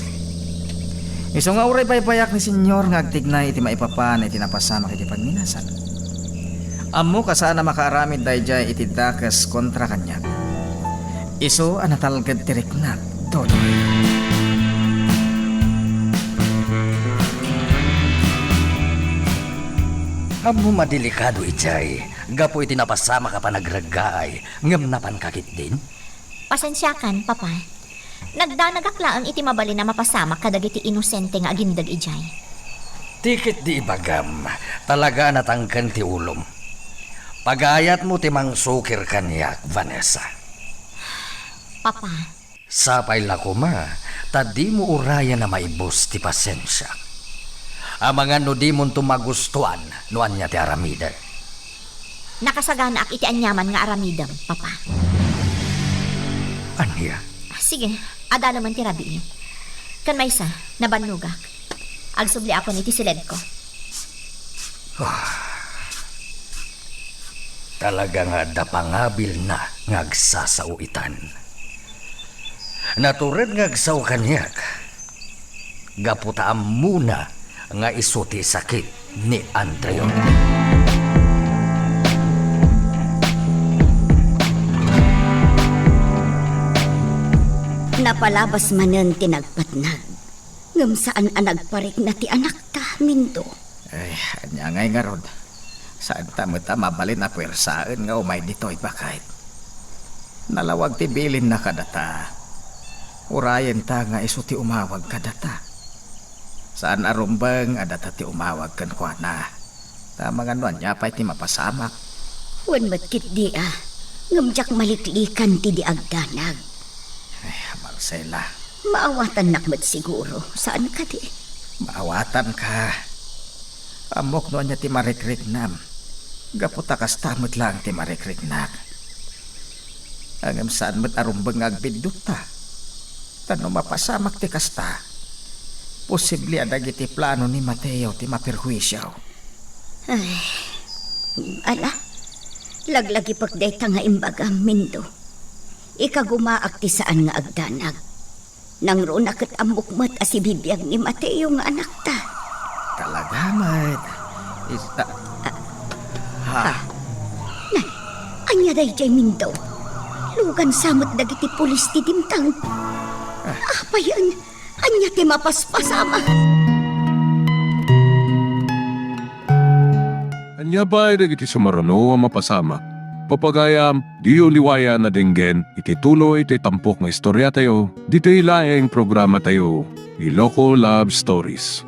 Isu nga uray baybayak ni Señor nga agtignay iti maipapan iti napasamak iti pagminasan. Ammok a saan a makaaramid daydiay iti dakes kontra kaniak. Isu a natalged ti riknak, Dodoy. Ammom a delikado idiay gapu iti napasamak a panagreggaay, ngem napanka ketdin? Pasensiakan, Papa. Nagdanagak laeng iti mabalin a mapasamak kadagiti inosente nga agindeg idiay. Ti ketdi ibagam, talaga a natangken ti ulom. Pagayatmo ti mangsukir kaniak, Vanessa. Papa. Sapay la koma ta dimo urayen a maibus ti pasensiak. Amangan no dimonto magustuan no ania ti aramidek. Nakasaganaak iti aniaman nga aramidem, Papa. Ania? Sige, adda laeng ti rabii. Ken maysa, nabannogak. Agsubliakon iti siledko. Ah, talaga nga adda pangabilna nga agsasao itan. Natured nga agsao kaniak gapu ta ammona nga isu ti sakit ni Andrew. Napalabas manen ti nagpatnag, ngem saan a nagparikna ti anakta, Mindo. Ay, ania ngay ngarud? Saanta met a mabalin a puersaen nga umay ditoy, baket. Nalawag ti bilinna kadata. Urayenta nga isu ti umawag kadata. Saan a rumbeng a data ti umawag kenkuana. Ta amangan no ania pay ti mapasamak. Wen met ketdi a, ngem diak maliklikan ti di agdanag. Ay, Marcela. Maawatannak met siguro, saan kadi? Maawatanka. Ammok no ania ti marikriknam. Gapu ta kasta met laeng ti marikriknak. Ngem saan met a rumbeng nga agbiddotta. Ta no mapasamak ti kasta, posible a dagiti plano ni Mateo ti maperhuisio. Ay, ala, laglagipek dayta nga imbagam, Mindo. Ikagumaak ti saan nga agdanag. Nangruna ket ammok met a sibibiag ni Mateo nga anakta. Talaga met. Is-, ah, ha? Nay, ania daydiay, Mindo? Lugan sa met dagiti pulis ti dimteng. Ah. Apayen, ania ti mapaspasamak? Ania pay dagiti sumaruno a mapasamak? Papagayam, diyo liwayan a denggen iti tuloy ti tampok nga istoriatayo, ditoy laeng programatayo, Iloko Love Stories.